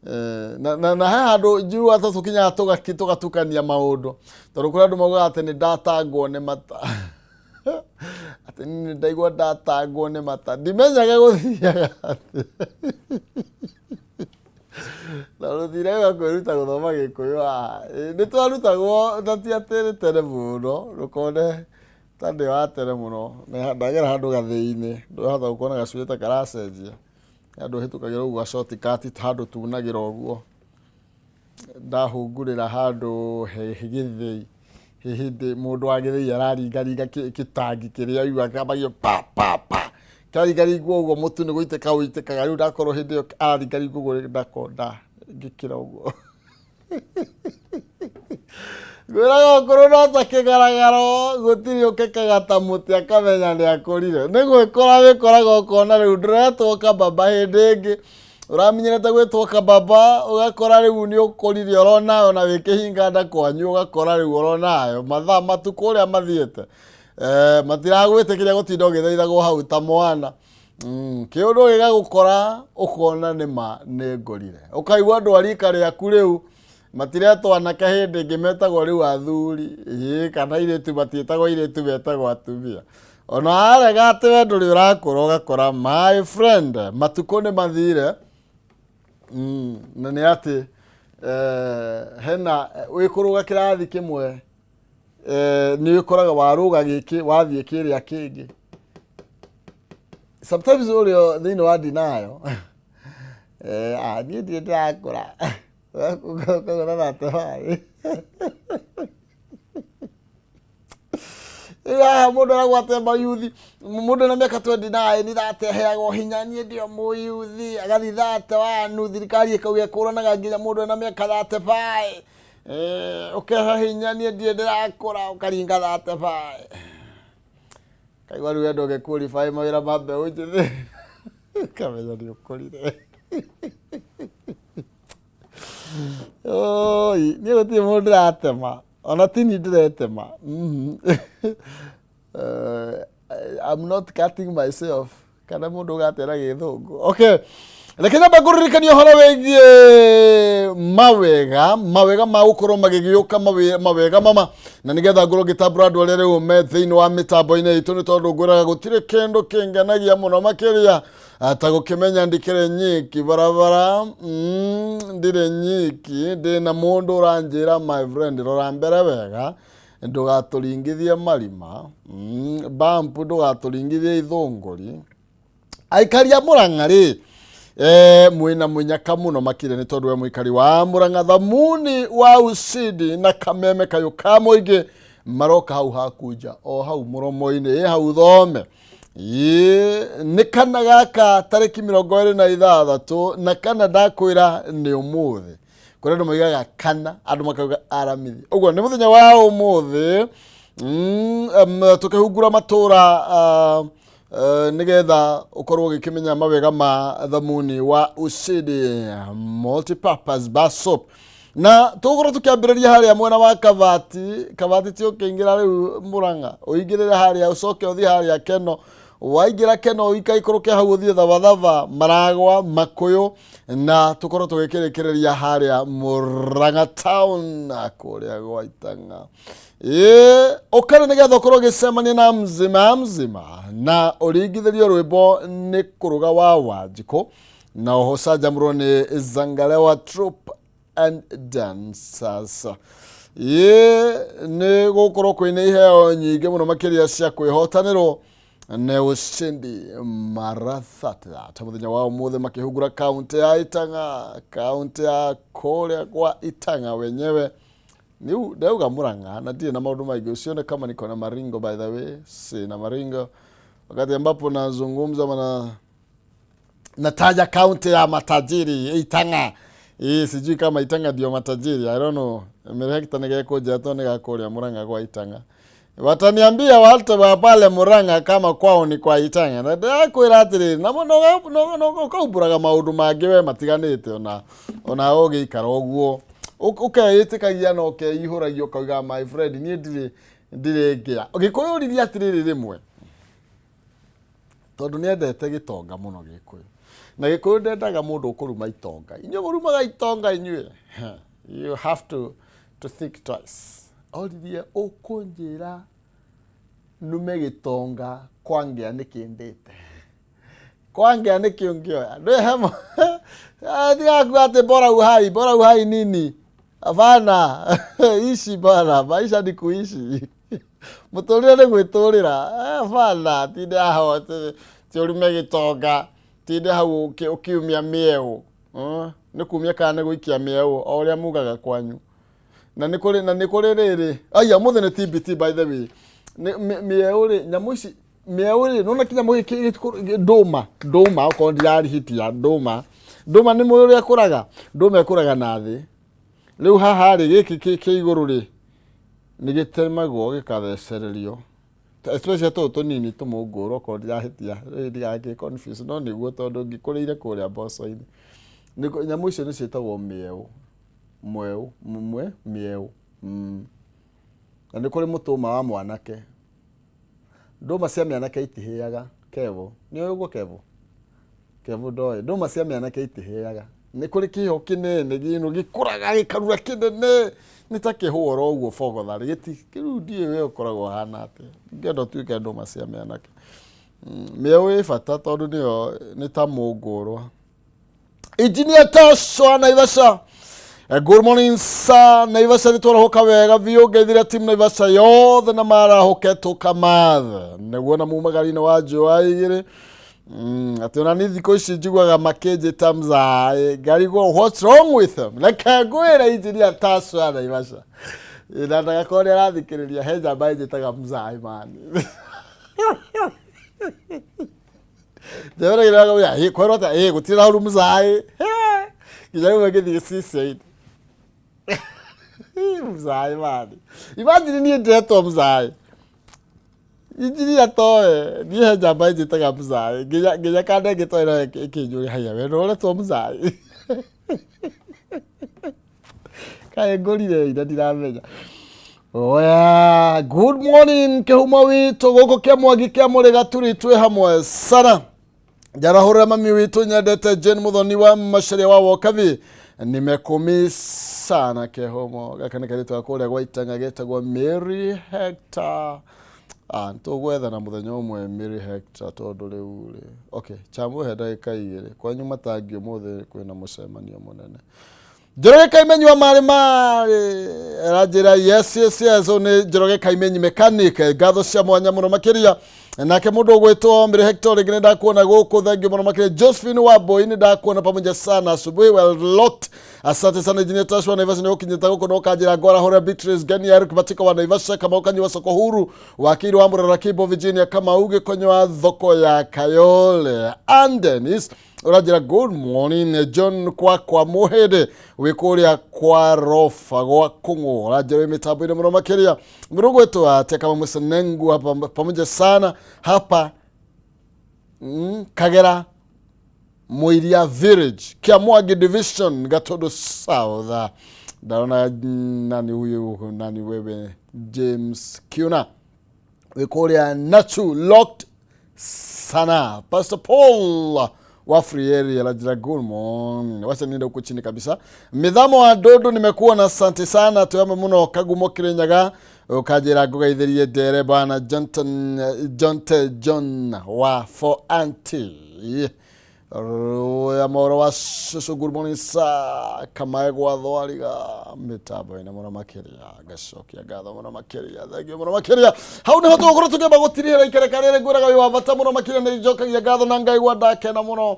Na he handũ njiguaga ta tũkinyaga tũgatukania maũndũ, tondũ kũrĩ andũ maugaga atĩ nĩ ndatangwo nĩ mata, atĩ nĩ ndaigua ndatangwo nĩ mata, ndimenyaga gũthiaga atĩa. Na rũthire kwĩruta gũthoma Gĩkũyũ haha. Nĩ twarutagwo na ti atĩ nĩ tene mũno, ndũkone ta ndĩ wa tene mũno. Ndagera handũ gathĩi-inĩ, ndũhota gũkona gacui ta karacenjia. Handũ hĩtũkagĩra ũguo ga shortcut handũ tunagĩra ũguo. Ndahungurĩra handũ he gĩthĩi, he hĩndĩ mũndũ wa gĩthĩi araringaringa gĩtangi kĩrĩa ũiguaga kĩambagia pa pa pa. Kĩraringaringwo ũguo mũtu nĩ gũitĩka ũitĩkaga, rĩu ndakorwo hĩndĩ ĩyo araringaringa ũguo ndakorwo ngĩkĩra ũguo. Ngwĩraga ũkũrũ no ta kĩgaragaro, gũtirĩ ũkekaga ta mũtĩ akamenya nĩ akũrire. Nĩ gwĩkora wĩkoraga ũkona rĩu ndũretwo kababa hĩndĩ ĩngĩ, ũramenyerete gwĩtwo kababa, ũgakora rĩu nĩ ũkũrire oronawe ona wĩ kĩhinga nda kwanyu ũgakora rĩu oronawe mathaa matukũ ũrĩa mathiĩte. Matiragwĩtĩkĩria gũtinda ũgĩthaithagwo hau ta mwana. Kĩũndũ gĩgagũkora ũkona nĩ ma nĩ ngũrire. Ũkaigua andũ a rika rĩaku rĩu matiretwo anake hĩndĩ ĩngĩ metagwo rĩu athuri, ĩĩ kana airĩtu matiĩtagwo airĩtu metagwo atumia. Ona warega atĩ we ndũrĩ ũrakũra ũgakora my friend matukũ nĩ mathire. Na nĩ atĩ hena wĩkũrũga kĩrathi kĩmwe nĩ ũkoraga warũga gĩkĩ wathiĩ kĩrĩa kĩngĩ. Sometimes ũrĩa thĩinĩ wa denial, niĩ ndirĩ ndĩrakũra, ũkagũra na tebari. Rĩu haha mũndũ aragwate mayuthi, mũndũ ena mĩaka 29 irateheagwo hinya, niĩ ndĩ o mũyuthi, agathiĩ 31, thirikari ĩkauga ĩkũranaga nginya mũndũ ena mĩaka 35. Ũkehe hinya, niĩ ndirĩ ndĩrakũra, ũkaringa 35. Kaigua rĩu wenda ũgĩ qualify mawĩra ma mbeũ njĩthĩ, ũkamenya nĩ ũkũrire. Oi, niĩ gũtirĩ mũndũ ndĩratema, ona ti niĩ ndĩretema. I'm not cutting myself kana mũndũ ũgatera gĩthũngũ. Okay. Reke nyambe ngũririkanie ũhoro wĩgiĩ mawega, mawega ma gũkorwo magĩgĩũka mawega mama, na nĩgetha ngorwo ngĩtambũra andũ arĩa rĩu me thĩinĩ wa mĩtambo-inĩ itũ, nĩ tondũ ngwĩraga gũtirĩ kĩndũ kĩngenagia mũno makĩria ta gũkĩmenya ndikĩrĩ nyiki barabara, ndirĩ nyiki, ndĩna mũndũ ũranjĩra my friend rora mbere wega, ndũgatũringithie marima, bump ndũgatũringithie ithũngũri. Aikari a Murang'a rĩ, mwĩna mũnyaka mũno makĩria nĩ tondũ we mũikari wa Murang'a thamuni wa ushindi na kameme kayũ ka mũingĩ maroka hau hakunja o hau mũromo-inĩ, ĩ hau thome. Ĩ, nĩ kana gaka tarĩki 26 na kana ndakwĩra nĩ ũmũthĩ. Kũrĩ andũ maugaga kana, andũ makauga aramithi. Ũguo nĩ mũthenya wa ũmũthĩ, tũkĩhungura matũra, nĩgetha ũkorwo ũgĩkĩmenya mawega ma thamuni wa Ushindi multipurpose bar soap. Na tũgũkorwo tũkĩambĩrĩria harĩa mwena wa Kabati. Kabati ti ũkĩingĩra rĩu Murang'a, ũingĩrĩre harĩa ũcoke ũthiĩ harĩa Keno, waingĩra Keno ũikaikũrũke hau ũthiĩ Thabathaba, Maragwa, Makũyũ, na tũkorwo tũgĩkĩrĩkĩrĩria harĩa Murang'a town kũrĩa gwa Itang'a. Ĩĩ, ũkare nĩgetha ũkorwo ũgĩcemania na mzima mzima na ũringithĩrio rwĩmbo nĩ kũrũga wa Wanjikũ, na oho canjamũrwo nĩ Zangalewa Troupe and Dancers. Ĩĩ, nĩ gũkorwo kwĩna iheo nyingĩ mũno makĩria cia kwĩhotanĩrwo nĩ ushindi marathata ta mũthenya wa ũmũthĩ makĩhungura kaunti ya Itang'a, kaunti ya kũrĩa kwa Itang'a wenyewe. Niu ndauga Murang'a na ndirĩ na maũndũ maingĩ, usione kama niko na maringo, by the way sina maringo. Wakati ambapo nazungumza mana nataja kaunti ya matajiri Itang'a. Ĩĩ, sijui kama Itang'a ndio matajiri, I don't know. Mĩrehekta nĩ gekũnjĩra tondũ nĩ gakũrĩa Murang'a kwa Itang'a. Wataniambia watu wa pale Murang'a kama kwao ni kwa Itang'a. Na ndĩrakwĩra atĩrĩrĩ, na ũkaumbũraga maũndũ mangĩ we matiganĩte ona ũgĩikara ũguo. Ũkeĩtĩkagia na ũkeihũragia ũkauga my friend niĩ ndirĩ ngĩa. Gĩkũyũ ũririe atĩrĩrĩ rĩmwe, tondũ nĩ endete gĩtonga mũno Gĩkũyũ. Na Gĩkũyũ ndendaga mũndũ ũkũruma itonga. Inyuĩ mũrumaga itonga inyuĩ. You have to think twice. Oririe ũkũnjĩra nume gĩtonga kwangĩa nĩkĩndĩte. Kwangĩa nĩkĩ ũngĩoya. Ndũĩ he tigakuga atĩ bora uhai, bora uhai nini. Hapana, ici bana, maisha ni kuishi. Mũtũrĩre nĩ gwĩtũrĩra. Hapana, tinde haha ti ũrume gĩtonga, tinde hau ũkiumia mĩeũ. Nĩ kumia kana nĩ gũikia mĩeũ, o ũrĩa mugaga kwanyu. Na nĩ kũrĩ na nĩ kũrĩ rĩrĩ. Aya ũmũthĩ nĩ TBT by the way. Mĩeũ rĩ, nyamũ ici mĩeũ rĩ, nĩwona kĩnyamũ gĩkĩ ndũma, ndũma okorwo ndirarihĩtia ndũma. Ndũma nĩ mũĩ ũrĩa ĩkũraga? Ndũma ĩkũraga na thĩ. Rĩu haha rĩ, gĩkĩ kĩ igũrũ rĩ, nĩ gĩtemagwo gĩkathecererio. Especially tũtũ tũnini tũmũngũrũ okorwo ndirahĩtia, rĩu ndigagĩ confuse no nĩguo tondũ ngĩkũrĩire kũrĩa mboco-inĩ. Nyamũ icio nĩ ciĩtagwo mĩeũ, mweũ, mwe, mĩeũ. Na nĩ kũrĩ mũtũma wa mwanake. Ndũma cia mĩanake itihĩaga, Kevo. Nĩ ũĩ ũguo Kevo? Kevo ndoĩ. Ndũma cia mĩanake itihĩaga. Nĩ kũrĩ kĩho kĩnene gĩno gĩkũraga gĩkarura kĩnene nĩ ta kĩhũa oro ũguo bogotharĩ gĩti rĩu ndiũĩ we ũkoragwo ũhana atĩa. Ingĩenda ũtuĩke ndũma cia mĩanake. Mĩeũ ĩ bata tondũ nĩyo nĩ ta mũngũrwa. Engineer Tasha Naivasha. Good morning sir. Naivasha nĩ twarahoka wega biũ ngeithĩria team Naivasha yothe na marahoke tũkamathe nĩguo na mumagari-inĩ wa njũa igĩrĩ. Atĩ ona niĩ thikũ ici njiguaga makĩnjĩta mzaĩ ngarigwo what's wrong with them. Reke ngwĩre Engineer Tasha Naivasha na ndagakorwo nĩ arathikĩrĩria he njamba ĩnjĩtaga mzaĩ mani. Njĩra ĩra ĩ kwĩrwo atĩa ĩ gũtirĩ na ũru mzaĩ nginya rĩu ngĩthiĩ CCI mzaĩ mani. Imagine niĩ ndĩretwo mzaĩ. Injinia towe niĩ he njamba ĩnjĩtaga mzaĩ nginya kanda ĩngĩ towe no ĩkĩnjũria haiya we nĩ ũretwo mzaĩ. Kaĩ ngũrire ira ndiramenya. Oya, good morning kĩhumo witũ gũkũ kĩa Mwangi kĩa Mũrĩga tũrĩ twĩ hamwe sana. Njarahũrĩra mami witũ nyendete Jane Muthoni wa Macharia wa Wokabi. Nimekumi sana kĩhumo gaka nĩ kairĩtu ga kũrĩa gwa Itang'a getagwo Mary Hector. Ah, tũgwethana mũthenya ũmwe Mary Hector tondũ rĩu rĩ. Okay, chamũhe ndagĩka igĩrĩ. Kwanyu matangi ũmũthĩ kwĩna mũcemanio mũnene. Njoroge Kaimenyi wa marĩ marĩ aranjĩra yes yes yes ũyũ nĩ Njoroge Kaimenyi mechanic. Ngatho cia mwanya mũno makĩria. Nake mũndũ ũgwĩtwo Mary Hector rĩngĩ nĩ ndakuona gũkũ, thank you mũno makĩria. Josephine wa Boy nĩ ndakuona pamoja sana asubuhi, well locked. Asante sana Engineer Tashwa Naivasha nĩ ũkinyĩte gũkũ na ũkanjĩra ngwarahũra Beatrice Genia Eric Matiko wa Naivasha Kamau Kanyua soko huru wakiri wa Murara Kibo Virginia Kamau Gĩkonyo wa thoko ya Kayole and Dennis ũranjĩra good morning John kwakwa Mũhĩndĩ wĩ kũrĩa kwa roba gwa kũng'ũ ũranjĩra wĩ mĩtambo-inĩ mũno makĩria mũndũ gwĩtwo atĩa kama mũcenengu hapa pamoja sana hapa Kagera Mũiria Village Kĩamwangi Division Gatundu South. Ndaona nani huyu nani wewe James Kiuna wĩ kũrĩa Nachu locked sana. Pastor Paul wa Frieri anajira good morning. Wacha niende huko chini kabisa. Mithamo wa Dodo nimekuona, asante sana. Tuyame muno Kagumo Kirinyaga ukanjira ngugeithirie ndere bwana Johnson Jonte John wa for auntie ya moro wa cucu good morning sir kamae gwa thwariga mĩtambo-inĩ mũno makĩria ngacokia ngatho mũno makĩria thank you mũno makĩria. Hau nĩho tũgũkorwo tũkĩamba gũtirihĩra ikereka rĩrĩ ngwĩraga wĩ wa bata mũno makĩria. Nĩ njokagia ngatho na ngaigua ndakena mũno,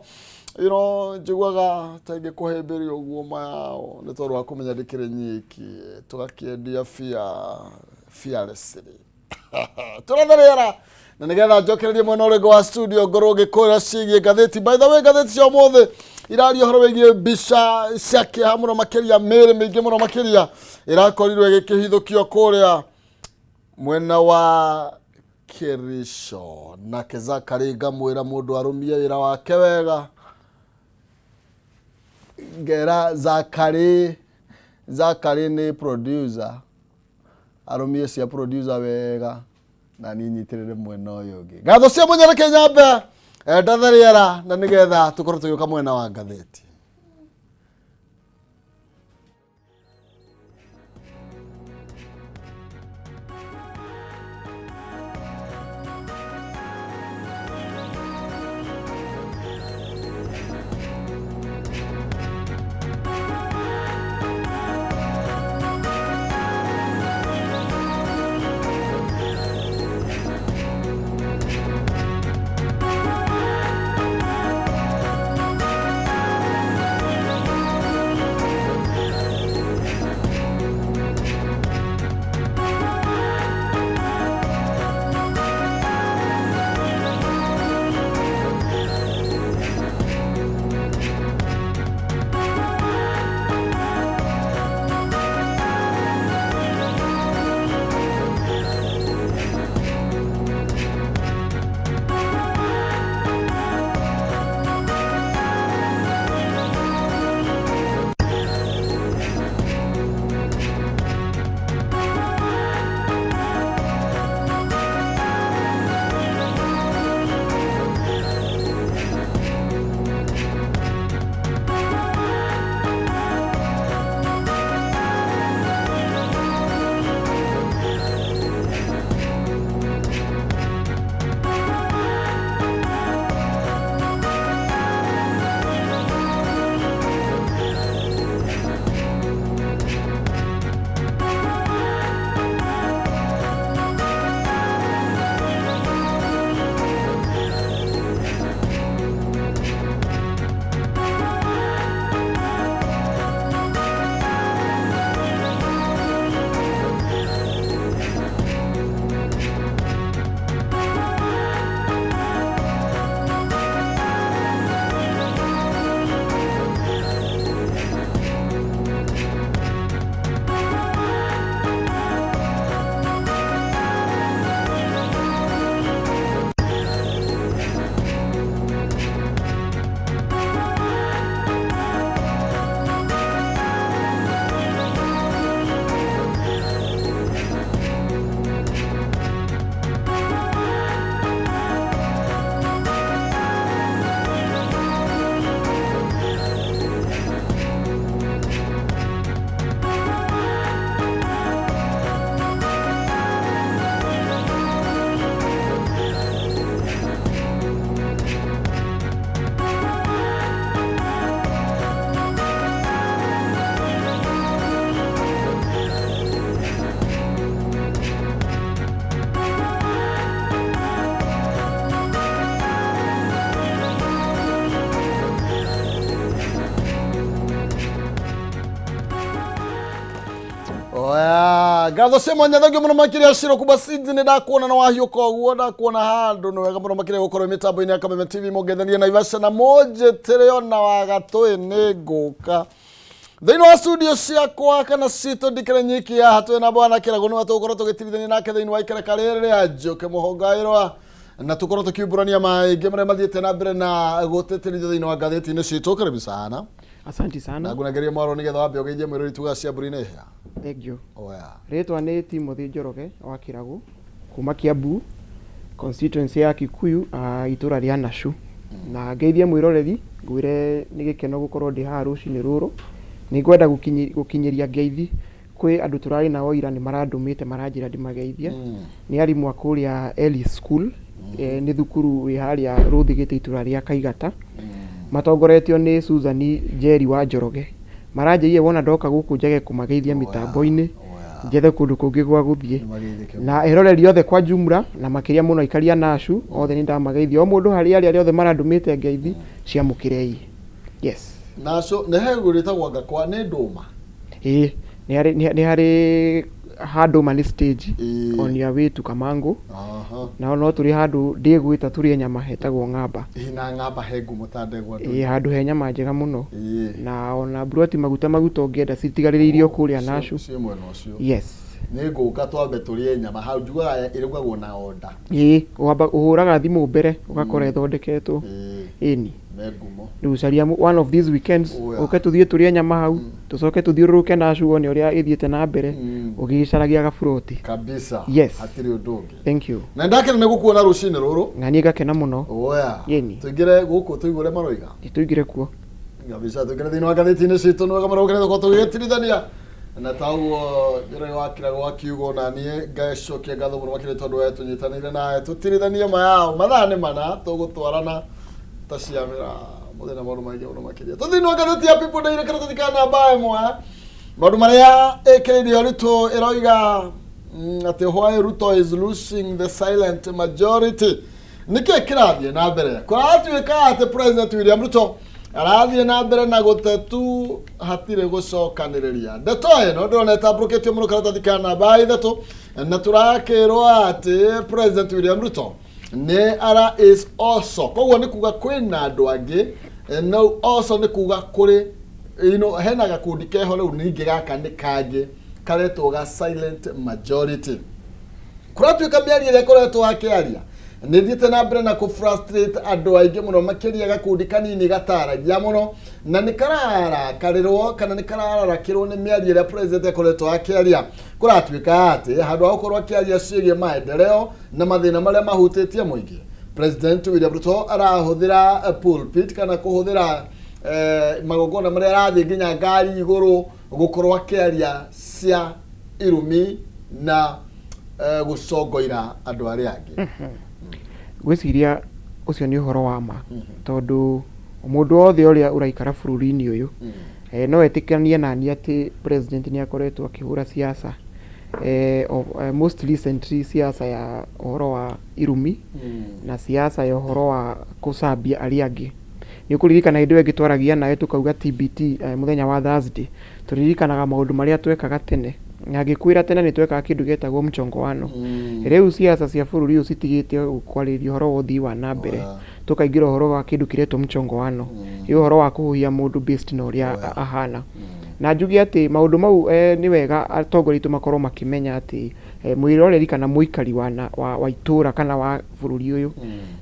njiguaga ta ingĩkũhĩmbĩria ũguo mayao nĩ tondũ wa kũmenya ndĩkĩrĩ nyiki tũgakĩendia fearlessly tũrethe rĩera na nĩgetha njokererie mwena ũrĩngũ wa studio ngorwo ngĩkwĩra ciĩgiĩ ngathĩti. By the way, ngathĩti cia ũmũthĩ iraria ũhoro wĩgiĩ mbica cia kĩeha mũno makĩria, mĩĩrĩ mĩingĩ mũno makĩria ĩrakorirwo ĩgĩkĩhithũkio kũrĩa mwena wa Kericho. Nake Zakari ngamwĩra mũndũ arũmie wĩra wake wega. Ngera Zakari, Zakari nĩ producer, arũmie cia producer wega na niĩ nyitĩrĩre mwena ũyũ ũngĩ. Ngatho cia mũnyareke nyambe Ndatha rĩera na nĩgetha tũkorwo tũgĩũka mwena wa ngathĩti. Oya, ngatho cia mwanya thengio mũno makĩria Shiro Kuba Seeds nĩ ndakuona na wahiũka ũguo ndakuona handũ nĩ wega mũno makĩria gũkorwo mĩtambo-inĩ ya Kameme TV mũngethanie Naivasha na mũnjĩtĩre ona wagatũĩ nĩ ngũka thĩinĩ wa studio ciakwa kana citũ ndikĩrĩ nyiki haha twĩ na bwana Kĩragũ nĩwe tũgũkorwo tũgĩtirithania nake thĩinĩ wa ikereka rĩrĩ rĩa Njũkĩ Mũhongaĩrwa na tũkorwo tũkiumbũrania maingĩ marĩa mathiĩte na mbere na gũtĩtĩrithio thĩinĩ wa ngathĩti-inĩ citũ. Karibu sana. Asanti sana. Na ngunageria mwaro nĩgetha wambe ũgeithie mwĩrori tuga cia mbũri nĩ hĩa. Thank you. Oya. Rĩtwa nĩ Timothy Njoroge wa Kĩragũ kuma Kiambu constituency ya Kikuyu itũra rĩa Nashu. Na ngeithie mwĩroreri ngwĩre nĩ gĩkeno gũkorwo ndĩ haha rũcinĩ rũrũ. Nĩ ngwenda gũkinyĩria ngeithi kwĩ andũ tũrarĩ nao ira nĩ marandũmĩte maranjĩra ndĩmageithie. Nĩ arimũ a kũrĩa Ellis School, nĩ thukuru wĩ harĩa Rũthigĩte itũra rĩa Kaigata. Matongoretio nĩ Susan Njeri wa Njoroge. Maranjĩrire wona ndoka gũkũ njage kũmageithia mĩtambo-inĩ, njethe kũndũ kũngĩ gwa gũthiĩ. Na eroreri othe kwa jumla na makĩria mũno aikari a Nashu othe nĩ ndamageithia. O mũndũ harĩa arĩ arĩa othe marandũmĩte ngeithi ciamũkĩrei. Yes. Nashu nĩ he rĩtagwo ngakwa nĩ ndũma. Ĩĩ, nĩ harĩ handũ ma nĩ stage on your way to Kamangu. Nao no tũrĩ handũ ndĩgwĩta tũrĩe nyama hetagwo Ng'amba. Ĩĩ, na Ng'amba he ngumo ta ndegwa ndũrĩ. Ĩĩ, handũ he nyama njega mũno. Na ona mburoti maguta maguta ũngĩenda citigarĩrĩirio kũrĩa Nashu. Ciĩ mwena ũcio. Yes. Nĩ ngũka twambe tũrĩe nyama hau njugaga ĩrugagwo na onda. Ĩĩ, wamba ũhũraga thimũ mbere ũgakora ĩthondeketwo. Ĩni. Me ngumo. Rĩu caria one of these weekends. Oh, yeah. Ũke tũthiĩ tũrĩe nyama hau, tũcoke tũthiũrũrũke Nashu wone ũrĩa ĩthiĩte na mbere ũgĩcaragia gaburoti. Kabisa. Yes. Hatirĩ ũndũ ũngĩ. Thank you. Na ndakena nĩ gũkuona rũcinĩ rũrũ. Na niĩ ngakena mũno. Oya. Yeni. Tũingĩre gũkũ tũigue ũrĩa maroiga. Tũingĩre kuo. Kabisa, tũingĩre thĩinĩ wa ngathĩti-inĩ citũ nĩ wega mũno gũkena tũkorwo tũgĩgĩtirithania na ta ũguo Njoroge wa Kĩrago akiuga ona niĩ ngacokia ngatho mũno makĩria tondũ we tũnyitanĩire nawe tũtirithanie mayao mathaa nĩ mana tũgũtwarana ta ciamĩra mũthenya maũndũ maingĩ mũno makĩria. Tũthiĩ wa ngathĩti ya People Daily karatathi ka namba 1, maũndũ marĩa ĩkĩrĩirio Ruto ĩroiga atĩ why Ruto is losing the silent majority. Nĩkĩ kĩrathiĩ na mbere? Kũratuĩka atĩ President William Ruto arathiĩ na mbere na gũtetu hatirĩ gũcokanĩrĩria. Ndeto ĩno ndĩrona ĩtambũrũkĩtio mũno karatathi ka namba 3, na tũrakĩrwo atĩ President William Ruto nĩ ara is also, koguo nĩ kuga kwĩna andũ angĩ no also nĩ kuga kũrĩ hena gakundi keho rĩu ningĩ gaka nĩ kangĩ karetwo ga silent majority. Kũratuĩka mĩario ĩrĩa ĩkoretwo akĩaria nĩ thiĩte na mbere na kũ frustrate andũ aingĩ mũno makĩria gakundi kanini gataragia mũno na nĩ kararakarĩrwo kana nĩ karararakĩrwo nĩ mĩario ĩrĩa president akoretwo akĩaria. Kũratuĩka atĩ handũ ha gũkorwo akĩaria ciĩgiĩ maendeleo na mathĩna marĩa mahutĩtie mũingĩ, President William Ruto arahũthĩra pulpit kana kũhũthĩra magongona marĩa arathiĩ nginya ngari igũrũ gũkorwo akĩaria cia irumi na gũcongoira andũ arĩa angĩ. Ngwĩciria ũcio nĩ ũhoro wa ma, tondũ mũndũ wothe ũrĩa ũraikara bũrũri-inĩ ũyũ no etĩkanie nani atĩ president nĩ akoretwo akĩhũra siasa, most recently siasa ya ũhoro wa irumi na siasa ya ũhoro wa kũcambia arĩa angĩ. Nĩ ũkũririkana hĩndĩ ĩyo ĩngĩ twaragia nawe tũkauga TBT, mũthenya wa Thursday tũririkanaga maũndũ marĩa twekaga tene, na ngĩkwĩra tene nĩ twekaga kĩndũ gĩetagwo mchongoano. Rĩu siasa cia bũrũri ũyũ citigĩte kwarĩrĩria ũhoro wa ũthii wa na mbere, tũkaingĩra ũhoro wa kĩndũ kĩretwo mchongoano, nĩ ũhoro wa kũhuhia mũndũ based na ũrĩa ahana. Na njuge atĩ maũndũ mau, nĩ wega atongoria aitũ makorwo makĩmenya atĩ mwĩroreri kana mũikari wa itũra kana wa bũrũri ũyũ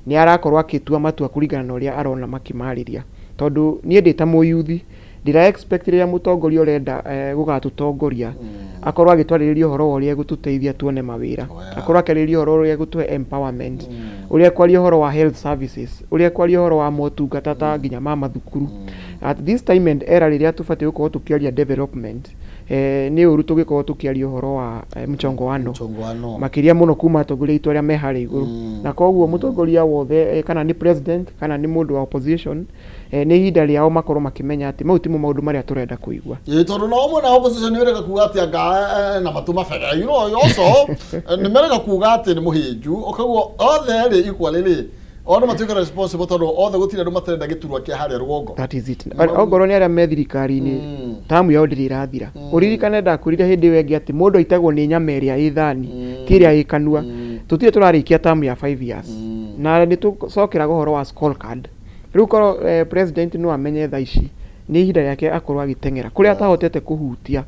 nĩ arakorwo akĩtua matua kũringana na ũrĩa arona makĩmarĩria, tondũ niĩ ndĩ ta mũyuthi ndĩra expect rĩrĩa mũtongoria ũrenda gũgatũtongoria akorwo agĩtwarĩrĩria ũhoro wa ũrĩa egũtũteithia tuone mawĩra, akorwo akĩarĩrĩria ũhoro ũrĩa egũtũhe empowerment, ũrĩa kwaria ũhoro wa health services, ũrĩa kwaria ũhoro wa motungata ta nginya ma mathukuru. At this time and era rĩrĩa tũbatiĩ gũkorwo tũkĩaria development, nĩ ũru tũgĩkorwo tũkĩaria ũhoro wa mchongoano. Mchongoano. Makĩria mũno kuma atongoria aitũ arĩa me harĩa igũrũ. Na koguo mũtongoria wothe, kana nĩ president kana nĩ mũndũ wa opposition, nĩ ihinda rĩao makorwo makĩmenya atĩ mau timo maũndũ marĩa tũrenda kũigua. Ĩ tondũ nao mwena wa opposition nĩ ũrega kuga atĩ anga na matũ mabega, also nĩ merega kuga atĩ nĩ mũhĩnju, koguo othe rĩ equally rĩ othe matuĩka responsible, tondũ othe gũtirĩ andũ matarenda gĩturwa kĩa harĩa rũgongo. That is it. Ongorwo nĩ arĩa me thirikari-inĩ, tamu yao ndĩrĩ ĩrathira. Ũririkane ndakwĩrire hĩndĩ ĩyo ĩngĩ atĩ mũndũ aitagwo nĩ nyama ĩrĩa ĩ thani, ti ĩrĩa ĩ kanua. Tũtirĩ tũrarĩkia tamu ya 5 years na nĩ tũcokeraga ũhoro wa scorecard. Rĩu korwo president no amenye thaa ici nĩ ihinda rĩake akorwo agĩteng'era kũrĩa atahotete kũhutia,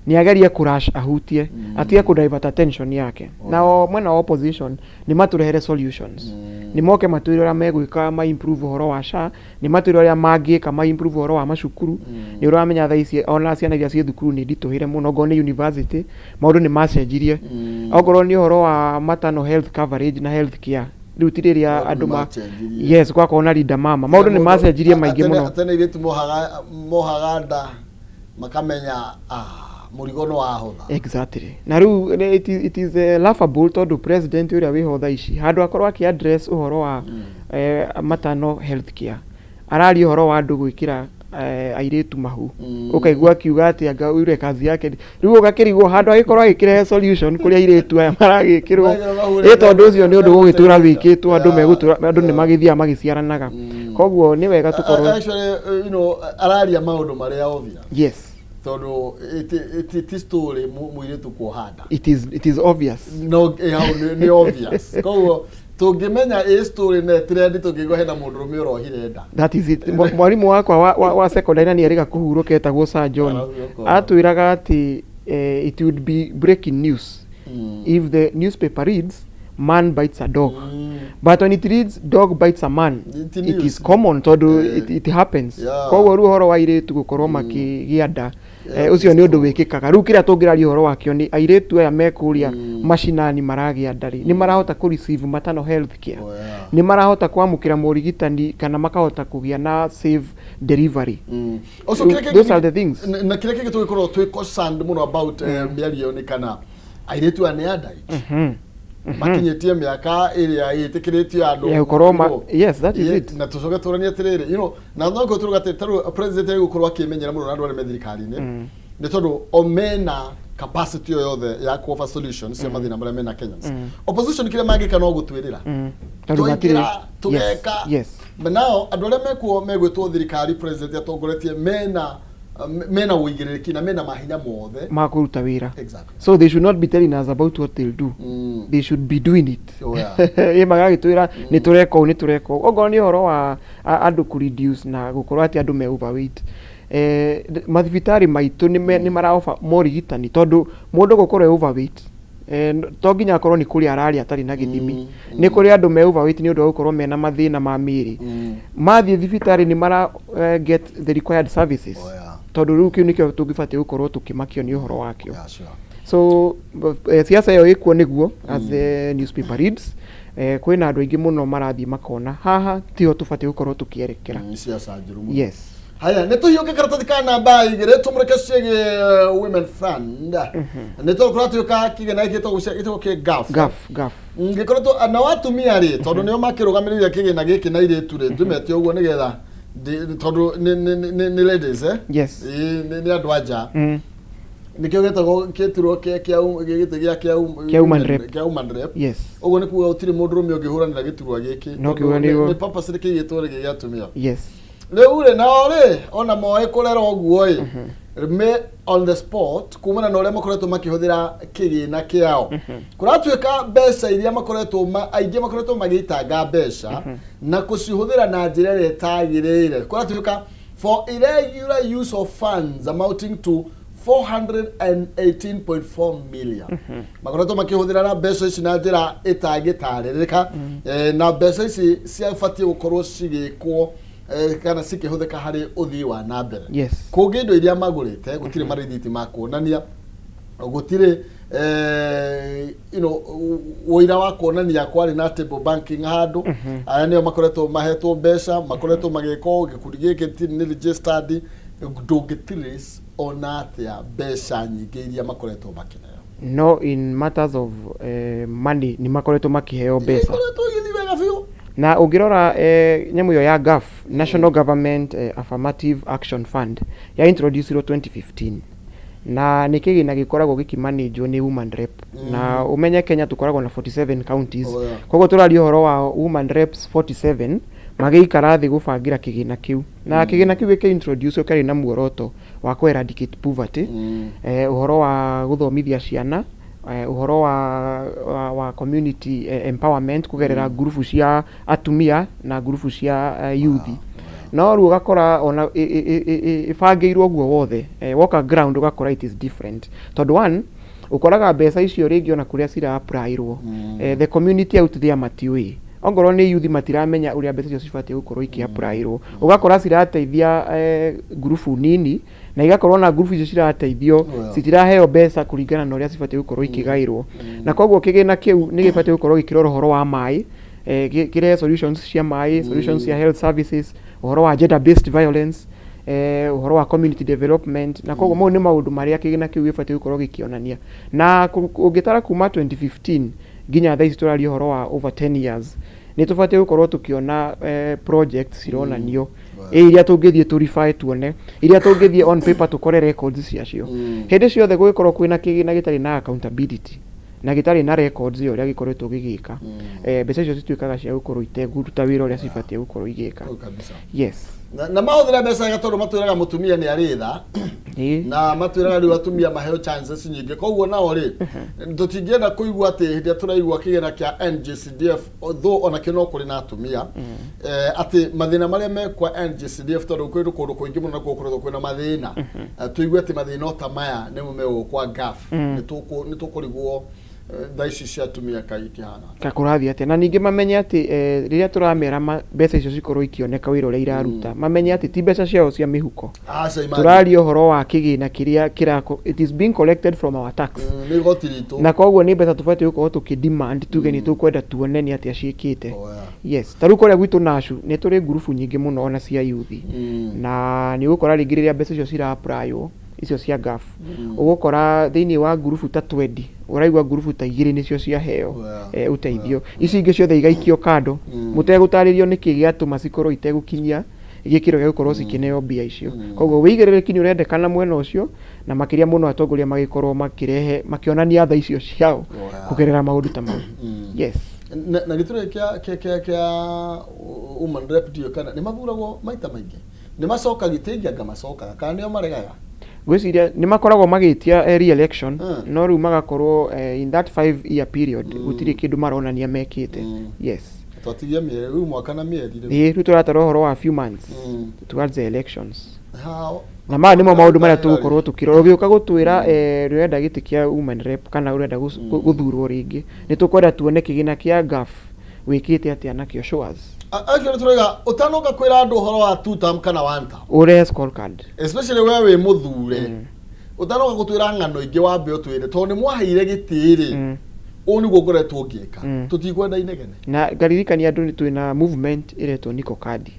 nĩ agerie kũrush ahutie, atige kũ divert attention yake. Nao mwena wa opposition nĩ matũrehere solutions, nĩ moke matwĩre ũrĩa megwĩka ma improve ũhoro wa SHA, nĩ matwĩre ũrĩa mangĩka ma improve ũhoro wa macukuru. Nĩ ũramenya thaa ici ona ciana iria ciĩ thukuru nĩ nditũhĩre mũno, ongorwo nĩ university maũndũ nĩ macenjirie, ongorwo nĩ ũhoro wa maternal health coverage na health care, rĩu ti rĩrĩa Maũndũ andũ nĩ ma macenjirie. Yes, gwakorwo na Linda Mama, maũndũ nĩ macenjirie maingĩ mũno. Tene airĩtu mohaga nda makamenya mũrigo nĩ wahũtha. Exactly. Na rĩu it is laughable tondũ president ũrĩa wĩho thaa ici handũ akorwo akĩ address ũhoro wa maternal health care, araria ũhoro wa andũ gwĩkĩra airĩtu mahu. Ũkaigua akiuga atĩ anga yule kazi yake rĩu ũgakĩrigwo handũ agĩkorwo agĩkĩrehe solution kũrĩ airĩtu aya maragĩkĩrwo. Maragĩkĩrwo mahu. Ĩ tondũ ũcio nĩ ũndũ gũgĩtũra wĩkĩtwo, andũ megũtũra andũ nĩ magĩthiaga magĩciaranaga. Koguo nĩ wega tũkorwo Actually, araria maũndũ marĩa obvious. Tondũ ti story mũirĩtu kuoha nda. It is obvious. No hau nĩ obvious, koguo tũngĩmenya ĩ story na trend tũngĩigua hena mũndũrũme ũrohire nda. That is it. Mwarimũ wakwa wa secondary na nĩ erĩga kũhurũka etagwo Sir John. Arahurũka. Atwĩraga atĩ it would be breaking news if the newspaper reads Man bites a dog, but when it reads dog bites a man, It it news. is common tondũ it happens. Koguo rĩu ũhoro wa airĩtu gũkorwo makĩgĩa nda, ũcio nĩ ũndũ wĩkĩkaga. Rĩu kĩrĩa tũngĩraria ũhoro wakĩo nĩ airĩtu aya me kũrĩa macinani maragĩa nda rĩ, nĩ marahota kũ receive maternal health care? Oh, yeah. Nĩ marahota kwamũkĩra morigitani kana makahota kũgĩa na safe delivery? Also, kĩrĩa kĩngĩ- Those are the things. Na kĩrĩa kĩngĩ tũgĩkorwo twĩ concerned mũno about mĩario ĩyo nĩ kana airĩtu aya nĩ underage, makinyĩtie mĩaka ĩrĩa ĩtĩkĩrĩtio andũ Ya gũkorwo yes, that is it. Na tũcoke tũranie atĩrĩrĩ, na no tũruga atĩ tarĩu president agũkorwo akĩmenyera mũno na andũ arĩa me thirikari-inĩ, nĩ tondũ o mena capacity o yothe ya ku offer solutions cia mathĩna marĩa mena Kenyans. Opposition kĩrĩa mangĩka no gũtwĩrĩra Tondũ matirĩ twaingĩra tũgeka. Nao andũ arĩa mekuo megwĩtwo thirikari, president atongoretie, mena ũigĩrĩrĩki na mena mahinya mothe ma kũruta wĩra. Exactly. So they should not be telling us about what they'll do. They should be doing it. Ĩ magagĩtwĩra nĩ tũreka ũũ, nĩ tũreka ũũ. Okorwo nĩ ũhoro wa andũ kũ reduce na gũkorwo atĩ andũ me overweight, mathibitarĩ maitũ nĩ maraoba morigitani, tondũ mũndũ gũkorwo e overweight, to nginya akorwo nĩ kũrĩa ararĩa atarĩ na gĩthimi. Nĩ kũrĩ andũ me overweight nĩ ũndũ wa gũkorwo mena mathĩna ma mĩĩrĩ. Mathiĩ thibitarĩ nĩ mara get the required services? Tondũ rĩu kĩu nĩkĩo tũngĩbatiĩ gũkorwo tũkĩmakio nĩ ũhoro wakĩo. So siasa ĩyo ĩkuo nĩguo, as the newspaper reads, kwĩna andũ aingĩ mũno marathiĩ makona haha tiho tũbatiĩ gũkorwo tũkĩerekera. Siasa njũru mũno. Haya, nĩ tũhiũke karatathi ka namba 2, tũmũrĩke ciĩgiĩ Women Fund. Nĩ tũgũkorwo tuĩka kĩgĩna gĩtagwo kĩ GAF. Gaf, gaf. Ngĩkoretwo nao atumia rĩ, tondũ nĩo makĩrũgamĩrĩire kĩgĩna gĩkĩ na airĩtu rĩ, ndĩmete ũguo nĩgetha tondũ nĩ ladies, eh? Yes. Ĩĩ, nĩ andũ anja. Nĩkĩo gĩtagwo kĩturwo kĩa gĩtĩ gĩa Kĩa woman rep. Kĩa woman rep. Ũguo nĩ kuga gũtirĩ mũndũrũme ũngĩhũranĩra gĩturwa gĩkĩ, No tondũ kĩhũranĩrwo. nĩ purposely kĩigĩtwo rĩ gĩa atumia. Rĩu rĩ, nao rĩ, ona moĩ kũrera ũguo ĩ, me on the spot kumana na ũrĩa makoretwo makĩhũthĩra kĩgĩna kĩao. Kũratuĩka mbeca iria makoretwo aingĩ makoretwo magĩitanga mbeca na kũcihũthĩra na njĩra ĩrĩa ĩtagĩrĩire. Kũratuĩka for irregular use of funds amounting to 418.4 million, makoretwo makĩhũthĩra na mbeca ici na njĩra ĩtangĩtarĩrĩka. Na mbeca ici ciabatiĩ gũkorwo cigĩkwo kana cikĩhũthĩka harĩ ũthii wa na mbere. Kũngĩ indo iria magũrĩte gũtirĩ marithiti ma kuonania, gũtirĩ ũira wa kuonania kwarĩ na table banking handũ. Aya nĩo makoretwo mahetwo mbeca, makoretwo magĩka ũũ, gĩkundi gĩkĩ nĩ registered, ndũngĩ trace ona atĩa mbeca nyingĩ iria makoretwo makĩneo. No in matters of money nĩ makoretwo makĩheo mbeca. Ikoretwo igĩthiĩ wega biũ. Na ũngĩrora nyamũ ĩyo ya GAF, National Government Affirmative Action Fund, ya introducirwo 2015 na nĩ kĩgĩna gĩkoragwo gĩkĩmanĩnjwo nĩ woman rep. Na ũmenye Kenya tũkoragwo na 47 counties. Koguo tũraria ũhoro wa woman reps 47 magĩikara thĩ gũbangĩra kĩgĩna kĩu. Na kĩgĩna kĩu gĩkĩ introduce kĩarĩ na muoroto wa kũ eradicate poverty, ũhoro wa gũthomithia ciana, ũhoro wa community empowerment kũgerera ngurubu cia atumia na ngurubu cia youth. No rĩu ũgakora ona ĩbangĩirwo ũguo wothe, woka ground ũgakora it is different, tondũ one, ũkoraga mbeca icio rĩngĩ ona kũrĩa cira applyirwo, the community out there matiũĩ. Ongorwo nĩ youth, matiramenya ũrĩa mbeca icio cibatiĩ gũkorwo ikĩ-applyirwo. Ũgakora cirateithia ngurubu nini, na igakorwo na ngurubu icio cirateithio citiraheo mbeca kũringana na ũrĩa cibatiĩ gũkorwo ikĩgaĩrwo. Na koguo kĩgĩna kĩu nĩ gĩbatiĩ gũkorwo gĩkĩrora ũhoro wa maĩ, kĩrehe solutions cia maĩ, solutions cia health services, ũhoro wa gender based violence, ũhoro wa community development. Na koguo mau nĩ maũndũ marĩa kĩgĩna kĩu gĩbatiĩ gũkorwo gĩkĩonania. Na ũngĩtara kuma 2015 nginya thaa ici, tũraria ũhoro wa over 10 years, nĩ tũbatiĩ gũkorwo tũkĩona projects cironanio, ĩ iria tũngĩthiĩ tũ tuone, iria tũngĩthiĩ on paper tũkore records ciacio. Hĩndĩ ciothe gũgĩkorwo kwĩna kĩgĩna gĩtarĩ na accountability na gĩtarĩ na records ya ũrĩa gĩkoretwo gĩgĩka, mbeca icio cituĩkaga cia gũkorwo itekũruta wĩra ũrĩa cibatiĩ gũkorwo igĩka. Oh, kabisa. Na mahũthĩra mbeca wega, tondũ matwĩraga mũtumia nĩ arĩ tha, na matwĩraga rĩu atumia maheo chances nyingĩ. Koguo nao rĩ, tũtingĩenda kũigua atĩ hĩndĩ ĩrĩa tũraigua kĩgĩna kĩa NGCDF, though onakĩo no kũrĩ na atumia, atĩ mathĩna marĩa me kwa NGCDF, tondũ kwĩ kũndũ kũingĩ mũno nakuo gũkoretwo kwĩna mathĩna. Tũigue atĩ mathĩna o ta maya nĩmo megũkwa GAF, nĩ tũkũrigwo. Thaa ici cia atumia kaĩ ikĩhana Ka kũrathiĩ atĩa? Na ningĩ mamenye atĩ rĩrĩa tũramera mbeca icio cikorwo ikĩoneka wĩra ũrĩa iraruta, mamenye atĩ ti mbeca ciao cia mĩhuko. Aca, imagine. Tũraria ũhoro wa kĩgĩna kĩrĩa kĩrako, it is being collected from our tax. Nĩ igoti ritũ. Na koguo nĩ mbeca tũbatiĩ gũkorwo tũkĩ demand tuge nĩ tũkwenda tuone nĩ atĩa ciĩkĩte. Oh, yeah. Yes, ta rĩu kũrĩa gwitũ Nashu nĩ tũrĩ ngurubu nyingĩ mũno ona cia yuthi. Na nĩ ũgũkora rĩngĩ rĩrĩa mbeca icio cira apply-wo, icio cia GAF, ũgũkora thĩinĩ wa ngurubu ta 20, ũraigua ngurubu ta igĩrĩ nĩcio ciaheo ũteithio. Ici ingĩ ciothe igaikio kando, mũtegũtarĩrio nĩkĩ gĩatũma cikorwo itegũkinyia gĩkĩro gĩa gũkorwo cikĩneo mbia icio. Koguo wĩigĩrĩrĩki nĩ ũrendekana mwena ũcio, na makĩria mũno atongoria magĩkorwo makĩrehe, makĩonania tha icio ciao kũgerera maũndũ ta mau. Yes. Na gĩturwa kĩa woman rep ndiũĩ kana nĩ mathuragwo maita maingĩ? Nĩ macokagia ti anga macokaga kana nĩo maregaga? Ngwĩciria nĩ makoragwo magĩtia re-election, no rĩu magakorwo in that 5 year period gũtirĩ kĩndũ maronania mekĩte. Yes. Twatigia mĩeri rĩu, mwaka na mĩeri rĩu. Ĩĩ, rĩu tũratara ũhoro wa few months towards the elections. How? Na maya nĩmo maũndũ marĩa tũgũkorwo tũkĩrora. Ũgĩũka gũtwĩra ũrenda gĩtĩ kĩa women rep kana ũrenda gũthurwo rĩngĩ, nĩ tũkwenda tuone kĩgĩna kĩa GAF wĩkĩte atĩa nakĩo, show us. Actually tũrauga ũtanoka kwĩra andũ ũhoro wa two term kana one term, ũrehe scorecard. Especially we wĩ mũthure, ũtanoka gũtwĩra ng'ano ingĩ, wambe ũtwĩre tondũ nĩ mwaheire gĩtĩ rĩ, ũũ nĩguo ngoretwo ngĩka. Tũtikwenda inegene. Na ngaririkania andũ nĩ twĩna movement ĩretwo Niko Kadi,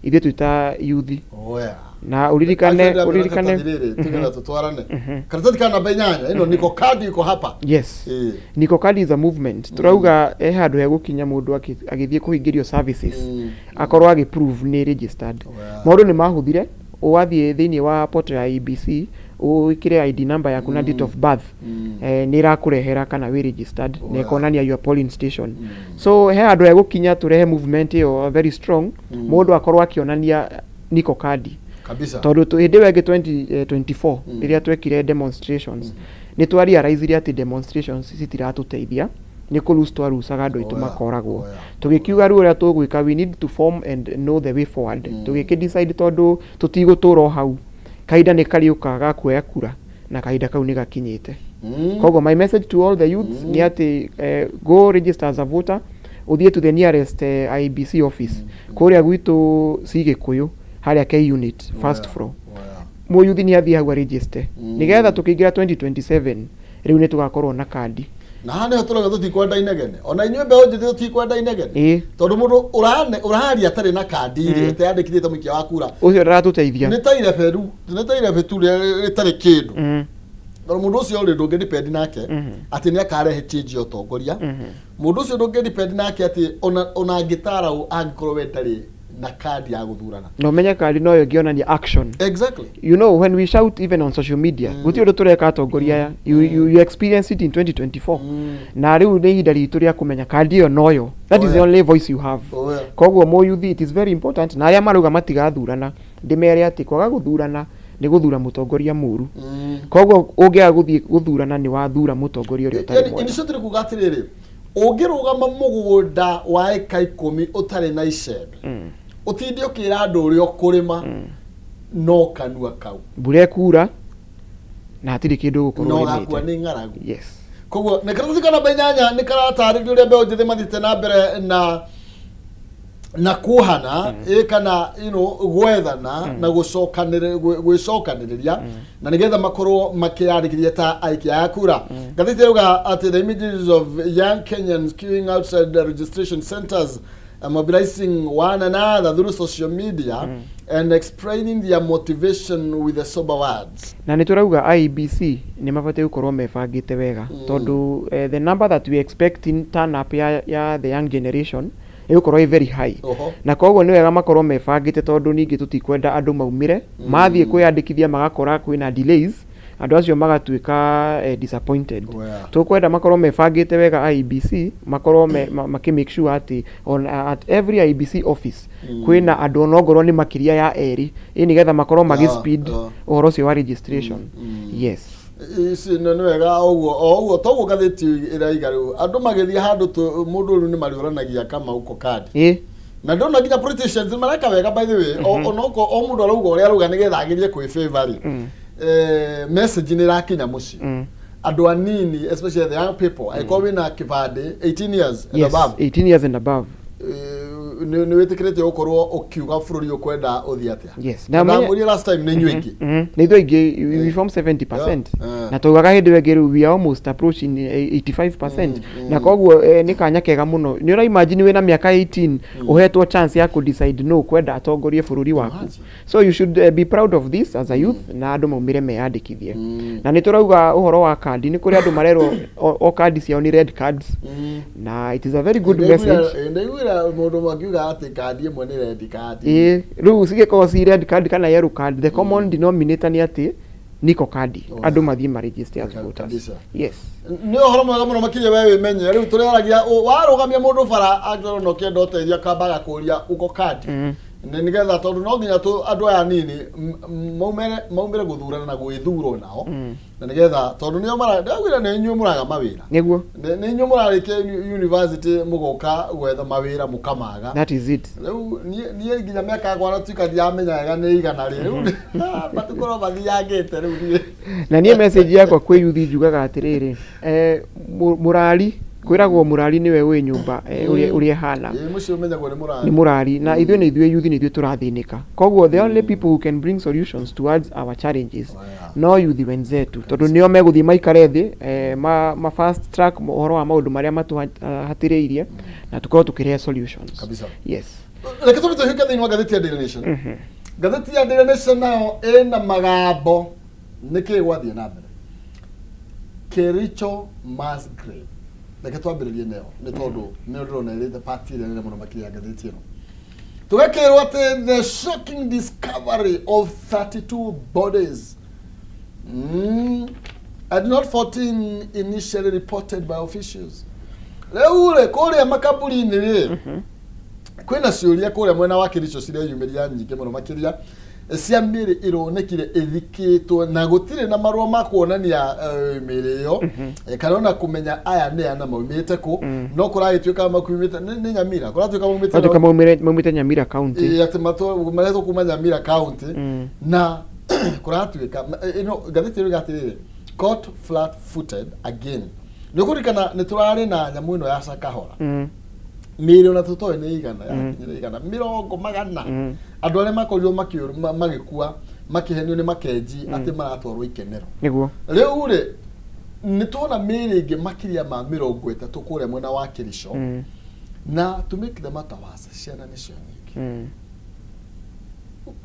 ithuĩ twĩ ta yuthi. Oh, yeah. Na ũririkane ũririkane rĩrĩ tugetha tutwarane karatathi ka namba 8 ĩno, Niko Kadi iko hapa. Yes. Niko Kadi is a movement. Turauga he handũ hegũkinya mũndũ agĩthiĩ kũhingĩrio services akorwo agĩ prove nĩ registered. Maũndũ nĩ mahũthire, ũgathiĩ thĩinĩ wa portal ya IEBC, wĩkĩre ID number yaku na date of birth, nĩ ĩrakũrehera kana wĩ registered na ĩkonania your polling station. So he handũ hegũkinya tũrehe movement ĩyo very strong, mũndũ akorwo akĩonania Niko Kadi. Kabisa. Tondũ hĩndĩ ĩyo ĩngĩ 2024, rĩrĩa twekire demonstrations, nĩ twa realize atĩ demonstrations citiratũteithia, nĩ kũ twarucaga andũ aitũ makoragwo. Tũgĩkiuga rĩu ũrĩa tũgwĩka, we need to form and know the way forward. Tũgĩkĩ decide tondũ tũtigũtũra o hau, kahinda nĩ karĩũka ga kuoya kura na kahinda kau nĩ gakinyĩte. Koguo my message to all the youths nĩ atĩ go register as a voter, ũthiĩ to the nearest IEBC office kũrĩa gwitũ Cigĩkũyũ, harĩa K unit, first floor. Mũyuthi nĩ athiĩ hau aregister nĩgetha tũkĩingĩra 2027 rĩu nĩ tũgakorwo na kandi. Na haha nĩho tũrauga tũtikwenda inegene, ona inyuĩ mbeũ njĩthĩ tũtikwenda inegene. Tondũ mũndũ ũraria atarĩ na kandi rĩ, ateyandĩkithĩte mũikia wa kura, ũcio ndaratũteithia. Nĩ ta irebe ru nĩ ta irebe tu rĩrĩa rĩtarĩ kĩndũ, tondũ mũndũ ũcio rĩ, ndũngĩ depend nake atĩ nĩ akarehe change ya ũtongoria. Mũndũ ũcio ndũngĩ depend nake atĩ ona angĩtara ũ angĩkorwo we ndarĩ na kandi ya gũthurana. Na ũmenye kandi noyo ĩngĩonania action. You know, when we shout even on social media, gũtirĩ ũndũ tũreka atongoria aya. You experience it in 2024. Na rĩu nĩ ihinda ritũ rĩa kũmenya kandi ĩyo noyo, that is the only voice you have. Koguo mũyuthi, it is very important, na arĩa marauga matigathurana, ndĩmere atĩ kwaga gũthurana nĩ gũthura mũtongoria mũru. Koguo ũngĩaga gũthiĩ gũthurana, nĩ wathura mũtongoria ũrĩa ũtarĩ Yani, mwega. In short nĩ kuga atĩrĩrĩ, ũngĩrũgama mũgũnda wa ĩka 10 ũtarĩ na icembe, ũtinde ũkĩra andũ ũrĩa ũkũrĩma, no kanua kau. Mbura ĩkura na hatirĩ kĩndũ ũgũkorwo No ũgakua ũrĩmĩte. Nĩ ng'aragu. Yes. Koguo nĩ karatathi ka namba 8 nĩ karatarĩria ũrĩa mbeũ njĩthĩ mathiĩte na mbere na kuohana ĩ kana gwethana na gwĩcokanĩrĩria na nĩgetha makorwo makĩyandĩkithia ta aikia a kura. Ngathĩti yauga atĩ the images of young Kenyans queuing outside the registration centers, mobilizing one another through social media and explaining their motivation with the sober words. Na nĩ tũrauga IEBC nĩ mabatiĩ gũkorwo mebangĩte wega, tondũ the number that we expecting turn up ya the young generation ĩgũkorwo ĩ very high. Na koguo nĩ wega makorwo mebangĩte, tondũ ningĩ tũtikwenda andũ maumĩre mathiĩ kwĩyandĩkithia magakora kwĩna delays, andũ acio magatuĩka disappointed. Tũkwenda makorwo mebangĩte wega, IEBC makorwo makĩ make sure atĩ at every IEBC office kwĩna andũ onongorwo nĩ makĩria ya erĩ, ĩ nĩgetha makorwo magĩ speed ũhoro ũcio wa registration. Yes. Ici nĩ wega ũguo, o ũguo toguo ngathĩti ĩraiga rĩu andũ magĩthiĩ handũ mũndũ rĩu nĩ marĩũranagia kama uko kandi. Na ndona nginya politicians nĩ mareka wega, by the way, onoko o mũndũ arauga ũrĩa arauga nĩgetha agerie kwĩ favor rĩ, message nĩ ĩrakinya mũciĩ. Andũ anini, especially the young people, angĩkorwo wĩna kĩbandĩ 18 years and above, 18 years and above. Nĩ wĩtĩkĩrĩtio gũkorwo ũkiuga bũrũri ũkwenda ũthiĩ atĩa. Na menye- Ndamwĩrire last time nĩ inyuĩ aingĩ. Nĩ ithuĩ aingĩ, we form 70%. Na taugaga hĩndĩ ĩyo ĩngĩ rĩu we are almost approaching 85%, na koguo nĩ kanya kega mũno. Nĩ ũra imagine wĩna mĩaka 18 ũhetwo chance ya kũ decide no kwenda atongorie bũrũri waku. Imagine. So you should be proud of this as a youth, na andũ maumĩre meyandĩkithie. Na nĩ tũrauga ũhoro wa kandi, nĩ kũrĩ andũ marerwo o kandi ciao nĩ red cards, na it is a very good message. Ndaiguira mũndũ makiuga atĩ kandi ĩmwe nĩ red card. Ĩĩ, rĩu cigĩkorwo ci red card kana yellow card, the common denominator nĩ atĩ niko kandi. Andũ mathiĩ ma register as voters. Yes. Nĩ ũhoro mwega mũno makĩria we wĩmenye. Rĩu tũrĩaragia warũgamia mũndũ bara angĩkorwo na ũkĩenda ũteithio akamba agakũria uko kandi, nĩ nĩgetha tondũ no nginya andũ aya anini maumĩre gũthurana na gwĩthurwo nao, na nĩgetha tondũ nĩo ndagwĩra nĩ inyuĩ mũraga mawĩra. Nĩ inyuĩ mũrarĩkia university mũgoka gwetha mawĩra mũkamaga. That is it. Rĩu niĩ nginya mĩaka yakwa natuĩka ndiramenya wega nĩ igana rĩ rĩu matukũ no mathiangĩte rĩu niĩ. Na niĩ message yakwa kwĩ yuthi njugaga atĩrĩrĩ, mũrari kwĩragwo mũrari nĩwe wĩ nyũmba ũrĩa ĩhana. Ĩĩ, mũciĩ ũmenyagwo nĩ mũrari. Nĩ mũrari, na ithuĩ nĩ ithuĩ yuthi, nĩ ithuĩ tũrathĩnĩka, koguo the only people who can bring solutions towards our challenges no yuthi wenzetu, tondũ nĩo megũthiĩ maikare thĩ ma fast track ũhoro wa maũndũ marĩa matũhatĩrĩirie na tũkorwo tũkĩrehe solutions. Yes. Reke tũbe tũhĩke thĩinĩ wa ngathĩti ya Daily Nation. Ngathĩti ya Daily Nation nayo ĩna magambo nĩkĩ gwathiĩ na mbere Kericho mass grave. Reke twambĩrĩrie nayo nĩ tondũ nĩyo ndĩrona ĩrĩte part ĩrĩa nene mũno makĩria ya ngathĩti ĩno. Tũgakĩrwo atĩ the shocking discovery of 32 bodies and not 14 initially reported by officials. Rĩu rĩ, kũrĩa makaburi-inĩ rĩ, kwĩna ciũria kũrĩa mwena wa Kericho cireyumĩria nyingĩ mũno makĩria cia mĩrĩ ĩronekire ĩthikĩtwo na gũtirĩ na marũa ma kuonania mĩrĩ ĩyo kana ona kũmenya aya nĩ ana maumĩte kũ. No kũragĩtuĩka makumĩte nĩ Nyamira, kũratuĩka maumĩte Matuĩka maumĩte Nyamira County. Ĩĩ, atĩ maretwo kuma Nyamira County, na kũratuĩka ĩno ngathĩti ĩro atĩrĩrĩ, "Caught flat footed again." Nĩ ũkũririkana nĩ tũrarĩ na nyamũ ĩno ya Shakahola, mĩrĩ ona tũtoĩ nĩ igana yakinyire igana mĩrongo magana, andũ arĩa makorirwo magĩkua makĩhenio nĩ makenji atĩ maratwarwo ikenero. Rĩu rĩ, nĩ tuona mĩrĩ ĩngĩ makĩria ma 30 kũrĩa mwena wa Kericho, na to make the matter worse, ciana nĩcio nyingĩ.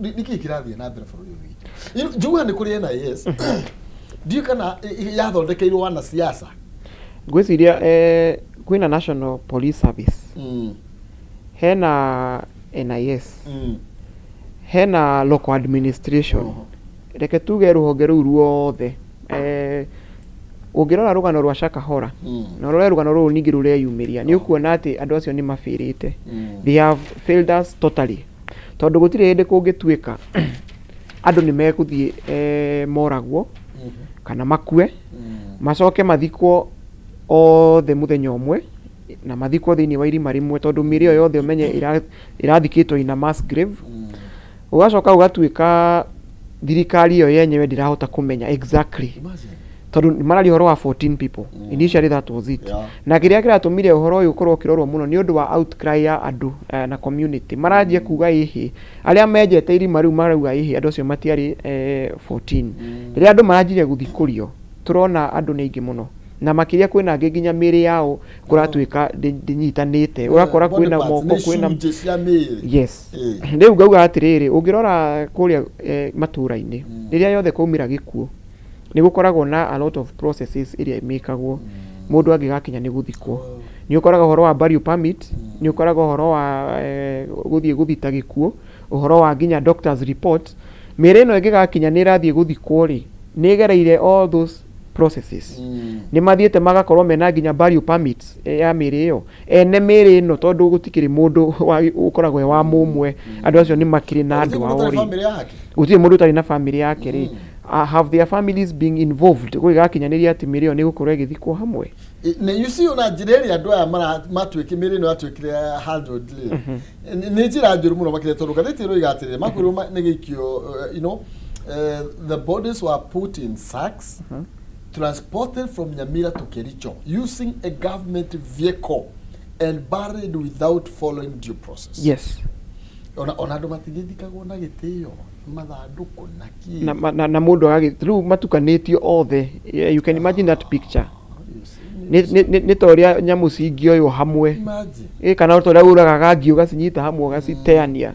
Nĩkĩĩ kĩrathiĩ na mbere bũrũri ũyũ witũ? Njugaga nĩ kũrĩ NIS, ndiũĩ kana yathondekeirwo wanasiasa. Ngwĩciria kwĩna National Police Service, hena NIS, hena local administration. Reke tuge rũhonge rũu ruothe, ũngĩrora rũgano rwa Shakahola na ũrore rũgano rũrũ ningĩ rũreyumĩria, nĩ ũkuona atĩ andũ acio nĩ mabĩrĩte. They have failed us totally, tondũ gũtirĩ hĩndĩ kũngĩtuĩka andũ nĩ megũthiĩ moragwo kana makue, macoke mathikwo othe mũthenya ũmwe na mathikwo thĩinĩ wa irima rĩmwe, tondũ mĩrĩ ĩyo yothe ũmenye ĩrathikĩtwo in a mass grave. Ũgacoka ũgatuĩka thirikari ĩyo yenyewe ndĩrahota kũmenya exactly. Imagine. Tondũ nĩ mararia ũhoro wa 14 people initially, that was it. Na kĩrĩa kĩratũmire ũhoro ũyũ ũkorwo ũkĩrorwo mũno nĩ ũndũ wa outcry ya andũ na community maranjia kuga ĩhĩ, arĩa menjete irima rĩu marauga ĩhĩ, andũ acio matiarĩ 14. Rĩrĩa andũ maranjirie gũthikũrio, tũrona andũ nĩ aingĩ mũno, na makĩria kwĩna angĩ nginya mĩrĩ yao kũratuĩka ndĩnyitanĩte, ũrakora Body kwĩna parts, moko nĩ kwĩna icunjĩ cia mĩĩrĩ. Yes. Rĩu ngauga atĩrĩrĩ, ũngĩrora kũrĩa matũũra-inĩ, rĩrĩa yothe kwaumĩra gĩkuũ, nĩ gũkoragwo na a lot of processes ĩrĩa ĩmĩkagwo mũndũ angĩgakinya nĩ gũthikwo. Nĩ ũkoraga ũhoro wa burial permit, nĩ ũkoraga ũhoro wa gũthiĩ gũthita gĩkuũ, ũhoro wa nginya doctor's report. Mĩrĩ ĩno ĩngĩgakinya nĩ ĩrathiĩ gũthikwo rĩ, nĩ ĩgereire all those processes. Nĩ mathiĩte magakorwo mena nginya burial permits ya mĩrĩ ĩyo, ene mĩrĩ ĩno, tondũ gũtikĩrĩ mũndũ ũkoragwo e wa mũmwe. Andũ acio nĩ makĩrĩ na andũ Gũtirĩ ao mũndũ ũtarĩ rĩ. Family yake. Gũtirĩ mũndũ ũtarĩ na family yake rĩ. Have their families been involved gũgĩgakinyanĩria atĩ mĩrĩ ĩyo nĩ gũkorwo ĩgĩthikwo hamwe? Na you see, ona njĩra ĩrĩa andũ aya matuĩki mĩrĩ ĩno yatuĩkire 100 rĩ, nĩ njĩra njũru mũno makĩria, tondũ ngathĩti ĩroiga atĩrĩrĩ, makwĩrwo nĩ gĩikio, the bodies were put in sacks. Transported from Nyamira to Kericho using a government vehicle and buried without following due process. Ona andũ matigĩthikagwo na gĩtĩo, mathandũkũ na kĩ. Na mũndũ agagĩ rĩu matukanĩtio othe. Yeah, you can imagine that picture. You see, Nĩ ta ũrĩa nyamũ cingĩoywo hamwe. Imagine. Kana ta ũrĩa ũragaga ngi ũgacinyita hamwe ũgaciteania.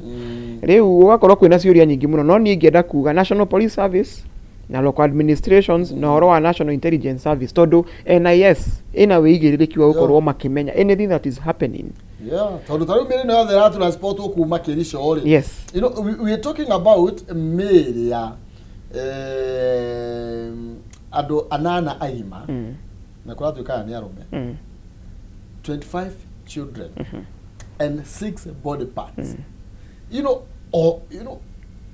Rĩu ũgakorwo kwĩna ciũria nyingĩ mũno, no niĩ ingĩenda kuga National Police Service na local administrations na ũhoro wa National Intelligence Service, tondũ NIS ĩna wĩigĩrĩrĩki wa gũkorwo makĩmenya anything that is happening. Yeah, tondũ ta rĩu mĩĩrĩ ĩno yothe ĩratransportwo kuma Kericho rĩ. We are talking about mĩĩrĩ ya andũ anana agima na kũratuĩkaga nĩ arũme, 25 children and six body parts.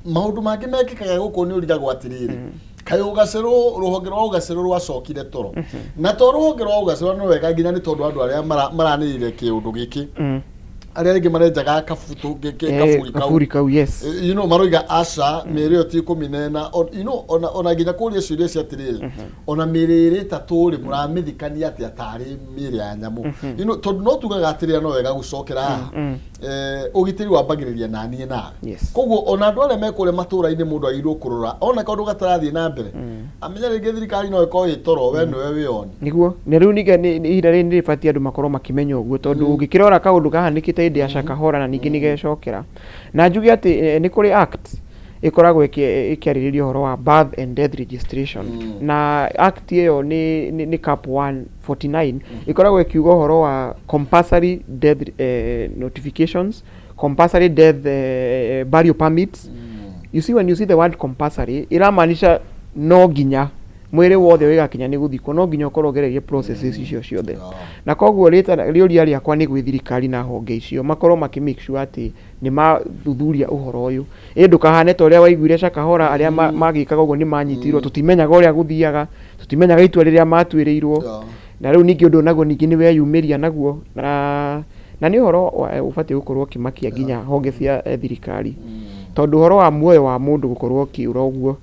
Maũndũ mangĩ mekĩkaga gũkũ nĩ ũrigagwo atĩrĩrĩ, kaĩ ũgacerwo rũhonge rwa ũgacerwo rwacokire toro na to rũhonge rwa ũgacerwo nĩ wega nginya nĩ tondũ andũ arĩa maranĩrĩire kĩũndũ gĩkĩ, arĩa rĩngĩ marenjaga kabutũ kaburi kau. Kaburi kau, yes. Maroiga aca, mĩĩrĩ ĩyo ti 14. Ona nginya kũria ciũria cia atĩrĩrĩ, ona mĩĩrĩ ĩrĩ ĩtatũ rĩ, mũramĩthikania atĩa tarĩ mĩĩrĩ ya nyamũ? Tondũ no tugaga atĩrĩrĩ, no wega gũcokera haha. Ũgitĩri wambagĩrĩria na niĩ nawe. Koguo ona andũ arĩa me kũrĩa matũũra-inĩ, mũndũ agĩrĩirwo kũrora ona kaũndũ gatarathiĩ na mbere, amenya rĩngĩ thirikari no ĩkorwo ĩ toro, we nĩwe wĩoni. Nĩguo na rĩu ningĩ ihinda rĩrĩ nĩ rĩbatiĩ andũ makorwo makĩmenya ũguo, tondũ ũngĩkĩrora kaũndũ kahanĩkĩte hĩndĩ ya Shakahola na ningĩ nĩ gecokera. Na njuge atĩ nĩ kũrĩ act ĩkoragwo ĩkĩarĩrĩria ũhoro wa birth and death registration, na act ĩyo nĩ cap 149, ĩkoragwo ĩkiuga ũhoro wa compulsory death notifications, compulsory death burial permits. You see, when you see the word compulsory, iramaanisha no nginya mwĩrĩ wothe wĩgakinya nĩ gũthikwo, no nginya ũkorwo ũgereire processes icio ciothe. Na koguo rĩũria rĩakwa nĩ gwĩ thirikari na honge icio makorwo makĩ make sure atĩ nĩ mathuthuria ũhoro ũyũ, ĩ ndũkahane ta ũrĩa waiguire Shakahola, arĩa magĩkaga ũguo nĩ manyitirwo. Tũtimenyaga ũrĩa gũthiaga, tũtimenyaga itua rĩrĩa matuĩrĩirwo. Na rĩu ningĩ ũndũ naguo ningĩ nĩ weyumĩria naguo, na nĩ ũhoro ũbatiĩ gũkorwo ũkĩmakia nginya honge cia thirikari, tondũ ũhoro wa muoyo wa mũndũ gũkorwo ũkĩũra ũguo,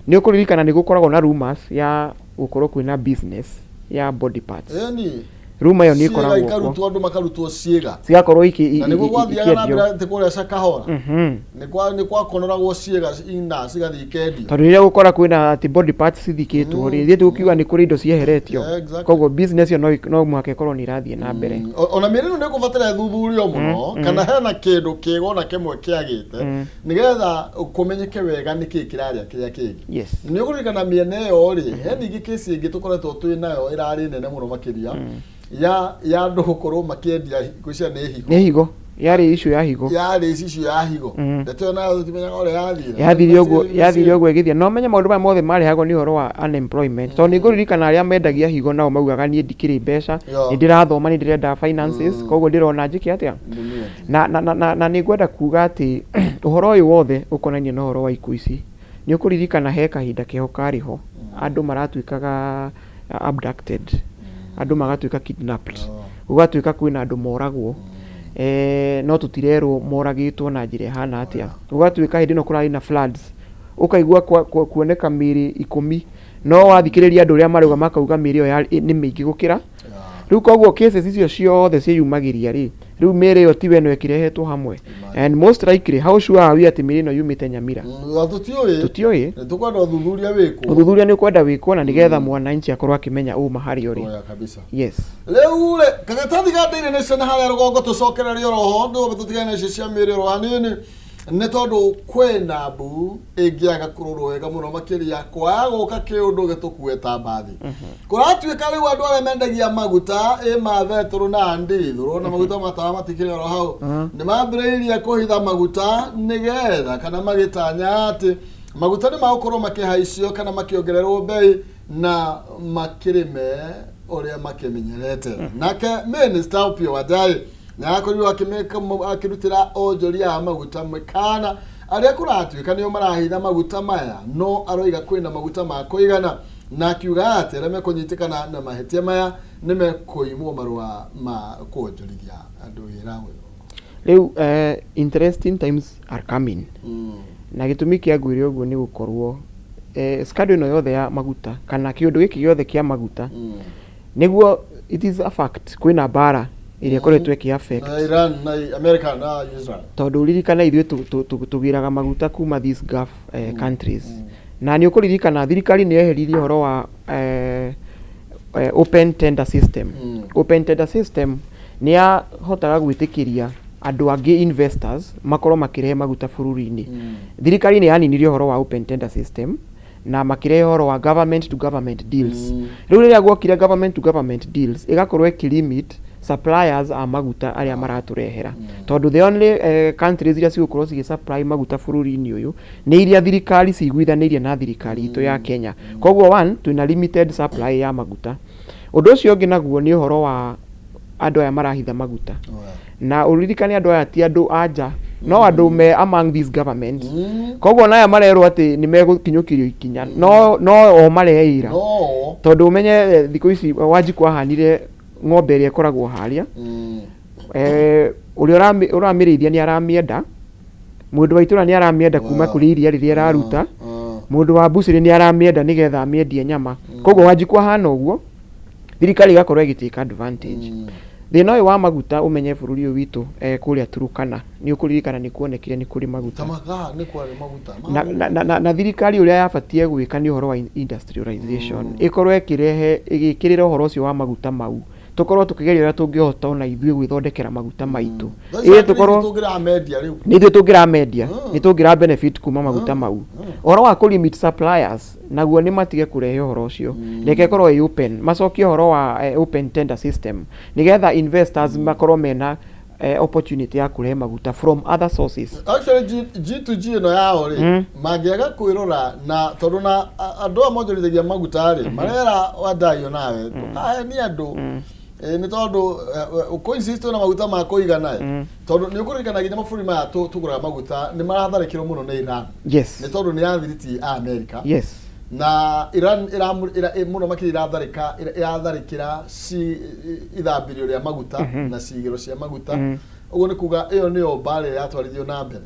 nĩ ũkũririkana nĩ gũkoragwo na rumors ya gũkorwo kwĩna business ya body parts. Ĩni. Rumor ĩyo nĩ Ciĩga ĩkoragwo kuo. Ikarutwo, andũ makarutwo ciĩga. Cigakorwo Na nĩguo gwathiaga na ikĩendio. mbere atĩ kũrĩa Shakahola nĩ kwakonoragwo ciĩga ina cigathiĩ ikendio. Tondũ rĩrĩa gũkora kwĩna atĩ body parts cithikĩtwo rĩ, ithuĩ tũkiuga nĩ kũrĩ indo cieheretio. Koguo business ĩyo no mũhaka ĩkorwo nĩ ĩrathiĩ na mbere. Ona mĩĩrĩ ĩno nĩ ĩkũbatara ĩthuthurio mũno kana hena kĩndũ kĩgona kĩmwe kĩagĩte, nĩgetha kũmenyeke wega nĩkĩ kĩrarĩa kĩrĩa kĩngĩ. Nĩ ũkũririkana mĩena ĩyo rĩ, he ningĩ kesi ĩngĩ tũkoretwo twĩ nayo ĩrarĩ nene mũno makĩria ya andũ gũkorwo makĩendia, ngwĩciria nĩ higo. Nĩ higo, yarĩ issue ya higo. Yarĩ issue ya higo. Ndeto ĩyo nayo tũtimenyaga ũrĩa yathire. Yathire ũguo ĩgĩthiĩ. No menye maũndũ maya mothe marehagwo nĩ ũhoro wa unemployment, tondũ nĩ ngũririkana arĩa mendagia higo nao maugaga, "Niĩ ndikĩrĩ mbeca, nĩ ndĩrathoma, nĩ ndĩrenda finances, koguo ndĩrona njĩke atĩa?" Ndĩmĩendie. Na nĩ ngwenda kuga atĩ ũhoro ũyũ wothe ũkonainie na ũhoro wa ikuũ ici. Nĩ ũkũririkana he kahinda keho karĩ ho andũ maratuĩkaga abducted, andũ magatuĩka kidnapped, gũgatuĩka kwĩna andũ moragwo, no tũtirerwo moragĩtwo na njĩra ĩhana atĩa. Gũgatuĩka hĩndĩ ĩno kũrarĩ na floods, ũkaigua kuoneka mĩĩrĩ 10, no wathikĩrĩria andũ ũrĩa marauga, makauga mĩĩrĩ ĩyo nĩ mĩingĩ gũkĩra rĩu. Koguo cases icio ciothe ciĩyumagĩria rĩ, rĩu mĩĩrĩ ĩyo tiwe ĩno ĩkĩrehetwo hamwe, and most likely, how sure are we atĩ mĩĩrĩ ĩno yumĩte Nyamira? Tũtiũĩ. Tũtiũĩ. Nĩ tũkwenda ũthuthuria wĩkwo. Ũthuthuria nĩ ũkwenda wĩkwo na nĩgetha mwananchi akorwo akĩmenya ũma harĩa ũrĩ. Oya kabisa. Rĩu rĩ, karatathi ga Daily Nation harĩa rũgongo, tũcokererie oroho ndũbe tũtigane na icio cia mĩĩrĩ oro hanini, nĩ tondũ kwĩna mbu ĩngĩaga kũrorwo wega mũno makĩria kwaga gũka kĩũndũ gĩtũkue ta mbathi. Kũratuĩka rĩu andũ arĩa mendagia maguta ĩ ma betũrũ na ndithũrũ na maguta matawa matikĩrĩ oro hau, nĩ mambĩrĩirie kũhitha maguta nĩgetha kana magĩtanya atĩ maguta nĩ magũkorwo makĩhaicio kana makĩongererwo bei na makĩrĩme ũrĩa makĩmenyerete. Nake Minister Opiyo Wandayi nĩ arakorirwo akĩrutĩra onjoria a maguta mĩkana arĩa kũratuĩka nĩo marahitha maguta maya, no aroiga kwĩna maguta ma kũigana, na akiuga atĩ arĩa mekũnyitĩkana na mahĩtia maya nĩ mekũimwo marũa ma kuonjorithia andũ wĩra ũyũ. Rĩu interesting times are coming, na gĩtũmi kĩa ngwĩre ũguo nĩ gũkorwo Scandal ĩno yothe ya maguta kana kĩũndũ gĩkĩ gĩothe kĩa maguta, nĩguo it is a fact kwĩna mbara ĩrĩa ĩkoretwo ĩkĩ affect Na Iran na America na Israel. Tondũ ririkana ithuĩ tũgĩraga maguta kuma these Gulf countries, na nĩ ũkũririkana thirikari nĩ yeheririe ũhoro wa open tender system. Open tender system nĩ yahotaga gwĩtĩkĩria andũ angĩ, investors, makorwo makĩrehe maguta bũrũri-inĩ. Thirikari nĩ yaninirie ũhoro wa open tender system na makĩrehe ũhoro wa government to government deals. Rĩu rĩrĩa guokire government to government deals, ĩgakorwo ĩkĩlimit suppliers a maguta arĩa maratũrehera, tondũ the only countries iria cigũkorwo cigĩ supply maguta bũrũri-inĩ ũyũ nĩ iria thirikari ciguithanĩirie na thirikari itũ ya Kenya. Koguo one, twĩna limited supply ya maguta. Ũndũ ũcio ũngĩ naguo nĩ ũhoro wa andũ aya marahitha maguta, na ũririkane andũ aya ti andũ a nja, no andũ me among these governments. Koguo naya marerwo atĩ nĩ megũkinyũkĩrio ikinya, no o mareĩra. No. Tondũ ũmenye thikũ ici Wanjikũ ahanire ng'ombe ĩrĩa ĩkoragwo harĩa, ũrĩa ũramĩrĩithia nĩ aramĩenda, mũndũ wa itũra nĩ aramĩenda kuma kũrĩ iria rĩrĩa ĩraruta, mũndũ wa mbucĩrĩ nĩ aramĩenda nĩgetha amĩendie nyama. Koguo Wanjikũ ahana ũguo, thirikari ĩgakorwo ĩgĩtake advantage. Thĩna ũyũ wa maguta, ũmenye bũrũri ũyũ witũ, kũrĩa Turukana nĩ ũkũririkana nĩ kuonekire nĩ kũrĩ maguta. Tamaga nĩ kwarĩ maguta. Na thirikari ũrĩa yabatie gwĩka nĩ ũhoro wa industrialization, ĩkorwo ĩkĩrehe, ĩgĩkĩrĩra ũhoro ũcio wa maguta mau, tũkorwo tũkĩgeria ũrĩa tũngĩhota ona ithuĩ gwĩthondekera maguta maitũ. Ĩ tũkorwo Tũngĩramendia rĩu. Nĩ ithuĩ tũngĩramendia, nĩ tũngĩra benefit kuma maguta mau. Ũhoro wa kũ limit suppliers naguo nĩ matige kũrehe ũhoro ũcio, reke ĩkorwo ĩ open, macokie ũhoro wa open tender system nĩgetha investors makorwo mena opportunity ya kũrehe maguta from other sources. Actually G2G ĩno yao rĩ, mangĩaga kwĩrora na tondũ na andũ aya monjorithagia maguta rĩ, marera wandaio nawe ndũkahenie andũ. Nĩ tondũ kũ insist na maguta ma kũigana ĩ, tondũ nĩ ũkũririkana nginya mabũrũri maya tũgũraga maguta nĩ maratharĩkĩrwo mũno nĩ Iran, nĩ tondũ nĩ athiriti a America. Na Iran mũno makĩria ĩratharĩkĩra ithambĩrio rĩa maguta na cigĩro cia maguta. Ũguo nĩ kuga ĩyo nĩyo mbara ĩrĩa yatwarithio na mbere,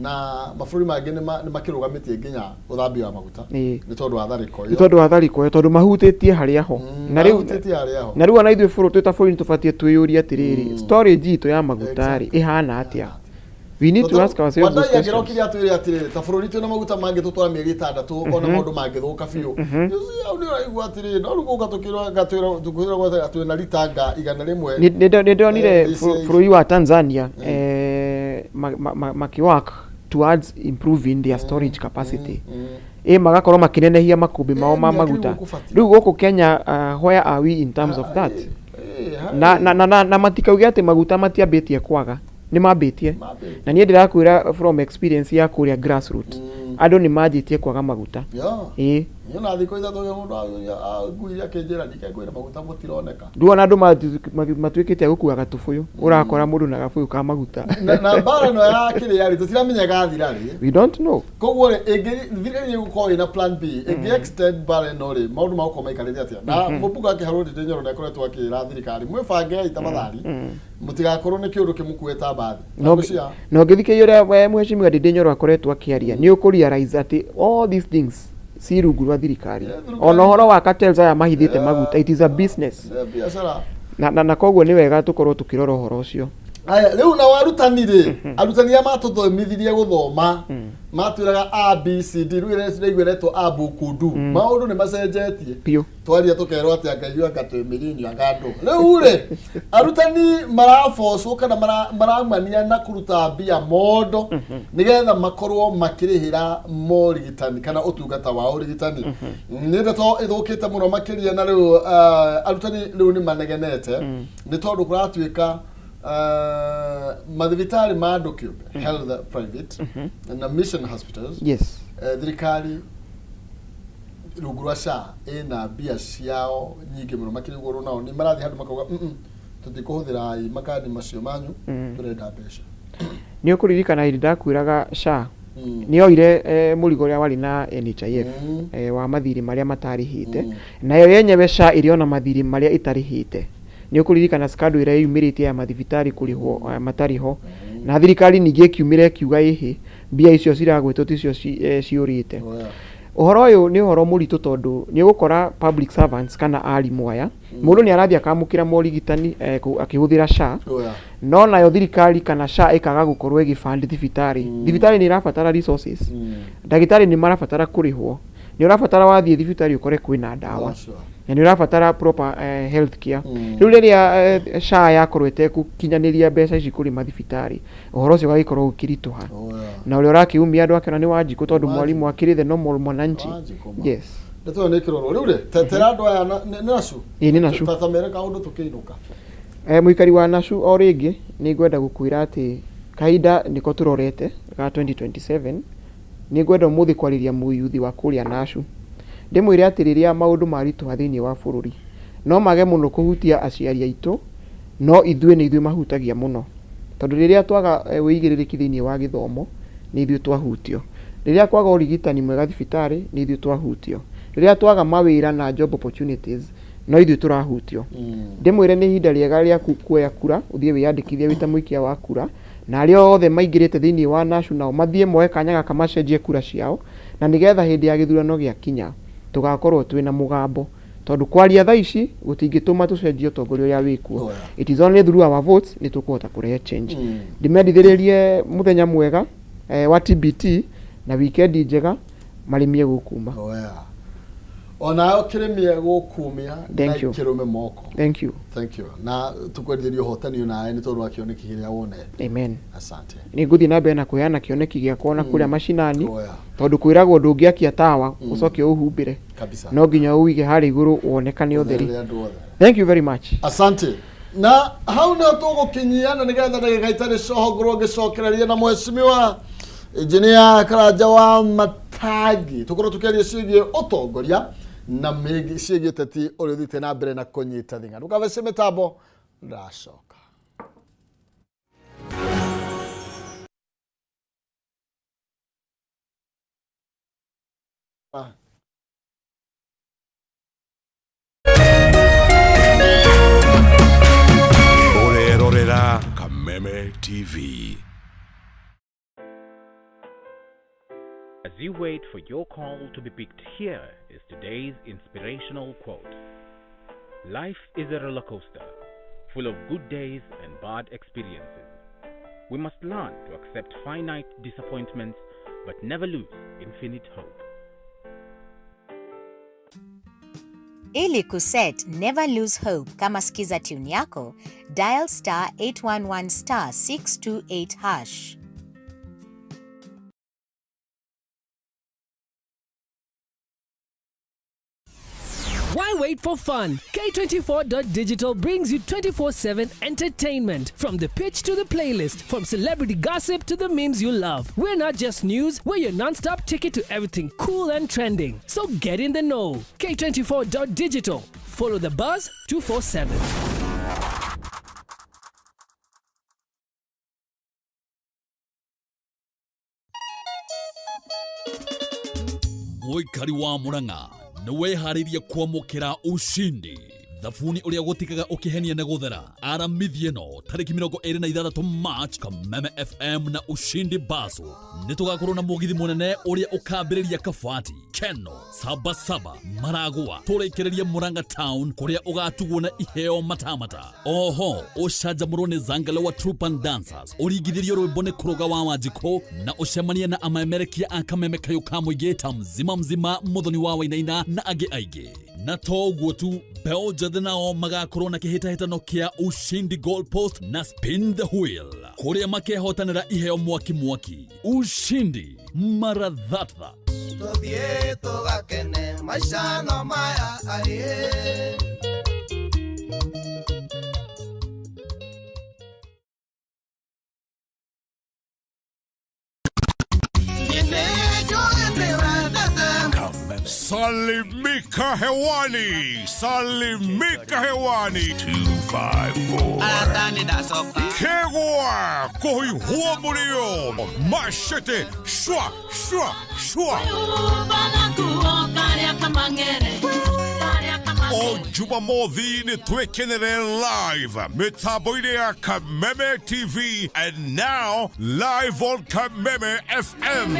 na mabũrũri mangĩ nĩ makĩrũgamĩtie nginya ũthambia wa maguta nĩ tondũ wa tharĩko nĩ ĩyo. Tondũ wa tharĩko ĩyo, tondũ mahutĩtie harĩa ho. Na rĩu Mahutĩtie harĩa ho. Na rĩu ona ithuĩ bũrũri, twĩ ta bũrũri, nĩ tũbatiĩ twĩyũrie atĩrĩrĩ, storage itũ ya maguta rĩ, ĩhana atĩa? We need to ask ourselves those Wandai questions. angĩrokire atwĩre atĩrĩrĩ, ta bũrũri twĩna maguta mangĩ tũtwara mĩeri 6 ona maũndũ mangĩthũka biũ. You see, hau nĩ ũraigua atĩrĩrĩ, no rĩu gũka tũkĩrwo twĩna rita nga 100. Nĩ ndonire bũrũri wa Tanzania makĩwork towards improving their storage capacity, ĩ magakorwo makĩnenehia makũmbĩ mao ma Nĩ akĩrĩ maguta. gũkũ. Rĩu gũkũ Kenya, where are we in terms of that? Na matikauge atĩ maguta matiambĩtie kwaga, nĩ mambĩtie. Mambĩtie. Na niĩ ndĩrakwĩra from experience ya kũrĩa grassroot, andũ nĩ manjĩtie kwaga maguta, ĩ. Niĩ na thikũ 3 mũndũ nguire akĩnjĩra ndikengwĩra maguta mũtironeka. Nduona andũ matuĩkĩte a gũkuaga tũbũyũ, ũrakora mũndũ na gabũyũ ka maguta. Na mbara ĩno ya kĩrĩa rĩ, tũtiramenya ĩgathira rĩ. We don't know. Koguo rĩ, thirikari nĩ ĩgũkorwo ĩna plan B ĩngĩ extend mbara ĩno rĩ, maũndũ magũkorwo maikarĩte atĩa? Na mũmbunge wa Kĩharũ Ndindi Nyoro nĩ akoretwo akĩra thirikari, mwĩbangei tafadhali, mũtigakorwo nĩ kĩũndũ kĩmũkue ta mbathi. Na Ngwĩciria na ũngĩthikĩrĩria ũrĩa we mheshimiwa Ndindi Nyoro akoretwo akĩaria, nĩ ũkũ realize atĩ all these things ci rungu rwa thirikari. Yeah, thirikari. Ona ũhoro wa cartels aya mahithĩte maguta, it is a business. Nĩ biacara. Na koguo nĩ wega tũkorwo tũkĩrora ũhoro ũcio. Aya, rĩu nao arutani rĩ, arutani arĩa matũthomithirie gũthoma matwĩraga A B C D, rĩu ĩrĩa tũraigua ĩretwo A bukundu, maũndũ nĩ macenjetie. Biũ. Twaria tũkerwo atĩ anga ithuĩ anga twĩ mĩrini anga andũ. Rĩu rĩ, arutani marabocwo kana maraumania na kũruta mbia mondo nĩgetha makorwo makĩrĩhĩra morigitani kana ũtungata wa ũrigitani. Nĩ ndeto ĩthũkĩte mũno makĩria, na rĩu arutani rĩu nĩ manegenete nĩ tondũ kũratuĩka mathibitarĩ ma andũ kĩũmbe, health private na mission hospitals, thirikari rungu rwa SHA ĩna mbia ciao nyingĩ mũno makĩria. Ũguo nao nĩ marathiĩ handũ makauga, "Tũtikũhũthĩra makandi macio manyu, tũrenda mbeca." Nĩ ũkũririkana hĩndĩ ndakwĩraga SHA nĩ yoire mũrigo ũrĩa warĩ na NHIF wa mathirĩ marĩa matarĩhĩte, nayo yenyewe SHA ĩrĩ ona mathirĩ marĩa ĩtarĩhĩte. Nĩ ũkũririkana scandal ĩrĩa yumĩrĩte ya mathibitarĩ kũrĩhwo matarĩ ho, na thirikari ningĩ ĩkiumĩra ĩkiuga ĩhĩ, mbia icio ciragwĩtwo ticio ciũrĩte. Oh, yeah. Ũhoro ũyũ nĩ ũhoro mũritũ tondũ nĩ ũgũkora public servants kana arimũ aya, mũndũ nĩ arathiĩ akamũkĩra morigitani akĩhũthĩra SHA, no nayo thirikari kana SHA ĩkaga gũkorwo ĩgĩ fund thibitarĩ. Thibitarĩ nĩ ĩrabatara resources, ndagĩtarĩ nĩ marabatara kũrĩhwo, nĩ ũrabatara wathiĩ thibitarĩ ũkore kwĩna ndawa, na nĩ ũrabatara proper health care. Rĩu rĩrĩa SHA yakorwo ĩtegũkinyanĩria mbeca ici kũrĩ mathibitarĩ, ũhoro ũcio ũgagĩkorwo ũkĩritũha, na ũrĩa ũrakĩumia andũ akĩona nĩ Wanjikũ, tondũ mwarimũ akĩrĩ the normal mwananchi. Yes. Ndeto ĩyo nĩ ĩkĩrorwo rĩu rĩ, tetera andũ aya nĩ Nacu. Ĩĩ, nĩ Nacu. Ta mere kaũndũ tũkĩinũka. Mũikari wa Nacu, o rĩngĩ nĩ ngwenda gũkwĩra atĩ kahinda nĩko tũrorete ga 2027. Nĩ ngwenda ũmũthĩ kwarĩria mũyuthi wa kũrĩa Nacu, ndĩmwĩre atĩ rĩrĩa maũndũ maritũha thĩinĩ wa bũrũri, no mage mũno kũhutia aciari aitũ, no ithuĩ nĩ ithuĩ mahutagia mũno, tondũ rĩrĩa twaga wĩigĩrĩrĩki thĩinĩ wa gĩthomo, nĩ ithuĩ twahutio. Rĩrĩa kwaga ũrigitani mwega thibitarĩ, nĩ ithuĩ twahutio. Rĩrĩa twaga mawĩra na job opportunities, no ithuĩ tũrahutio. Ndĩmwĩre nĩ ihinda rĩega rĩa kuoya kura, ũthiĩ wĩyandĩkithie wĩ ta mũikia wa kura, na arĩa othe maingĩrĩte thĩinĩ wa Nacu nao mathiĩ moe kanya gaka macenjie kura ciao, na nĩgetha hĩndĩ ya gĩthurano gĩakinya tũgakorwo twĩna mũgambo, tondũ kwaria thaa ici gũtingĩtũma tũcenjie ũtongoria ũrĩa wĩkuo. It is only through our votes nĩ tũkũhota kũrehe change. Ndĩmendithĩrĩrie mũthenya mwega wa TBT na wikendi njega, marĩmie gũkuma. Onawe ũkĩrĩmie gũkumia na Thank you. ikĩrũme moko. Thank you. Thank you, na tukwendithĩria ũhotani onawe nĩ tondũ wa kĩoneki kĩrĩa wonete. Amen. Asante. Nĩ ngũthiĩ na mbere na kũheana kĩoneki gĩakwa na kũrĩa macinani, tondũ kwĩragwo ndũngĩakia tawa ũcoke ũhumbĩre. No nginya ũwĩige harĩa igũrũ wonekane ũtheri. Ũtherere andũ othe. Thank you very much. Asante. Na hau nĩho tũgũkinyia, na nĩgetha ndagĩka itarĩ coho ngorwo ngĩcokereria na mheshimiwa engineer Karanja wa Matangi, tũkorwo tũkĩaria ciĩgiĩ ũtongoria na mĩngĩ ciĩgiĩ ũteti ũrĩa ũthiĩte na mbere na kũnyita thing'a. Ndũkabece mĩtambo, ndacoka. Ũrerorera Kameme TV. As you wait for your call to be picked, here is today's inspirational quote. Life is a roller coaster, full of good days and bad experiences. We must learn to accept finite disappointments, but never lose infinite hope. Ili kuset Never Lose Hope kama skiza tune yako, dial *811*628#. Why wait for fun? K24.digital brings you 24/7 entertainment. From the pitch to the playlist, from celebrity gossip to the memes you love. We're not just news, we're your non-stop ticket to everything cool and trending. So get in the know. K24.digital. Follow the buzz 247. Mũikari wa Murang'a nĩ weharĩirie kwamũkĩra ushindi, thabuni ũrĩa gũtikaga ũkĩhenia nĩ gũthera. Aramithi ĩno tarĩki 26 March, Kameme FM na Ushindi Baso nĩ tũgakorwo na mũgithi mũnene ũrĩa ũkambĩrĩria Kabati, Keno, Sabasaba, Maragua, tũrĩkĩrĩrie Murang'a town, kũrĩa ũgatugwo na iheo matamata. Oho ũcanjamũrwo nĩ Zangale wa Troop and Dancers, ũringithĩrio rwĩmbo nĩ Kũrũga wa Wanjikũ, na ũcemanie na amaemerekia a Kameme kayũ ka mũingĩ ta Mzima Mzima, Mũthoni wa Wainaina na angĩ aingĩ. Na to ũguo tu, mbeũ njĩthĩ nao magakorwo na kĩhĩtahĩtano kĩa Ushindi Goal Post na Spin the Wheel, kũrĩa makehotanĩra iheo mwaki mwaki. Ushindi mara thatha. Tũthiĩ tũgakene maica no maya aĩ. Salimika hewani, salimika hewani. 254. Kegwa, kohi huo machete, shwa, shwa, shwa. O Jumamothi nĩ twĩkenere live mĩtambo-inĩ ya Kameme TV and now live on Kameme FM.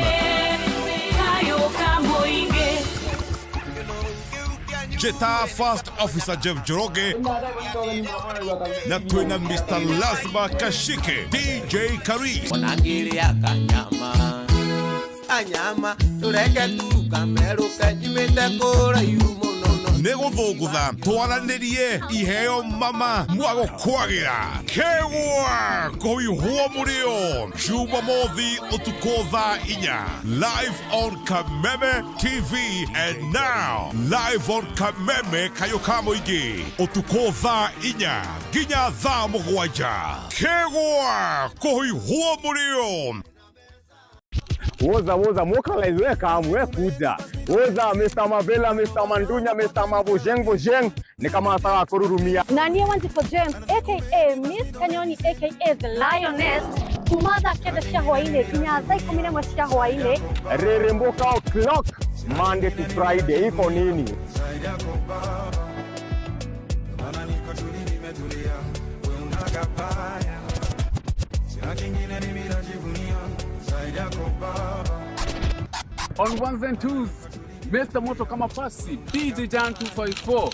Njĩta First Officer Jeff Njoroge na twĩna Mr. Lazima Kashike, DJ Karis. Onangĩrĩa kanyama kanyama tũreke tu kamerũke nyumĩte kũraihu mũno no Nĩ gũthũngũtha twaranĩrie iheo mama mwago kwagĩra kegwa kũihwo mũrĩo Jumamothi ũtukũ thaa 4 live on Kameme TV and now live on Kameme kayũ ka mũingĩ ũtukũ thaa 4 nginya thaa 7 kegwa kũihwo mũrĩo. Woza woza mokalize we kamu we kuja. Woza Mr. Mavela Mr. Mandunya Mr. Mabojeng Bojeng ni kama sawa kururumia. Na niĩ Wanjikũ James aka Miss Kanyoni aka The Lioness kuma thaa 9 cia hwainĩ nginya thaa 11 cia hwainĩ. Reremboka o'clock Monday to Friday iko nini? On ones and twos, Mr. Moto kama pasi, DJ Jan 254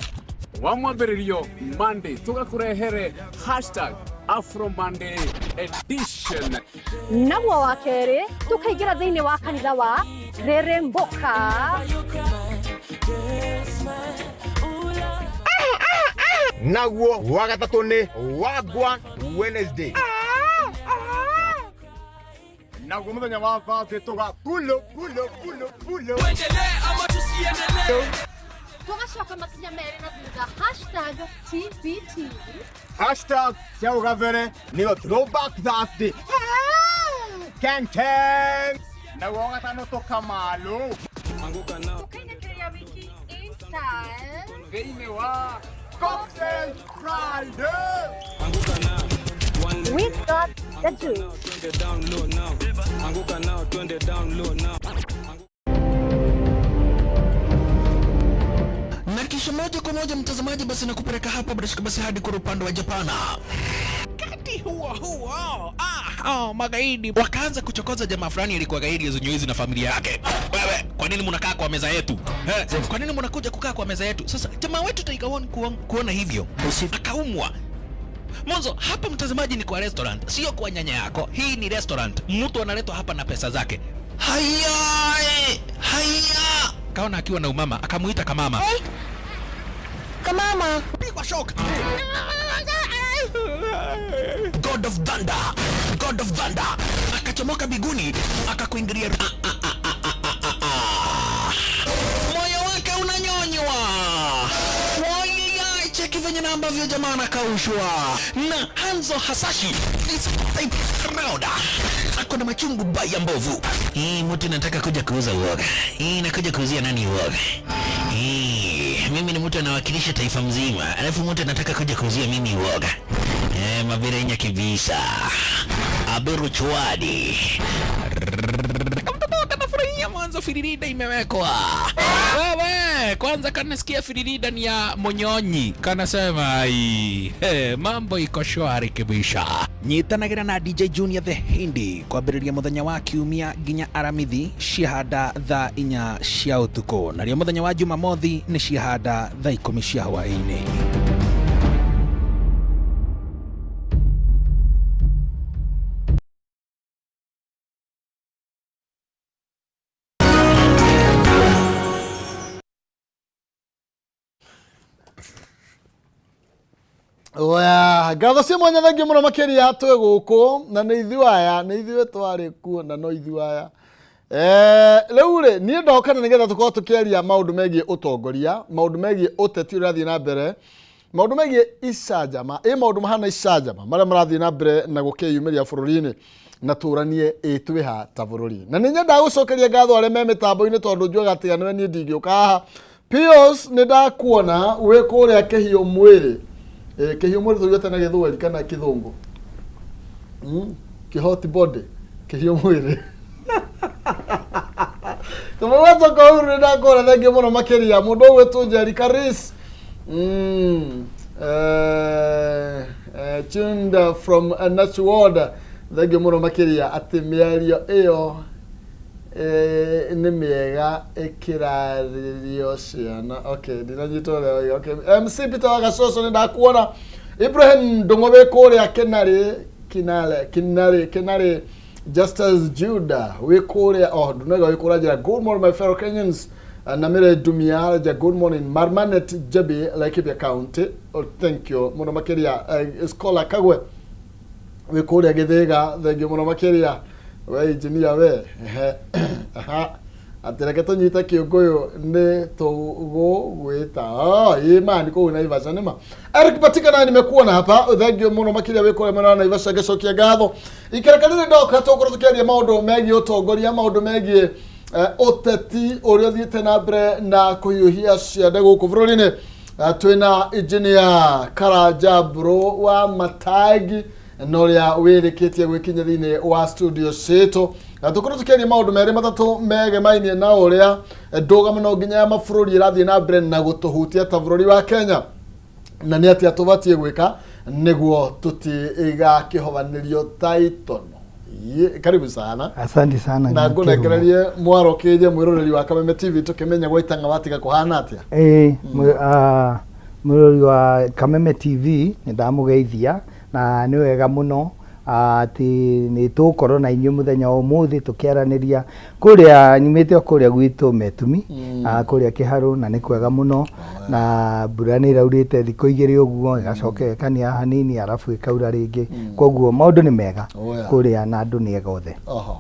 wa mwambĩrĩrio Monday tũgakũrehere hashtag Afro Monday edition. Naguo wa kerĩ tũkaingĩra thĩinĩ wa kanitha wa Reremboka. Naguo wa gatatũ nĩ Wagwan Wednesday. Naguo mũthenya wa Thursday tũga pulo pulo pulo pulo. Tũgacoka makinya merĩ na thutha hashtag TBT. Hashtag cia ũgabere nĩyo Throwback Thursday. Ken Ken. Naguo wa gatano tũkamalo. Tũkainĩkĩria wiki in style. Thĩinĩ wa Cocktail Friday. We got the juice. Na kisha moja kwa moja mtazamaji, basi nakupeleka hapa bila shaka basi hadi kwa upande wa Japana. Wakati huo huo, magaidi wakaanza kuchokoza jamaa fulani alikuwa gaidi zenyewe na familia yake. Wewe, kwa nini mnakaa kwa meza yetu? Kwa nini mnakuja kukaa kwa meza yetu? Sasa jamaa wetu Tiger One kuona hivyo akaumwa. Mwanzo hapa mtazamaji ni kwa restaurant, sio kwa nyanya yako. Hii ni restaurant, mtu analetwa hapa na pesa zake. Haya, haya. Kaona akiwa na umama, akamuita kamama. Hey. Kamama. Pigwa shock. God of Thunder, God of Thunder akachomoka biguni akakuingilia. Moyo wake unanyonywa. Wai, cheki venye na ambavyo jamaa anakaushwa na Hanzo Hasashi this type round ako na machungu baya mbovu. Hii mtu nataka kuja kuuza uoga. Hii nakuja kuuzia nani uoga? Hii mimi ni mtu anawakilisha taifa mzima, alafu mtu anataka kuja kuuzia mimi uoga. Mabirenya kibisa. Aberu chwadi. Kamtoto kanafurahia mwanzo firirida imewekwa. Wewe, kwanza kanasikia firirida ni ya monyonyi. Kanasema ai, mambo iko shwari kibisha. Nyitanagira na DJ Junior the Hindi kwambĩrĩria mũthenya wa kiumia nginya aramithi ciahanda thaa 4 cia ũtukũ, narĩo mũthenya wa Jumamothi nĩ ciahanda thaa 10 cia hwaĩ-inĩ. Oya, ngatho cia mwanya thengiũ mũno makĩria twĩ gũkũ na nĩ ithuĩ aya, nĩ ithuĩ twarĩ kuo na no ithuĩ aya. Rĩu rĩ, niĩ ndoka na nĩgetha tũkorwo tũkĩaria maũndũ megiĩ ũtongoria, maũndũ megiĩ ũteti ũrĩa ũrathiĩ na mbere, maũndũ megiĩ icanjama, ĩ maũndũ mahana icanjama marĩa marathiĩ na mbere na gũkĩyumĩria bũrũri-inĩ na tũranie ĩ twĩha ta bũrũri. Na nĩ nyendaga gũcokeria ngatho arĩa me mĩtambo-inĩ tondũ njugaga atĩ nĩwe niĩ ndingĩũka haha. Pius, nĩ ndakuona wĩ kũrĩa kĩhiũ mwĩrĩ. Kĩhiũ mwĩrĩ tũugĩte na gĩthweri kana kĩthũngũ? Kĩhoti body, kĩhiũ mwĩrĩ. Tũmũgwatwo kwa uru nĩ ndakuona, thengiũ mũno makĩria. Mũndũ ũgwĩtwo Njeri Karis. Tuned from Nachuoda. Thengiũ mũno makĩria atĩ mĩario ĩyo Nĩ mĩega ĩkĩrarĩrio ciana. Okay, ndinanyita ũrĩa waiga. Okay, MC Peter wa Gacoco nĩ ndakuona. Ibrahim Ndũng'ũ wĩ kũrĩa Kĩnarĩ, Kinale, Kinarĩ, Kinarĩ. Justus Judah wĩ kũrĩa, oh, ndunega wĩ kũrĩa njĩra. Good morning my fellow Kenyans. Na mĩre Ndumia nja, good morning. Marmanet Jebi, Laikipia County. Oh, thank you mũno makĩria. Scholar Kagwe wĩ kũrĩa Gĩthĩga, thengiũ mũno makĩria. We engineer we. Ehe. Aha. Atĩ reke tũnyite kĩũngũyũ nĩ tũgũgwĩta. Oh, ĩ ma nĩ kũu Naivasha nĩ ma. Eric Patikana nimekuona hapa, thengiũ mũno makĩria wĩ kũrĩa mwena wa Naivasha, ngĩcokia ngatho. Ikereka rĩrĩ ndoka tũgũkorwo tũkĩaria maũndũ megiĩ ũtongoria, maũndũ megiĩ ũteti ũrĩa ũthiĩte na mbere na kũhiũhia ciande gũkũ bũrũri-inĩ. Twĩna engineer Karanja Mbũrũ wa Matangi na ũrĩa wĩrĩkĩtie gwĩkinya thĩinĩ wa studio citũ, na tũkorwo tũkĩaria maũndũ merĩ matatũ megemainie na ũrĩa ndũgamano nginya ya mabũrũri ĩrathiĩ na mbere na gũtũhutia ta bũrũri wa Kenya, na nĩ atĩa tũbatiĩ gwĩka nĩguo tũtigakĩhobanĩrio ta itono. Karibu sana. Asante sana. Na ngũnengererie mwaro kĩrie mwĩroreri wa Kameme TV tũkĩmenya gwa itang'a watiga kũhana atĩa. Ĩĩ, mwĩroreri wa Kameme TV nĩ ndamũgeithia, na nĩ wega mũno atĩ nĩ tũgũkorwo na inyuĩ mũthenya wa ũmũthĩ tũkĩaranĩria kũrĩa nyumĩte o kũrĩa gwitũ Metumi, kũrĩa Kĩharũ, na nĩ kwega mũno, na mbura nĩ ĩraurĩte thikũ igĩrĩ ũguo, ĩgacoka ĩkania hanini arabu ĩkaura rĩngĩ, koguo maũndũ nĩ mega kũrĩa na andũ nĩ ega othe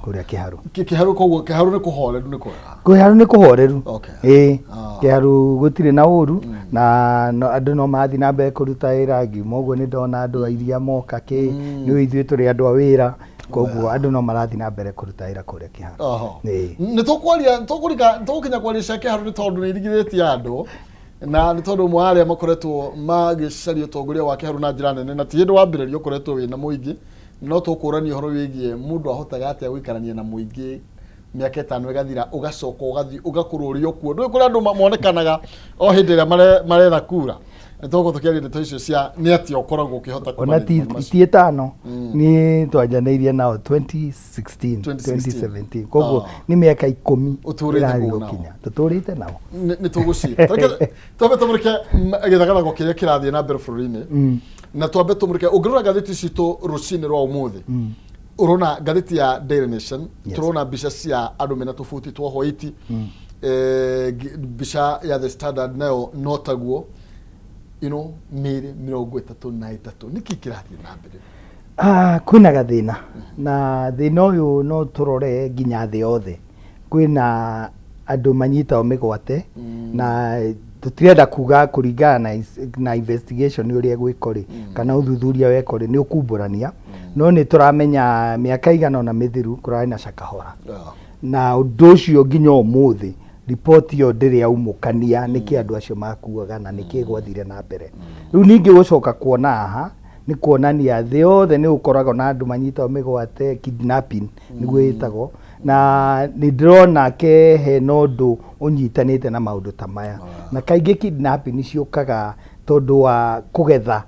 kũrĩa Kĩharũ. Kĩharũ, koguo Kĩharũ nĩ kũhoreru, nĩ kwega? Kĩharũ nĩ kũhoreru. Ĩĩ, Kĩharũ gũtirĩ na ũru, na andũ no marathiĩ na mbere kũruta wĩra. Ngiuma ũguo nĩ ndona andũ a iria moka kĩ, nĩ ithuĩ tũrĩ andũ a wĩra, koguo andũ no marathiĩ na mbere kũruta wĩra kũrĩa Kĩharũ. Ĩĩ. Nĩ tũkwaria, tũkũrika, tũgũkinya kwaria cia Kĩharũ nĩ tondũ nĩ irigithĩtie andũ, na nĩ tondũ ũmwe wa arĩa makoretwo magĩcaria ũtongoria wa Kĩharũ na njĩra nene, na ti hĩndĩ wambĩrĩria ũkoretwo wĩna mũingĩ, no tũkũrania ũhoro wĩgiĩ mũndũ ahotaga atĩa gũikarania na mũingĩ mĩaka 5 ĩgathira, ũgacoka ũgathiĩ ũgakorwo ũrĩ o kuo. Ndũĩ kũrĩ andũ monekanaga o hĩndĩ ĩrĩa maretha kura. Nĩ tũgũkorwo tũkĩaria ndeto icio cia nĩ atĩa ũkoragwo ũkĩhota Ona kũmanage maũndũ macio. ti 5, niĩ twanjanĩirie nao 2016. 2016. 2017, koguo nĩ mĩaka 10 Ũtũũrĩte ĩrathiĩ kũu nao. gũkinya tũtũrĩte nao. Nĩ tũgũciĩ twambe tũmũrĩke gĩthagathago kĩrĩa kĩrathiĩ na mbere bũrũri-inĩ, na twambe tũmũrĩke ũngĩrora ngathĩti citũ rũcinĩ rwa ũmũthĩ, ũrona ngathĩti ya Daily Nation, tũrona mbica cia andũ mena tũbuti twa white. Mbica ya The Standard nayo no taguo, mĩĩrĩ 33. Nĩkĩ kĩrathiĩ na mbere? Kwĩna gathĩna, na thĩna ũyũ no tũrore nginya thĩ yothe. Kwĩna andũ manyitagwo mĩgwate, na tũtirenda kuga kũringana na investigation ũrĩa ĩgwĩkwo rĩ, kana ũthuthuria wekwo rĩ, nĩ ũkumbũrania, no nĩ tũramenya mĩaka igana ũna mĩthiru kũrarĩ na Shakahola, na ũndũ ũcio nginya ũmũthĩ riboti ĩyo ndĩrĩ yaumũkania nĩkĩ andũ acio makuaga na nĩkĩ gwathire na mbere. Rĩu ningĩ gũcoka kuona haha nĩ kuonania thĩ yothe nĩ gũkoragwo na andũ manyitagwo mĩgwate, kidnapping nĩguo ĩtagwo, na nĩ ndĩrona ke hena ũndũ ũnyitanĩte na maũndũ ta maya, na kaingĩ kidnapping ciũkaga tondũ wa kũgetha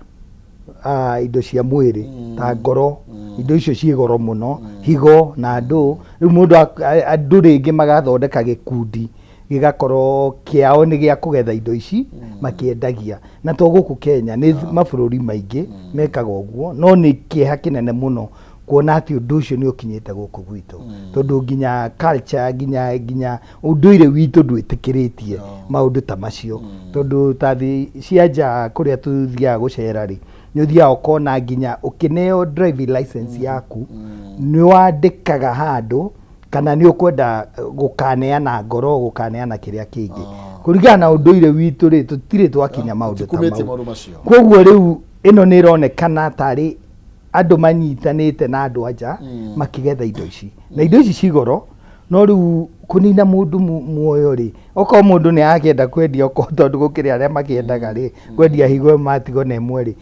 indo cia mwĩrĩ ta ngoro, indo icio ciĩ goro mũno, higo na ndũ. Rĩu mũndũ andũ rĩngĩ magathondeka gĩkundi gĩgakorwo kĩao nĩ gĩa kũgetha indo ici makĩendagia, na to gũkũ Kenya, nĩ mabũrũri maingĩ mekaga ũguo, no nĩ kĩeha kĩnene mũno kuona atĩ ũndũ ũcio nĩ ũkinyĩte gũkũ gwitũ, tondũ nginya culture, nginya ũndũire witũ ndwĩtĩkĩrĩtie maũndũ ta macio, tondũ ta thĩ cia nja kũrĩa tũthiaga gũcera rĩ, nĩ ũthiaga ũkona nginya ũkĩneo driving license yaku nĩ wandĩkaga handũ kana nĩ ũkwenda gũkaneana ngoro, gũkaneana kĩrĩa kĩngĩ. Kũringana na ũndũire witũ rĩ, tũtirĩ twakinya maũndũ ta Tũtikumĩtie mau. maũndũ macio. Koguo rĩu ĩno nĩ ĩronekana tarĩ andũ manyitanĩte na andũ anja makĩgetha indo ici, na indo ici ci goro, no rĩu kũnina mũndũ muoyo rĩ, okorwo mũndũ nĩ akĩenda kwendia, okorwo tondũ gũkĩrĩ arĩa makĩendaga rĩ, kwendia higo matigo na ĩmwe rĩ,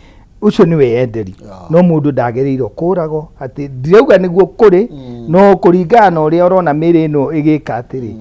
ũcio nĩ wĩyenderi, no mũndũ ndagĩrĩirwo kũragwo. Atĩ ndirauga nĩguo kũrĩ, no kũringana na ũrĩa ũrona mĩrĩ ĩno ĩgĩka atĩrĩ,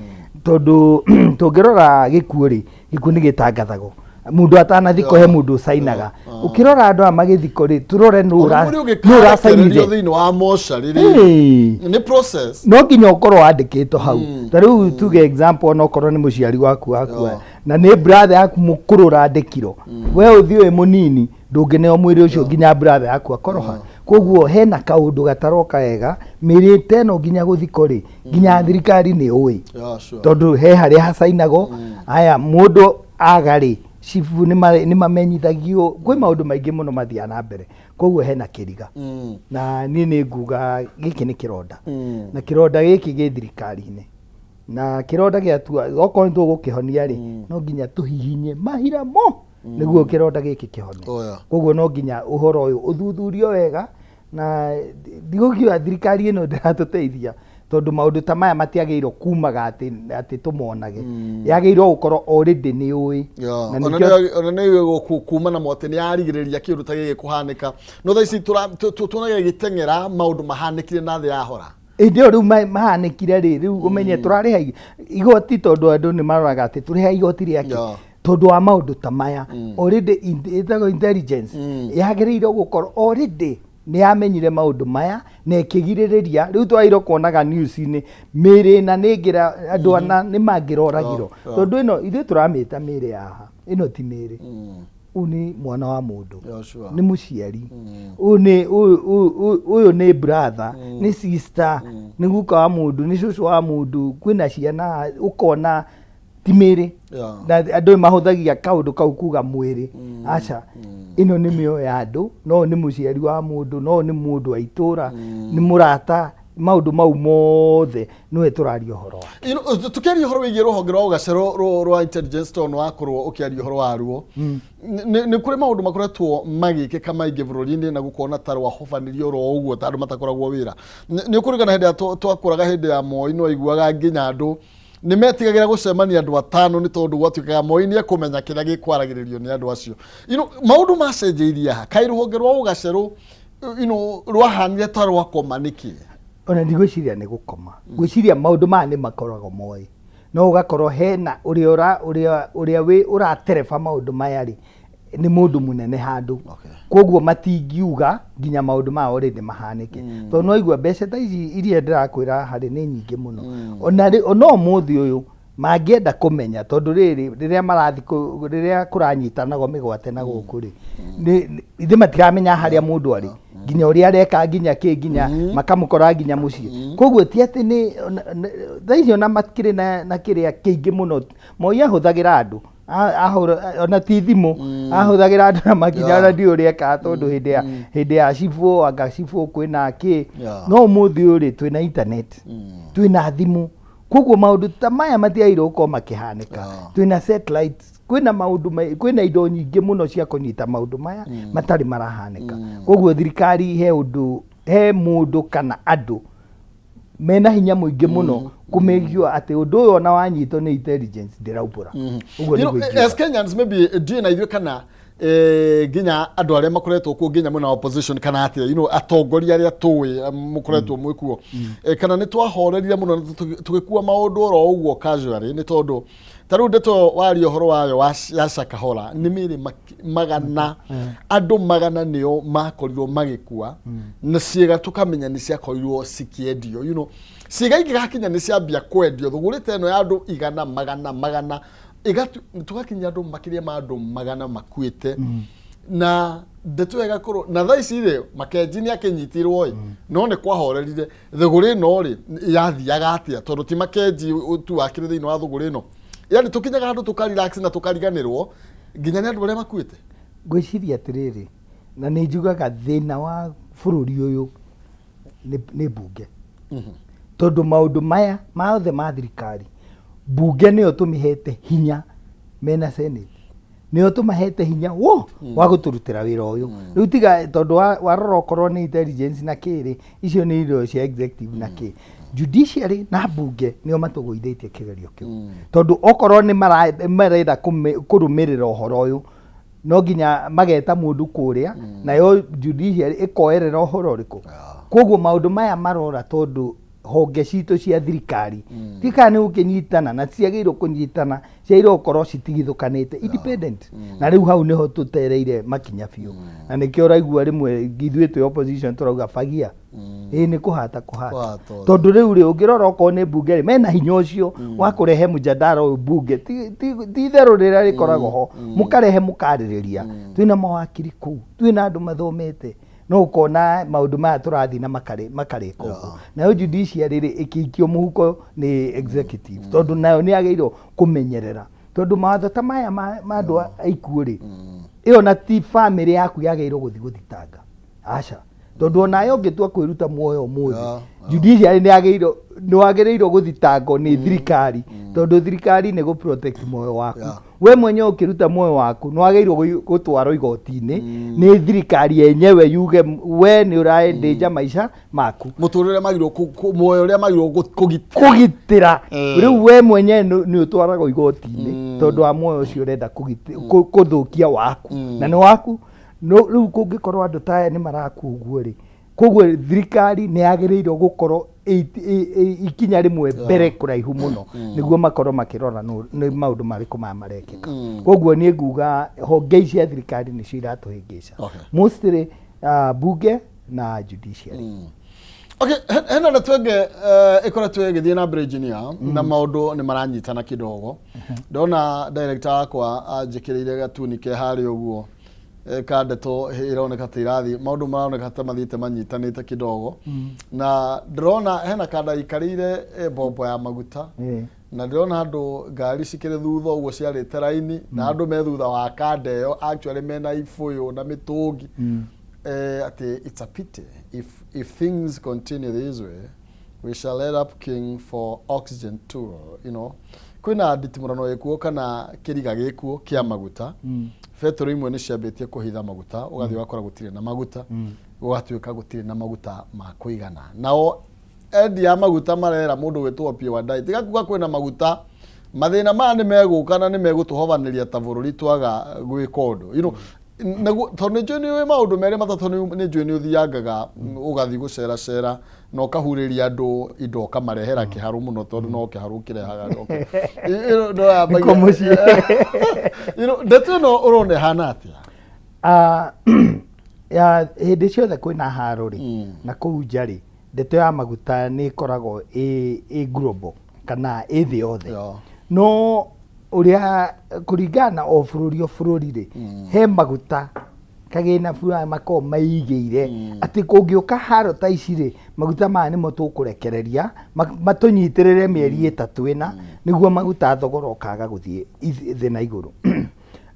tondũ tũngĩrora gĩkuũ rĩ, gĩkuũ nĩ gĩtangathagwo Mũndũ atanathikwo he mũndũ ũcainaga. Ũkĩrora andũ aya magĩthikwo rĩ, tũrore nũ Ona mwĩrĩ nũ ũngĩkarekererio ũracainire. thĩinĩ wa mocarĩ rĩ, Ĩĩ. nĩ process. No nginya ũkorwo wandĩkĩtwo hau. Ta rĩu tuge example, ona okorwo nĩ mũciari waku wakua na nĩ brother yaku mũkũrũ ũrandĩkirwo, we ũthiĩ wĩ mũnini, ndũngĩneo mwĩrĩ ũcio nginya brother yaku akorwo ha. Koguo hena kaũndũ gataroka wega mĩrĩ ta ĩno nginya gũthikwo rĩ, nginya thirikari nĩ ũĩ. Yeah, sure. Tondũ he harĩa hacainagwo aya mũndũ aga rĩ, cibu nĩ mamenyithagio, kwĩ maũndũ maingĩ mũno mathiaga na mbere. Koguo hena kĩriga. Na niĩ nĩ nguga gĩkĩ nĩ kĩronda. Na kĩronda gĩkĩ gĩ thirikari-inĩ, na kĩronda gĩatua okorwo nĩ tũgũkĩhonia rĩ, no nginya tũhihinye mahira mo nĩguo kĩronda gĩkĩ kĩhone. Oh, yeah. Koguo no nginya ũhoro ũyũ ũthuthurio wega, na ndigũkiuga thirikari ĩno ndĩratũteithia, tondũ maũndũ ta maya matiagĩrĩirwo kumaga atĩ tũmonage. Yagĩrĩirwo gũkorwo already nĩ ũĩ. Na Ona ona nĩ ĩgũ kuma na mwatĩ nĩ yarigĩrĩria kĩũndũ ta gĩkĩ kũhanĩka, no thaa ici tuonaga ĩgĩteng'era maũndũ mahanĩkire na thĩ yahora. Hĩndĩ ĩyo rĩu mahanĩkire rĩ, rĩu ũmenye tũrarĩha igoti, tondũ andũ nĩ maroraga atĩ tũrĩha igoti rĩake tondũ wa maũndũ ta maya. Already ĩtagwo intelligence, yagĩrĩirwo gũkorwo already nĩ yamenyire maũndũ maya na ĩkĩgirĩrĩria. Rĩu twagĩrĩirwo kuonaga news-inĩ mĩrĩ ĩna nĩ ĩngĩra andũ ana nĩ mangĩroragirwo. Tondũ ĩno ithuĩ tũramĩta mĩrĩ yaha, ĩno ti mĩrĩ. Ũyũ nĩ mwana wa mũndũ. Yeah, sure. Nĩ mũciari ũyũ, nĩ ũyũ nĩ brother, nĩ sister, nĩ guka wa mũndũ, nĩ cũcũ wa mũndũ, kwĩna ciana, ũkona ti mĩrĩ. Na andũ nĩ mahũthagia kaũndũ kau kuga mwĩrĩ. Aca, ĩno nĩ mĩoyo ya andũ. No nĩ mũciari wa mũndũ, no nĩ mũndũ wa itũra, nĩ mũrata, maũndũ mau mothe nĩwe tũraria ũhoro wa. Tukiaria ũhoro wĩgiĩ rũhonge rwa ũgacerũ rwa intelligence, tondũ nĩ wakorwo ũkĩaria ũhoro waruo, nĩ kũrĩ maũndũ makoretwo magĩkĩka maingĩ bũrũri-inĩ na gũkona ta rwahobanirio oro ũguo, ta andũ matakoragwo wĩra. Nĩ ũkũririkana hĩndĩ ĩrĩa twakũraga, hĩndĩ ya Moi, nĩ waiguaga nginya andũ nĩ metigagĩra gũcemania andũ atano, nĩ tondũ gwatuĩkaga Moi nĩ ekũmenya kĩrĩa gĩkwaragĩrĩrio nĩ andũ acio. Maũndũ macenjeirie haha, kaĩ rũhonge rwa ũgacerũ rwahanire ta rwakoma nĩkĩ? Ona ndigwĩciria nĩ gũkoma. Ngwĩciria maũndũ maya nĩ makoragwo moĩ, no ũgakorwo hena ũrĩa ũra ũrĩa ũrĩa wĩ ũratereba maũndũ maya rĩ, nĩ mũndũ mũnene handũ. Koguo matingiuga nginya maũndũ maya already mahanĩke, tondũ no igua mbeca ta ici iria ndĩrakwĩra harĩ nĩ nyingĩ mũno. Ona rĩ, ona ũmũthĩ ũyũ mangĩenda kũmenya, tondũ rĩrĩ rĩrĩa marathi rĩrĩa kũranyitanagwo mĩgwate na gũkũ rĩ, ithuĩ matiramenya harĩa mũndũ arĩ, nginya ũrĩa areka, nginya kĩ, nginya makamũkora nginya mũciĩ. Koguo ti atĩ nĩ thaa ici ona makĩrĩ na kĩrĩa kĩingĩ mũno. Moi ahũthagĩra andũ, ona ti thimũ, ahũthagĩra andũ na makinya. Ona ndiũĩ ũrĩa ekaga, tondũ hĩndĩ ya cibũ, anga cibũ kwĩna kĩ. No ũmũthĩ ũyũ rĩ, twĩna internet, twĩna thimũ, koguo maũndũ ta maya matiagĩrĩirwo gũkorwo makĩhanĩka. Twĩna satellite, kwĩna maũndũ kwĩna indo nyingĩ mũno cia kũnyita maũndũ maya matarĩ marahanĩka. Koguo thirikari he ũndũ, he mũndũ kana andũ mena hinya mũingĩ mũno kũ make sure atĩ ũndũ ũyũ ona wanyitwo nĩ intelligence ndĩraumbũra. Ũguo nĩguo ingiuga. As Kenyans, maybe ndiũĩ na ithuĩ kana nginya andũ arĩa makoretwo kuo, nginya mwena wa opposition kana atĩa, atongoria arĩa tũĩ mũkoretwo mwĩ kuo, kana nĩ twahorerire mũno na tũgĩkua maũndũ oro ũguo casually, nĩ tondũ ta rĩu ndeto waria ũhoro wayo ya Shakahola, nĩ mĩrĩ magana, andũ magana nĩo makorirwo magĩkua, na ciĩga tũkamenya nĩ ciakorirwo cikĩendio. Ciĩga ingĩgakinya nĩ ciambia kwendio thũgũrĩ ta ĩno ya andũ igana, magana, magana, tũgakinya andũ makĩria ma andũ 100 makuĩte, na ndeto ĩyo ĩgakorwo na thaa ici rĩ, Makenji nĩ akĩnyitirwo ĩ, no nĩ kwahorerire thũgũrĩ ĩno rĩ, yathiaga atĩa? Tondũ ti Makenji tu wakĩrĩ thĩinĩ wa thũgũrĩ ĩno, yani tũkinyaga handũ tũkarelax na tũkariganĩrwo nginya nĩ andũ arĩa makuĩte. Ngwĩciria atĩrĩrĩ, na nĩ njugaga thĩna wa bũrũri ũyũ nĩ mbunge, tondũ maũndũ maya mothe ma thirikari, mbunge nĩyo tũmĩhete hinya, mena senate nĩo tũmahete hinya wo wa gũtũrutĩra wĩra ũyũ. Rĩu tiga tondũ warora okorwo nĩ intelligence na kĩrĩ, icio nĩ indo cia executive na kĩ, judiciary na mbunge nĩo matũgũithĩtie kĩgerio kĩu, tondũ okorwo nĩ marenda kũrũmĩrĩra ũhoro ũyũ, no nginya mageta mũndũ kũrĩa, nayo judiciary ĩkoerera ũhoro ũrĩkũ. Koguo maũndũ maya marora tondũ Honge citũ cia thirikari ti kana nĩ gũkĩnyitana na ciagĩrĩirwo kũnyitana, ciagĩrĩirwo gũkorwo citigithũkanĩte, independent. Na rĩu hau nĩho tũtereire makinya biũ, na nĩkĩo ũraigua rĩmwe ithuĩ twĩ opposition tũrauga fagia ĩĩ nĩ kũhata kũhata. Kũhata ũthĩ. Tondũ rĩu rĩ, ũngĩrora okorwo nĩ mbunge rĩ, mena hinya ũcio wa kũrehe mũjadara ũyũ mbunge, ti itherũ rĩrĩa rĩkoragwo ho, mũkarehe mũkarĩrĩria. Twĩna mawakiri kũu, twĩna andũ mathomete, no ũkona maũndũ maya tũrathiĩ na makarĩka ũguo. Nayo judiciary rĩ, ĩkĩikio mũhuko nĩ executive, tondũ nayo nĩ yagĩrĩirwo kũmenyerera, tondũ mawatho ta maya ma andũ a ikuũ rĩ, ĩyo na ti bamĩrĩ yaku yagĩrĩirwo gũthiĩ gũthitanga, aca, tondũ onawe ũngĩtua kwĩruta muoyo ũmũthĩ, judiciary nĩ yagĩrĩirwo, nĩ wagĩrĩirwo gũthitangwo nĩ thirikari, tondũ thirikari nĩ gũ protect muoyo waku. We mwenyewe ũkĩruta muoyo waku nĩ wagĩrĩirwo gũtwarwo igoti-inĩ nĩ thirikari yenyewe yuge we nĩ ũraendeja maica maku. Mũtũrĩre magĩrĩirwo muoyo ũrĩa magĩrĩirwo kũgitĩra. Kũgitĩra. Rĩu we mwenyewe nĩ ũtwaragwo igoti-inĩ tondũ wa muoyo ũcio ũrenda kũthũkia waku na nĩ waku. No rĩu kũngĩkorwo andũ ta aya nĩ marakua ũguo rĩ, koguo thirikari nĩ yagĩrĩirwo gũkorwo ikinya rĩmwe mbere kũraihu mũno, nĩguo makorwo makĩrora nĩ maũndũ marĩkũ maya marekĩka. Koguo niĩ nguga honge ici cia thirikari nĩcio iratũhĩngĩca, mostly bunge na judiciary. Okay, hena ndeto ĩngĩ ĩkoretwo ĩgĩthiĩ na mbere, engineer, na maũndũ nĩ maranyitana kidogo. Ndona director wakwa anjĩkĩrĩire gatuni ke harĩa ũguo, ka ndeto ĩroneka ta irathiĩ, maũndũ maroneka ta mathiĩte manyitanĩte kidogo. Na ndĩrona hena kanda ikarĩire mbombo ya maguta, na ndĩrona andũ ngari cikĩrĩ thutha ũguo ciarĩte raini, na andũ me thutha wa kanda ĩyo actually mena ibũyũ na mĩtũngi, atĩ it's a pity if things continue this way we shall end up queuing for oxygen too. Kwĩna nditimũrano ĩkuo kana kĩriga gĩkuo kĩa maguta. Betũrũ imwe nĩ ciambĩtie kũhitha maguta, ũgathiĩ ũgakora gũtirĩ na maguta, gũgatuĩka gũtirĩ na maguta ma kũigana. Nao endia a maguta marera mũndũ gwĩtwo Opiyo Wandayi tiga kuga kwĩna maguta, mathĩna maya nĩ megũka na nĩ megũtũhobanĩria ta bũrũri twaga gwĩka ũndũ. Naguo tondũ nĩ njũĩ nĩ ũĩ maũndũ merĩ matatũ, nĩ njũĩ nĩ ũthiangaga ũgathiĩ gũceracera na ũkahurĩria andũ indo ũkamarehera kĩharũ mũno, tondũ no kĩharũ kĩrehaga. Okay. Nĩkuo mũciĩ. Ndeto ĩno ũrona ĩhana atĩa? Ah, ya hĩndĩ ciothe kwĩna haro rĩ, na kũu nja rĩ, ndeto ya maguta nĩ ĩkoragwo ĩ global kana ĩ thĩ yothe. No ũrĩa kũringana na o bũrũri o bũrũri rĩ, he maguta kagĩna fulani makoragwo maigĩire atĩ kũngĩũka haro ta ici rĩ, maguta maya nĩmo tũkũrekereria matũnyitĩrĩre mĩeri 3 4, nĩguo maguta thogora ũkaga gũthiĩ thĩ na igũrũ.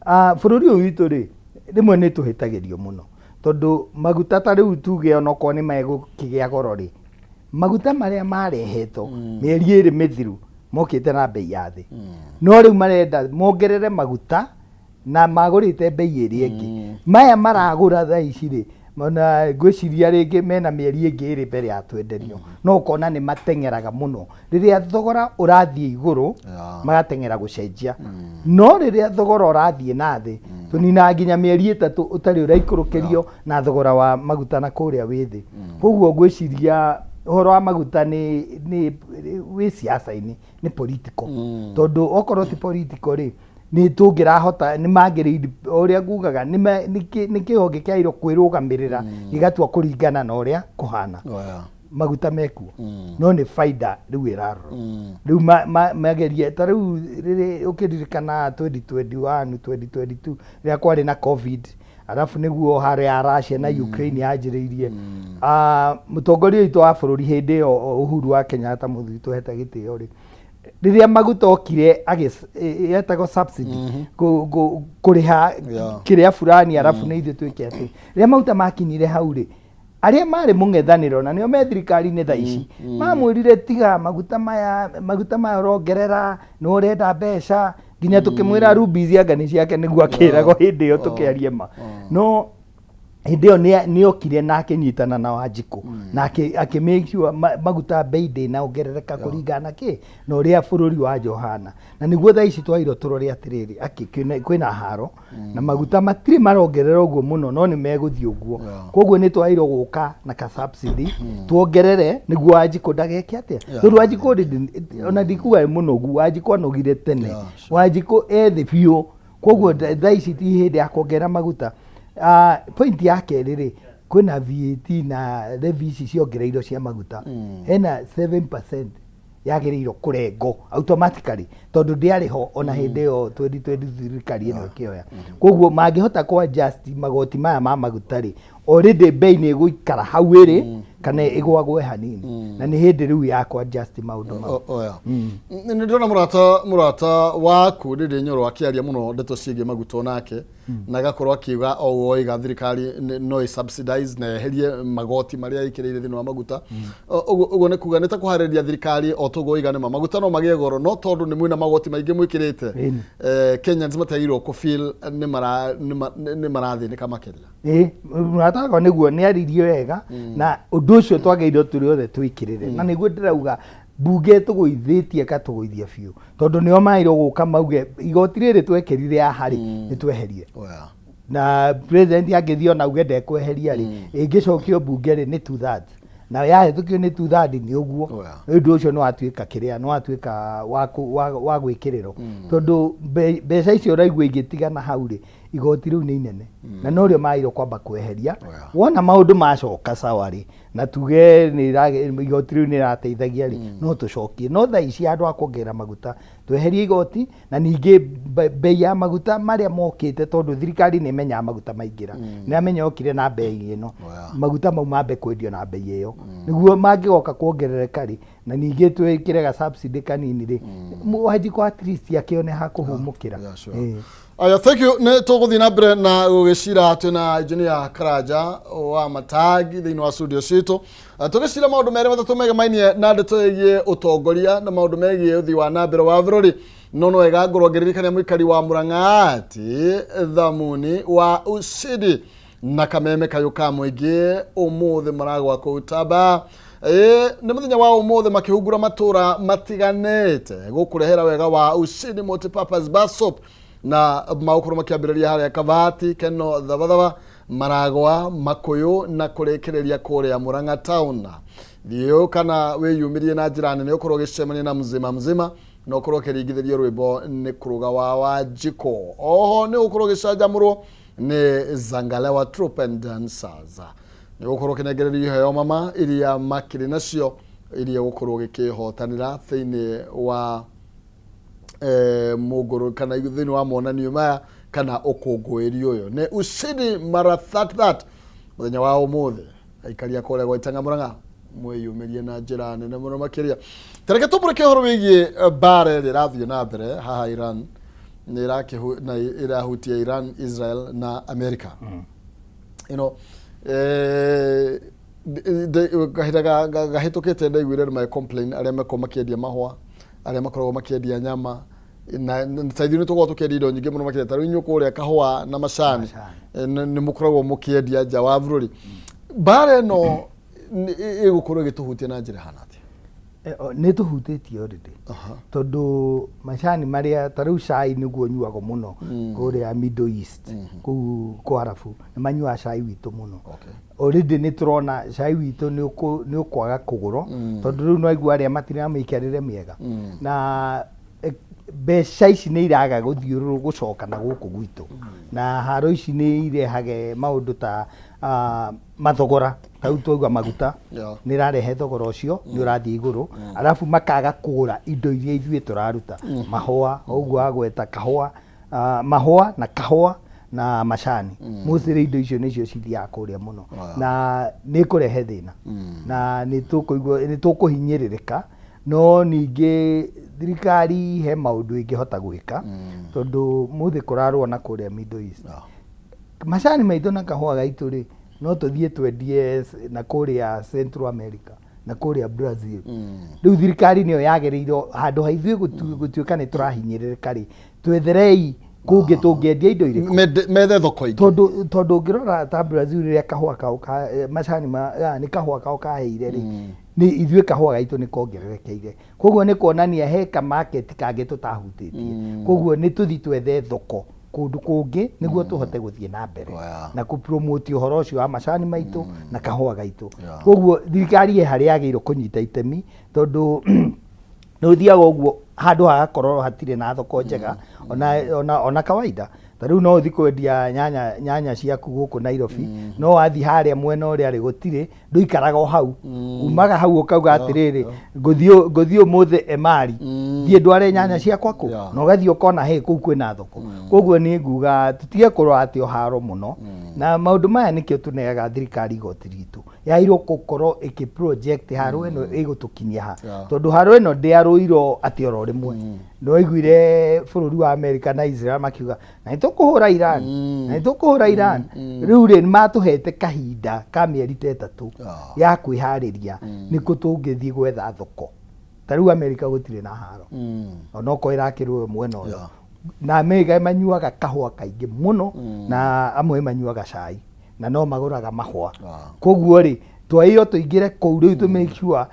Ah, bũrũri ũyũ witũ rĩ, rĩmwe nĩ tũhĩtagĩrio mũno, tondũ maguta ta rĩu tuge onokorwo nĩ megũkĩgĩa goro rĩ, maguta marĩa marehetwo mĩeri 2 mĩthiru mokĩte na bei ya thĩ, no rĩu marenda mongerere maguta na magũrĩte bei ĩrĩa ĩngĩ. Maya maragũra thaa ici rĩ, ona ngwĩciria rĩngĩ mena mĩeri ĩngĩ 2 mbere ya twenderio. No ũkona nĩ mateng'eraga mũno rĩrĩa thogora ũrathiĩ igũrũ, magateng'era gũcenjia, no rĩrĩa thogora ũrathiĩ na thĩ, tũninaga nginya mĩeri 3 ũtarĩ ũraikũrũkĩrio na thogora wa maguta na kũrĩa wĩ thĩ. Koguo ngwĩciria ũhoro wa maguta nĩ wĩ siasa-inĩ, nĩ political, tondũ okorwo ti political rĩ, nĩ tũngĩrahota nĩ magĩrĩire ũrĩa ngugaga nĩ kĩhonge kĩagĩrĩirwo kwĩrũgamĩrĩra gĩgatua kũringana na ũrĩa kũhana. Maguta mekuo, no nĩ faida rĩu ĩrarora rĩu magerie ta rĩu rĩrĩ ũkĩririkana 2021, 2022 rĩrĩa kwarĩ na COVID, arabu nĩguo haro ya Russia na Ukraine yanjĩrĩirie. Ah, mũtongoria witũ wa bũrũri hĩndĩ ĩyo, Uhuru wa Kenyatta, mũthuri tũhete gĩtĩo rĩ, rĩrĩa maguta okire yetagwo subsidy, kũrĩha kĩrĩa fulani, arabu nĩ ithuĩ twĩke atĩ rĩrĩa maguta makinyire hau rĩ, arĩa marĩ mũng'ethanĩro na nĩo me thirikari-inĩ thaa ici mamwĩrire tiga maguta maya, maguta maya ũrongerera nĩ ũrenda mbeca, nginya tũkĩmwĩra rubies anga nĩ ciake nĩguo akĩragwo hĩndĩ ĩyo tũkĩarie ma. No Hĩndĩ ĩyo nĩokire na akĩnyitana na Wanjikũ na akĩ make sure maguta bei ndĩnaongerereka kũringana na kĩ na ũrĩa bũrũri wa nja ũhana. Na nĩguo thaa ici twagĩrĩirwo tũrore atĩrĩrĩ, akĩ kwĩna haro na maguta matirĩ marongerera ũguo mũno no nĩ megũthiĩ ũguo. Koguo nĩ twagĩrĩirwo gũka na ka subsidy tuongerere nĩguo Wanjikũ ndageke atĩa. Tondũ Wanjikũ already, ona ndikuga nĩ mũnogu, Wanjikũ anogire tene. Wanjikũ e thĩ biũ. Koguo thaa ici ti hĩndĩ ya kuongerera maguta. Ah, point ya kerĩ rĩ, kwĩna VAT na levy ici ciongereirwo cia maguta. Hena 7% yagĩrĩirwo kũrengwo automatically tondũ ndĩarĩ ho ona hĩndĩ ĩyo 2020 thirikari ĩno ĩkĩoya. Koguo mangĩhota kũ adjust magoti maya ma maguta rĩ, already bei nĩ ĩgũikara hau ĩrĩ kana ĩgwagwe hanini, na nĩ hĩndĩ rĩu ya kũ adjust maũndũ mau. Oya, nĩ ndĩrona mũrata waku Ndĩndĩ Nyoro akĩaria mũno ndeto ciĩgiĩ maguta onake, na agakorwo akiuga o ũguo oiga thirikari no ĩ subsidize na yeherie magoti marĩa ĩkĩrĩire thĩinĩ wa maguta. Ũguo nĩ kuga nĩ ta kũharĩrĩria thirikari o toguo oiga nĩma maguta no magĩe goro, no tondũ nĩ mwĩna magoti maingĩ mwĩkĩrĩte, Kenyans matiagĩrĩirwo kũ feel nĩ marathĩnĩka makĩria. Ĩĩ, mũrata wakwa nĩguo nĩ aririe wega, na ũndũ ũcio twagĩrĩirwo tũrĩ othe twĩkĩrĩre, na nĩguo ndĩrauga mbunge tũgũithĩtie ĩkatũgũithia biũ, tondũ nĩo magĩrĩirwo gũka mauge igoti rĩrĩ twekĩrire haha rĩ, nĩ tweherie. Na president angĩthiĩ ona auge ndekweheria rĩ, ĩngĩcokio mbunge rĩ, nĩ 2/3, na yahĩtũkio nĩ 2/3 nĩ ũguo. Ũndũ ũcio nĩ watuĩka kĩrĩa, nĩ watuĩka wa gwĩkĩrĩrwo, tondũ mbeca icio ũraigua igĩtigana hau rĩ, igoti rĩu nĩ inene, na norĩo magĩrĩirwo kwamba kweheria. Wona maũndũ macoka sawa rĩ, na tuge igoti rĩu nĩ rĩrateithagia rĩ, no tũcokie. No thaa ici handũ ha kuongerera maguta, tweherie igoti, na ningĩ bei ya maguta marĩa mokĩte, tondũ thirikari nĩ ĩmenyaga maguta maingĩra, nĩ amenya okire na bei ĩno, maguta mau mambe kwendio na bei ĩyo, nĩguo mangĩgoka kuongerereka rĩ, na ningĩ twĩkĩre ga subsidy kanini rĩ, Wanjikũ at least akĩone ha kũhumũkĩra. Aya, thank you. Nĩ tũgũthiĩ na mbere na gũgĩcira twĩna engineer Karanja wa Matagi thĩinĩ wa studio citũ. Tũgĩcira maũndũ merĩ matatũ megemainie na ndeto ĩgiĩ ũtongoria na maũndũ megiĩ ũthii wa na mbere wa bũrũri. No wega ngorwo ngĩririkania mũikari wa Murang'a atĩ thamuni wa ushindi na kameme kayũ ka mũingĩ ũmũthĩ maragwa kũu Taba. Nĩ mũthenya wa ũmũthĩ makĩhungura matũra matiganĩte gũkũrehera wega wa ushindi multipurpose bar soap, na magũkorwo makĩambĩrĩria harĩa Kabati, Keno, Thabathaba, Maragwa, Makũyũ na kũrĩkĩrĩria kũrĩa Murang'a town. Thiĩ kana wĩyumĩrie na njĩra nene ũkorwo ũgĩcemania na mzima mzima na ũkorwo ũkĩringithĩrio rwĩmbo nĩ kũrũga wa Wanjikũ. Oho nĩ ũgũkorwo ũgĩcanjamũrwo nĩ Zangalewa Troupe and Dancers, nĩ ũgũkorwo ũkĩnengererio iheo mama iria makĩrĩ nacio iria ũgũkorwo ũgĩkĩhotanĩra thĩinĩ wa mũngũrũ kana thĩinĩ wa monanio maya kana ũkũngũĩri ũyũ. Nĩ ushindi mara that mũthenya wa ũmũthĩ. Aikari a kũrĩa gwa Itang'a Murang'a mwĩyumĩrie na njĩra nene mũno makĩria. Tareke tũmũrĩke ũhoro wĩgiĩ mbara ĩrĩa ĩrathiĩ na mbere haha Iran, nĩ na ĩrahutia Iran, Israel na America. Kahinda gahĩtũkĩte ndaiguire andũ magĩ complain, arĩa makoragwo makĩendia mahũa, arĩa makoragwo makĩendia nyama, na ta ithuĩ nĩ tũkoragwo tũkĩendia indo nyingĩ mũno makĩria. Ta rĩu inyuĩ kũrĩa kahũa na macani, nĩ mũkoragwo mũkĩendia nja wa bũrũri. Mbara ĩno ĩgũkorwo ĩgĩtũhutia na njĩra ĩhana atĩa? Nĩ tũhutĩtie already, tondũ macani marĩa ta rĩu cai nĩguo ũnyuagwo mũno kũrĩa Middle East, kũu kwa Arabu nĩ manyuaga cai witũ mũno. Already nĩ tũrona cai witũ nĩ ũkwaga kũgũrwo, tondũ rĩu no aigua arĩa matirĩ na mĩikarĩre mĩega, na mbeca ici nĩ iraga gũthiũrũrũ gũcoka na gũkũ gwitũ, na haro ici nĩ irehage maũndũ ta mathogora. Ta rĩu twaigua maguta nĩ ĩrarehe thogora ũcio nĩ ũrathiĩ igũrũ, arabu makaga kũgũra indo iria ithuĩ tũraruta, mahũa ũguo wagweta, kahũa, mahũa na kahũa na macani. Mostly indo icio nĩcio cithiaga kũrĩa mũno, na nĩ ĩkũrehe thĩna na nĩ tũkũigua nĩ tũkũhinyĩrĩrĩka. No ningĩ thirikari he maũndũ ĩngĩhota gwĩka, tondũ mũthĩ kũrarũa na kũrĩa Middle East, macani maitũ na kahũa gaitũ rĩ, no tũthiĩ twendie na kũrĩa Central America na kũrĩa Brazil. Rĩu thirikari nĩyo yagĩrĩirwo, handũ ha ithuĩ gũtuĩka nĩ tũrahinyĩrĩrĩka rĩ, twetherei Kũngĩ tũngĩendia indo irĩkũ? Methe thoko ingĩ. Tondũ ũngĩrora ta Brazil rĩrĩa kahũa kao ka, macani ma, nĩ kahũa kao kaheire rĩ, nĩ ithuĩ kahũa gaitũ nĩ kongererekeire. Koguo nĩ kuonania he ka market kangĩ tũtahutĩtie. Koguo nĩ tũthi twethe thoko kũndũ kũngĩ nĩguo tũhote gũthiĩ na mbere na kũ promote ũhoro ũcio wa macani maitũ na kahũa gaitũ. Koguo thirikari ĩ harĩa yagĩrĩirwo kũnyita itemi, tondũ nĩ ũthiaga ũguo handũ hagakorwo hatirĩ na thoko njega ona kawaida. Ta rĩu no ũthiĩ kwendia nyanya ciaku gũkũ Nairobi, no wathiĩ harĩa mwena ũrĩa rĩ gũtirĩ, ndũikaraga o hau. Umaga hau ũkauga atĩrĩrĩ, ngũthiĩ ũmũthĩ Emali, thiĩ ndware nyanya ciakwa kũ? Na ũgathiĩ ũkona hĩ kũu kwĩna thoko. Koguo niĩ nguga tũtige kũrora atĩ o haro mũno. Na maũndũ maya nĩkĩo tũneaga thirikari igoti ritũ. Yagĩrĩirwo gũkorwo ĩkĩ project haro ĩno ĩgũtũkinyia ha. Tondũ haro ĩno ndĩarũirwo atĩ oro rĩmwe. Nĩ waiguire bũrũri wa America na Israel makiuga na nĩ tũkũhũra Iran, na nĩ tũkũhũra Iran. Rĩu rĩ, nĩ matũhete kahinda ka mĩeri ta 3 ya kwĩharĩria nĩkũ tũngĩthiĩ gwetha thoko. Ta rĩu America gũtirĩ na haro. Onokorwo ĩrakĩrwo mwena ũyũ. Na America manyuaga kahũa kaingĩ mũno, na amwe manyuaga cai, na no magũraga mahũa. Koguo rĩ, twaĩyo tũingĩre kũu rĩu tũ make sure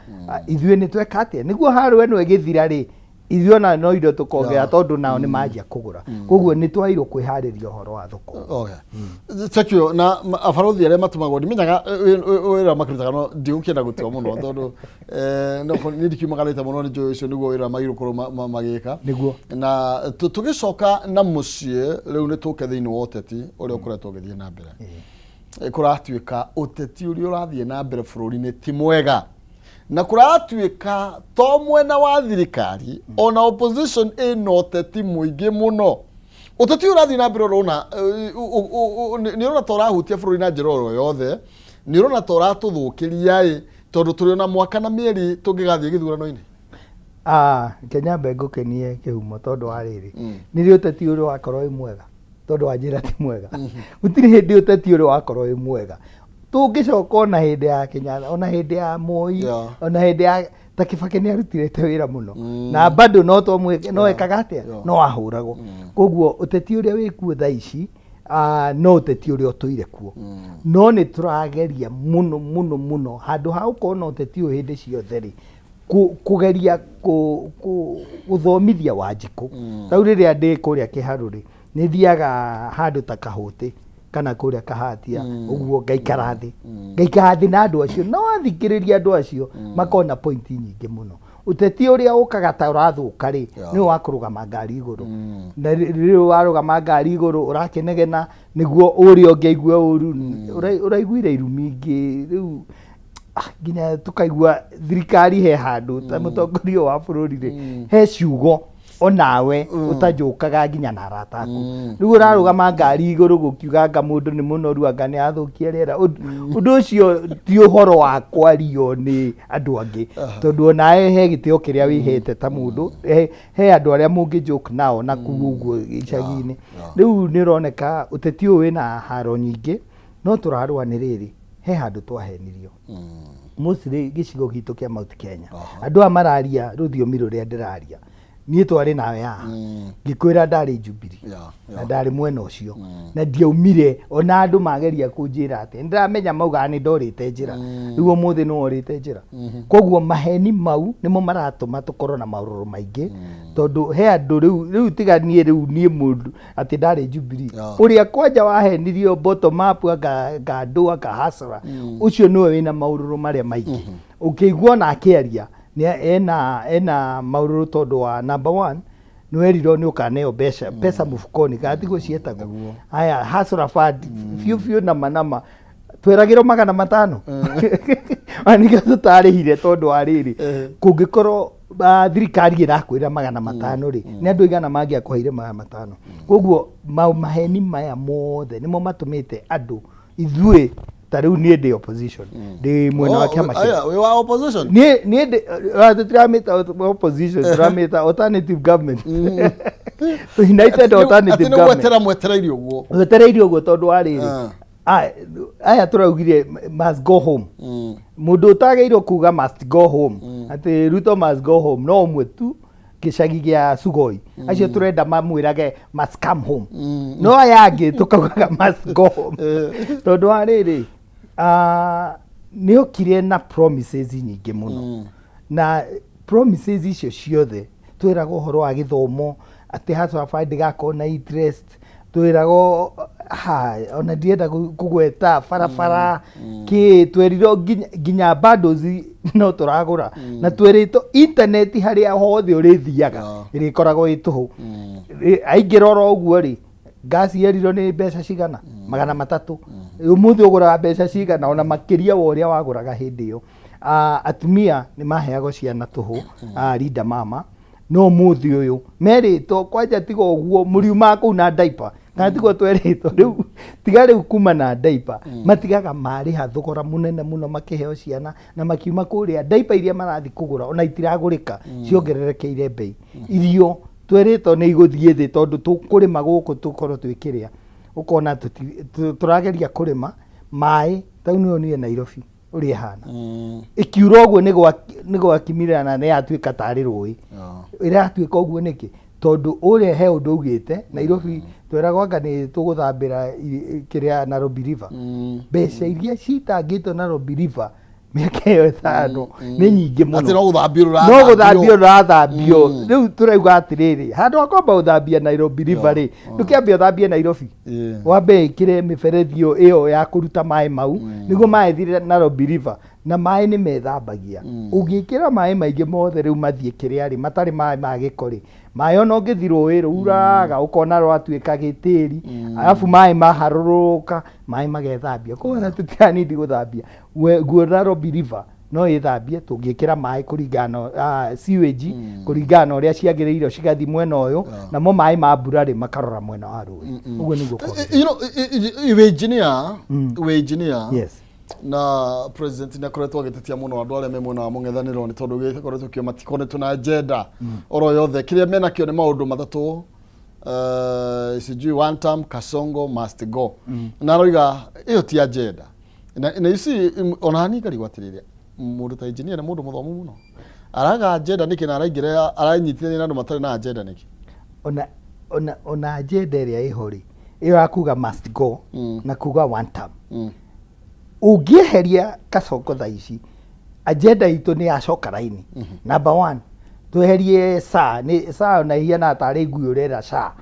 ithuĩ nĩ tweka atĩa nĩguo haro ĩno ĩgĩthira rĩ, ithuĩ ona no indo tũkongerera, tondũ nao nĩ manjia kũgũra. Koguo nĩ twagĩrĩirwo kwĩharĩria ũhoro wa thoko. Okay. Thank you. Na abarothi arĩa matũmagwo ndimenyaga wĩra makĩrutaga, no ndigũkĩenda gũtua mũno tondũ no niĩ ndikiumagarĩte mũno, nĩ njũĩ ũcio nĩguo wĩra magĩrĩirwo gũkorwo magĩka. Nĩguo. Na tũgĩcoka na mũciĩ rĩu nĩ tũke thĩinĩ wa ũteti ũrĩa ũkoretwo ũgĩthiĩ na mbere. Kũratuĩka ũteti ũrĩa ũrathiĩ na mbere bũrũri-inĩ ti mwega, na kũratuĩka to mwena wa thirikari, ona opposition ĩna ũteti mũingĩ mũno. Ũteti ũyũ ũrathiĩ na mbere ũrona nĩ ũrona ta ũrahutia bũrũri na njĩra oro yothe, nĩ ũrona ta ũratũthũkĩria ĩ, tondũ tũrĩ ona mwaka na mĩeri tũngĩgathiĩ gĩthurano-inĩ? Reke nyambe ngũkenie kĩhumo, tondũ wa rĩrĩ, nĩ rĩ ũteti ũrĩ wakorwo wĩ mwega? Tondũ wanjĩra ti mwega, gũtirĩ hĩndĩ ũteti ũrĩ wakorwo wĩ mwega. Tũngĩcoka ona hĩndĩ ya Kenyatta, ona hĩndĩ ya Moi, ona hĩndĩ ya ta Kibaki, nĩ arutirĩte wĩra mũno na bado no twamwĩ no ekaga atĩa, no ahũragwo. Koguo ũteti ũrĩa wĩkuo thaa ici no ũteti ũrĩa ũtũire kuo, no nĩ tũrageria mũno mũno mũno handũ ha gũkorwo na ũteti ũyũ hĩndĩ ciothe rĩ, kũgeria gũthomithia Wanjikũ. Rĩu rĩrĩa ndĩ kũrĩa Kĩharũ rĩ, nĩ thiaga handũ ta Kahũtĩ kana kũrĩa Kahatia ũguo, ngaikara thĩ na andũ acio, no athikĩrĩria andũ acio makona pointi nyingĩ mũno. Ũteti ũrĩa ũkaga ta ũrathũka rĩ, nĩ wa kũrũgama ngari igũrũ, na rĩrĩa warũgama ngari igũrũ ũrakĩnegena nĩguo ũrĩa ũngĩ aigue ũru. Ũraiguire irumi ingĩ rĩu, nginya tũkaigua thirikari he handũ ta mũtongoria wa bũrũri rĩ, he ciugo onawe ũtanjũkaga nginya na arata aku. Rĩu ũrarũgama ngari igũrũ gũkiuga anga mũndũ nĩ mũnoru, anga nĩ athũkia rĩera. Ũndũ ũcio ti ũhoro wa kwario nĩ andũ angĩ, tondũ onawe he gĩtĩo kĩrĩa wĩhete ta mũndũ, he andũ arĩa mũngĩ joke nao na kũu ũguo icagi-inĩ. Rĩu nĩ ũroneka ũteti ũyũ wĩna haro nyingĩ, no tũrarũa nĩ rĩrĩ, he handũ twahenirio mostly gĩcigo gitũ kĩa Mount Kenya. Andũ aya mararia rũthiomi rũrĩa ndĩraria niĩ, twarĩ nawe haha ngĩkwĩra ndarĩ Jubilee na ndarĩ mwena ũcio na ndiaumire, ona andũ mageria kũnjĩra atĩ nĩndĩramenya maugaga nĩ ndorĩte njĩra. Rĩu ũmũthĩ nĩ worĩte njĩra. Koguo maheni mau nĩmo maratũma tũkorwo na maũrũrũ maingĩ, tondũ he andũ rĩu tiga niĩ, rĩu niĩ mũndũ atĩ ndarĩ Jubilee, ũrĩa kwanja wahenirio bottom up anga andũ anga hasara, ũcio nĩwe wĩna maũrũrũ marĩa maingĩ. Ũkĩigua ona akĩaria nĩ ena maũrũrũ, tondũ wa number one nĩ werirwo nĩ ũkaneo mbeca, pesa mfukoni kana tiguo ciĩtagwo? Haya, hustler fund biũ biũ, nama nama tweragĩrwo 500, na nĩkĩo tũtarĩhire, tondũ wa rĩrĩ, kũngĩkorwo thirikari ĩrakwĩra 500 rĩ, nĩ andũ aigana mangĩakũheire 500? Koguo maheni maya mothe nĩmo matũmĩte andũ ithuĩ ta rĩu niĩ ndĩ opposition, ndĩ mwena wa kĩama Aya, wĩ wa opposition? Niĩ tũtiramĩta opposition, tũramĩta alternative government, united alternative Atĩ nĩ government. gwetera mwetereire ũguo? Wetereire ũguo, tondũ wa rĩrĩ, aya tũraugire must go home. Mũndũ ũtagĩrĩirwo kuga must go home, atĩ Ruto must go home, no ũmwe tu. Gĩcagi gĩa Sugoi acio tũrenda mamwĩrage must come home, no aya angĩ tũkaugaga must go home, tondũ wa rĩrĩ, nĩ okire na promises nyingĩ mũno, na promises icio ciothe twĩragwo ũhoro wa gĩthomo atĩ Hustler Fund ndĩgakorwo na interest, twĩragwo ha ona ndienda kũgweta barabara kĩ twerirwo nginya bundles no tũragũra, na twĩrĩtwo internet harĩa hothe ũrĩthiaga ĩrĩkoragwo ĩ tũhũ. Aingĩra oro ũguo rĩ, ngasi yerirwo nĩ mbeca cigana, 300, ũmũthĩ ũgũraga mbeca cigana, ona makĩria wa ũrĩa wagũraga hĩndĩ ĩyo. Atumia nĩ maheagwo ciana tũhũ, Linda Mama, no ũmũthĩ ũyũ merĩtwo kwanja tiga ũguo mũriumaga kũu na diaper, kana tiguo twerĩtwo rĩu tiga rĩu kuma na diaper, matigaga marĩha thogora mũnene mũno makĩheo ciana, na makiuma kũrĩa diaper iria marathiĩ kũgũra ona itiragũrĩka, ciongererekeire mbei. Irio twerĩtwo nĩ igũthiĩ thĩ tondũ tũkũrĩma gũkũ tũkorwo twĩkĩrĩa, ũkona tũrageria kũrĩma maĩ tau nĩ onire Nairobi ũrĩa ĩhana ĩkiura ũguo nĩ gwakimire na nĩ yatuĩka tarĩ rũĩ ĩratuĩka ũguo nĩkĩ? Tondũ ũrĩa he ũndũ augĩte Nairobi tweragwo anga nĩ tũgũthambĩra kĩrĩa Nairobi River, mbeca iria citangĩtwo Nairobi River mĩaka ĩyo 5 nĩ nyingĩ mũno. Atĩ no gũthambio no rũrathambio. Gũthambio rũrathambio. Rĩu tũrauga atĩrĩrĩ, handũ ha kwamba gũthambia Nairobi River rĩ, ndũkĩambe ũthambie Nairobi, wambe ĩkĩre mĩberethi ĩyo ya kũruta maĩ mau nĩguo maĩ thire Nairobi River, na maĩ nĩ methambagia. Ũngĩkĩra maĩ maingĩ mothe rĩu mathiĩ kĩrĩa rĩ, matarĩ maĩ ma gĩko rĩ, maĩ ona ũngĩthi rũĩ rũuraga ũkona rwatuĩka gĩtĩri, arabu maĩ maharũrũka maĩ magethambia. Koguo ona tũtiranindi gũthambia guo Nairobi River no ĩthambie tũngĩkĩra maĩ kũringana na sewage, kũringana na ũrĩa ciagĩrĩirwo cigathiĩ mwena ũyũ, namo maĩ ma mbura rĩ makarora mwena wa rũĩ. Ũguo nĩguo kwagĩrĩire. You know, wĩ engineer Yes. Na president nĩ akoretwo agĩtetia mũno andũ arĩa me mwena wa mũng'ethanĩro nĩ tondũ gĩkoretwo kĩo matikoretwo na agenda oro yothe, kĩrĩa menakĩo nĩ maũndũ matatũ, sijui one term, Kasongo must go, na aroiga ĩyo ti agenda. Na you see, ona niĩ ngarigwo atĩrĩrĩ, mũndũ ta engineer nĩ mũndũ mũthomu mũno, araga agenda nĩkĩ na araingĩra aranyitithania na andũ matarĩ na agenda nĩkĩ? Ona agenda ĩrĩa ĩho rĩ, ĩyo ya kuga must go na kuga one term, ũngĩeheria Kasongo thaa ici agenda itũ nĩ yacoka raini. Number one, tweherie SHA, nĩ SHA ona ihiana tarĩ ngui ũrera SHA,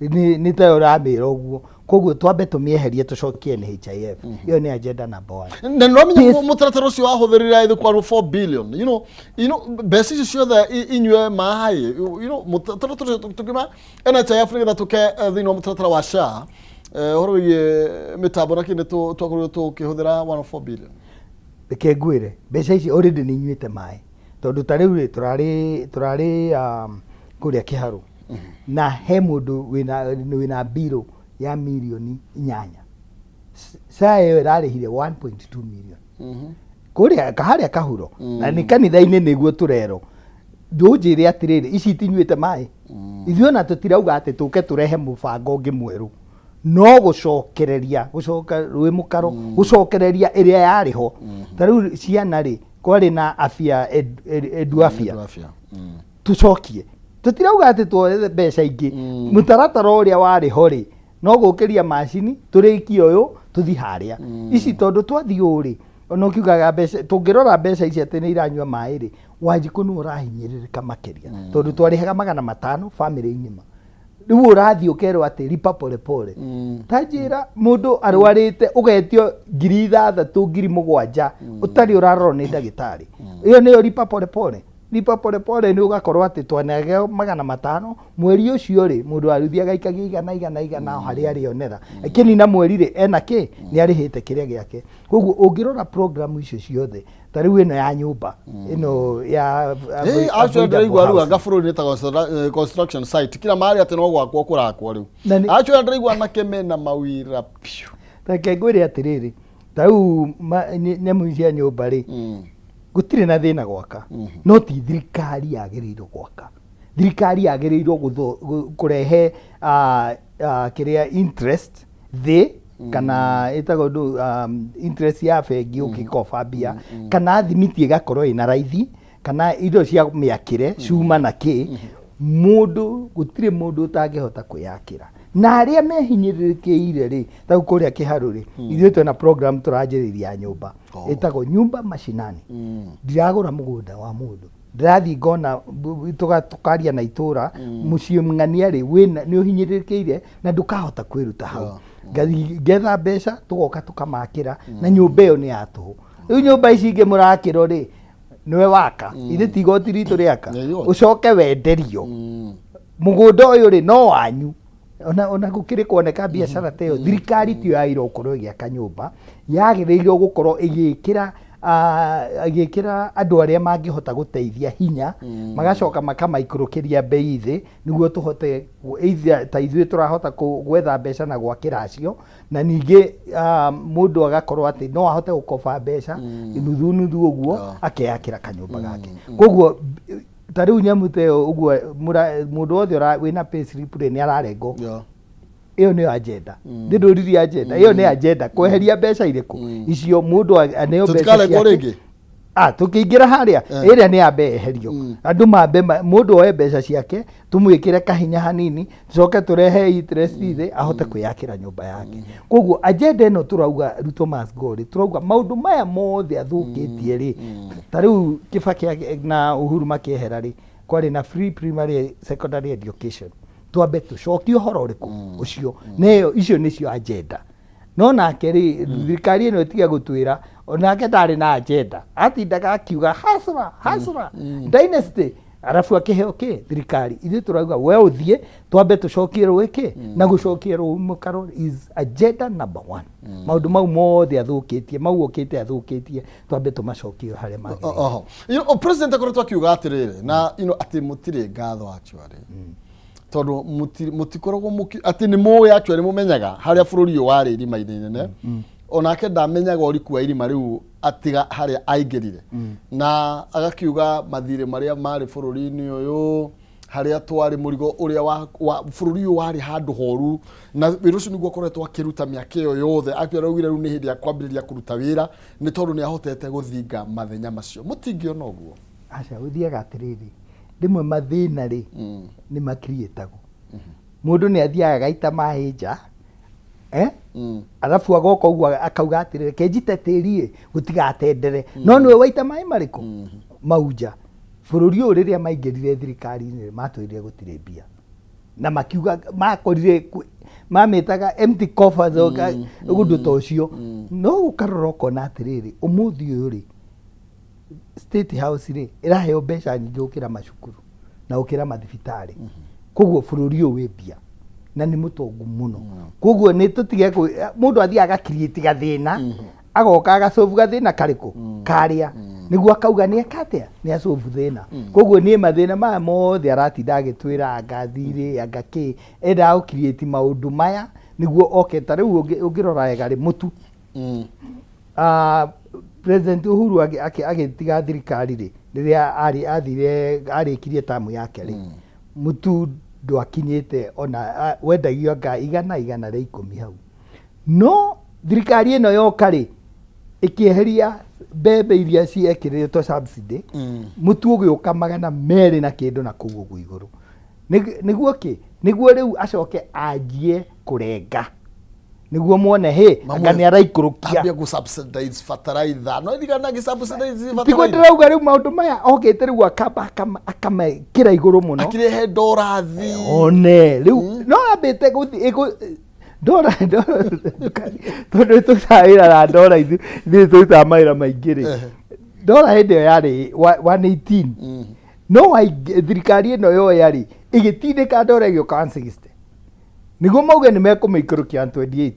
nĩ tayo ũramĩra ũguo. Koguo twambe tũmĩeherie, tũcokie NHIF. Ĩyo nĩ agenda number one. Na nĩũramenya mũtaratara ũcio wahũthĩrire ithe kwa 4 billion, mbeca icio ciothe inyue maĩ, mũtaratara ũcio tũkiuma NHIF nĩgetha tũke thĩinĩ wa mũtaratara wa SHA, ũhoro wĩgiĩ mĩtambo na kĩndũ twakorirwo tũkĩhũthĩra 104 billion. Reke ngwĩre, mbeca ici already nĩ inyuĩte maĩ, tondũ ta rĩu rĩ tũrarĩ kũrĩa Kĩharũ na he mũndũ wĩna mbirũ ya mirioni 8. SHA ĩyo ĩrarĩhire 1.2 million kũrĩa harĩa Kahuro na nĩ kanitha-inĩ nĩguo tũrerwo. Ndũnjĩre atĩrĩrĩ, ici itinyuĩte maĩ? Ithuĩ ona tũtirauga atĩ tũke tũrehe mũbango ũngĩ mwerũ, no gũcokereria, gũcoka rũĩ mũkaro, gũcokereria ĩrĩa yarĩ ho. Ta rĩu ciana rĩ, kwarĩ na afya edu afya. Afya. Tũcokie, tũtirauga atĩ tuoe mbeca ingĩ. Mũtaratara ũrĩa warĩ ho rĩ, no gũkĩria macini tũrĩkie ũyũ tũthi harĩa ici, tondũ twathiĩ ũũ rĩ, ona ũkiugaga mbeca, tũngĩrora mbeca ici atĩ nĩ iranyua maĩ rĩ, Wanjikũ nĩwe ũrahinyĩrĩrĩka makĩria, tondũ twarĩhaga 500 bamĩrĩ ng'ima, rĩu ũrathiĩ ũkerwo atĩ lipa pole pole. Ta njĩra, mũndũ arwarĩte ũgetio 6,000, 7,000, ũtarĩ ũrarorwo nĩ ndagĩtarĩ, ĩyo nĩyo lipa pole pole? Lipa pole pole nĩ ũgakorwo atĩ twanegeo 500 mweri ũcio rĩ, mũndũ aruthiaga agaikagia igana igana igana o harĩa arĩonera, akĩnina mweri rĩ, ena kĩ nĩ arĩhĩte kĩrĩa gĩake. Koguo ũngĩrora program icio ciothe, ta rĩu ĩno ya nyũmba ĩno ya Actually ndĩraigua rĩu housing. Anga bũrũri nĩ ta construction site kila mahali, atĩ no gwakwo kũrakwo rĩu. Actually ndĩraigua anake mena mawĩra piũ. Reke ngwĩre atĩrĩrĩ, ta rĩu nyamũ cia nyũmba rĩ, gũtirĩ na thĩna gwaka, no ti thirikari yagĩrĩirwo gwaka. Thirikari yagĩrĩirwo kũrehe kĩrĩa interest thĩ, kana ĩtagwo ndũ, interest ya bengi ũngĩkoba mbia, kana thimiti ĩgakorwo ĩna raithi. Kana indo cia mĩakĩre, cuma na kĩ, mũndũ gũtirĩ mũndũ ũtangĩhota kwĩyakĩra. Na arĩa mehinyĩrĩrĩkĩire rĩ, ta rĩu kũrĩa Kĩharũ rĩ, ithuĩ twĩna program tũranjĩrĩria ya nyũmba ĩtagwo Nyumba Mashinani. Ndiragũra mũgũnda wa mũndũ, ndĩrathiĩ ngona tũkaria na itũra, mũciĩ ng'ania rĩ wĩna nĩ ũhinyĩrĩrĩkĩire na ndũkahota kwĩruta hau. Ngathiĩ ngetha mbeca, tũgoka tũkamakĩra, na nyũmba ĩyo nĩ ya tũhũ. Rĩu nyũmba ici ingĩ mũrakĩrwo rĩ, nĩwe waka, ithe ti igoti ritũ rĩaka, ũcoke wenderio mũgũnda ũyũ rĩ no wanyu. Ona gũkĩrĩ kuoneka biacara ta ĩyo, thirikari tiyo yagĩrĩirwo gũkorwo ĩgĩaka nyũmba, yagĩrĩirwo gũkorwo ĩgĩkĩra andũ arĩa mangĩhota gũteithia hinya, magacoka makamaikũrũkĩria mbei thĩ, nĩguo tũhote either ta ithuĩ tũrahota gwetha mbeca na gwakĩra acio, na ningĩ mũndũ agakorwo atĩ no ahote gũkoba mbeca nuthu nuthu ũguo, akeyakĩra kanyũmba gake. Koguo ta rĩu nyamũ ta ĩyo ũguo, mũndũ wothe wĩna payslip rĩ, nĩ ararengwo. Ĩyo nĩyo agenda. Nĩ ndũririe agenda ĩyo nĩ agenda kweheria mbeca irĩkũ icio mũndũ aneo mbeca Tũtikarengwo ciake. Rĩngĩ? Tũkĩingĩra harĩa ĩrĩa nĩ yambe eherio, andũ mambe mũndũ oe mbeca ciake, tũmwĩkĩre kahinya hanini, tũcoke tũrehe interest thĩ, ahote kwĩyakĩra nyũmba yake. Koguo agenda ĩno tũrauga Ruto must go rĩ, tũrauga maũndũ maya mothe athũkĩtie rĩ, ta rĩu Kibaki na Uhuru makĩehera rĩ, kwarĩ na free primary secondary education, twambe tũcokie ũhoro ũrĩkũ ũcio, na ĩyo icio nĩcio agenda. No nake rĩ, thirikari ĩno ĩtige gũtwĩra onake ndarĩ na agenda, atindaga akiuga hustler, hustler dynasty, arabu akĩheo kĩ thirikari. Ithuĩ tũrauga we ũthiĩ twambe tũcokie rũĩ kĩ, na gũcokia rũĩ mũkaro is agenda number one. Maũndũ mau mothe athũkĩtie, mau okĩte athũkĩtie, twambe tũmacokie harĩa magĩrĩire. Oho. President akoretwo akiuga atĩrĩrĩ na atĩ mũtirĩ ngatho actually, tondũ mũtikoragwo atĩ nĩ mũĩ actually mũmenyaga harĩa bũrũri ũyũ warĩ irima-inĩ inene, onake ndamenyaga ũriku wa irima rĩu atiga harĩa aingĩrire, na agakiuga mathirĩ marĩa marĩ bũrũri-inĩ ũyũ, harĩa twarĩ mũrigo ũrĩa wa bũrũri ũyũ warĩ handũ horu, na wĩra ũcio nĩguo akoretwo akĩruta mĩaka ĩyo yothe. Actually araugire rĩu nĩ hĩndĩ ya kwambĩrĩria kũruta wĩra, nĩ tondũ nĩ ahotete gũthinga mathenya macio. Mũtingĩona ũguo? Aca, ũthiaga atĩrĩrĩ, rĩmwe mathĩna rĩ nĩ makiriĩtagwo. Mũndũ nĩ athiaga agaita maĩ nja, eh? Arabu agoka ũguo akauga atĩrĩrĩ, reke njite tĩri ĩ gũtigatendere, no nĩwe waita maĩ marĩkũ mau nja. Bũrũri ũyũ rĩrĩa maingĩrire thirikari-inĩ matwĩrire gũtirĩ mbia, na makiuga makorire mamĩtaga empty coffers, ũndũ ta ũcio. No ũkarora ũkona atĩrĩrĩ, ũmũthĩ ũyũ rĩ, State House rĩ ĩraheo mbeca nyingĩ gũkĩra macukuru na gũkĩra mathibitarĩ. Koguo bũrũri ũyũ wĩ mbia na nĩ mũtongu mũno. Koguo nĩ tũtige mũndũ athiaga agakiriĩti gathĩna, agoka agacobu gathĩna karĩkũ karĩa, nĩguo akauga nĩ eka atĩa, nĩ acobu thĩna. Koguo niĩ mathĩna maya mothe aratinda agĩtwĩra anga thirĩ anga kĩ, endaga gũkiriĩti maũndũ maya nĩguo oke. Ta rĩu ũngĩrora wega rĩ, mũtu, President Uhuru agĩtiga thirikari rĩ, rĩrĩa arĩ athire arĩkirie tamu yake rĩ, mũtu ndwakinyĩte ona wendagio anga 110 hau. No thirikari ĩno yoka rĩ, ĩkĩeheria mbembe iria ciekĩrĩtwo subsidy, mũtu ũgĩũka 200 na kĩndũ na kũu ũguo igũrũ. Nĩguo kĩ? Nĩguo rĩu acoke anjie kũrenga, nĩguo muone hĩ anga nĩ araikũrũkia. Ambia gũ subsidize fertilizer, no ndigana gĩ subsidize Tiguo fertilizer. Ndĩrauga rĩu maũndũ maya okĩte rĩu akamba akamekĩra igũrũ mũno. Akĩrehe ndora thi. One rĩu no ambĩte gũthiĩ ndora ndora, tondũ tũrutaga wĩra na ndora, ithuĩ tũrutaga mawĩra maingĩ rĩ, ndora hĩndĩ ĩyo yarĩ 118, no thirikari ĩno yoya rĩ, ĩgĩtindĩka ndora ĩgĩũka 160, nĩguo mauge nĩ mekũmĩikũrũkia 128.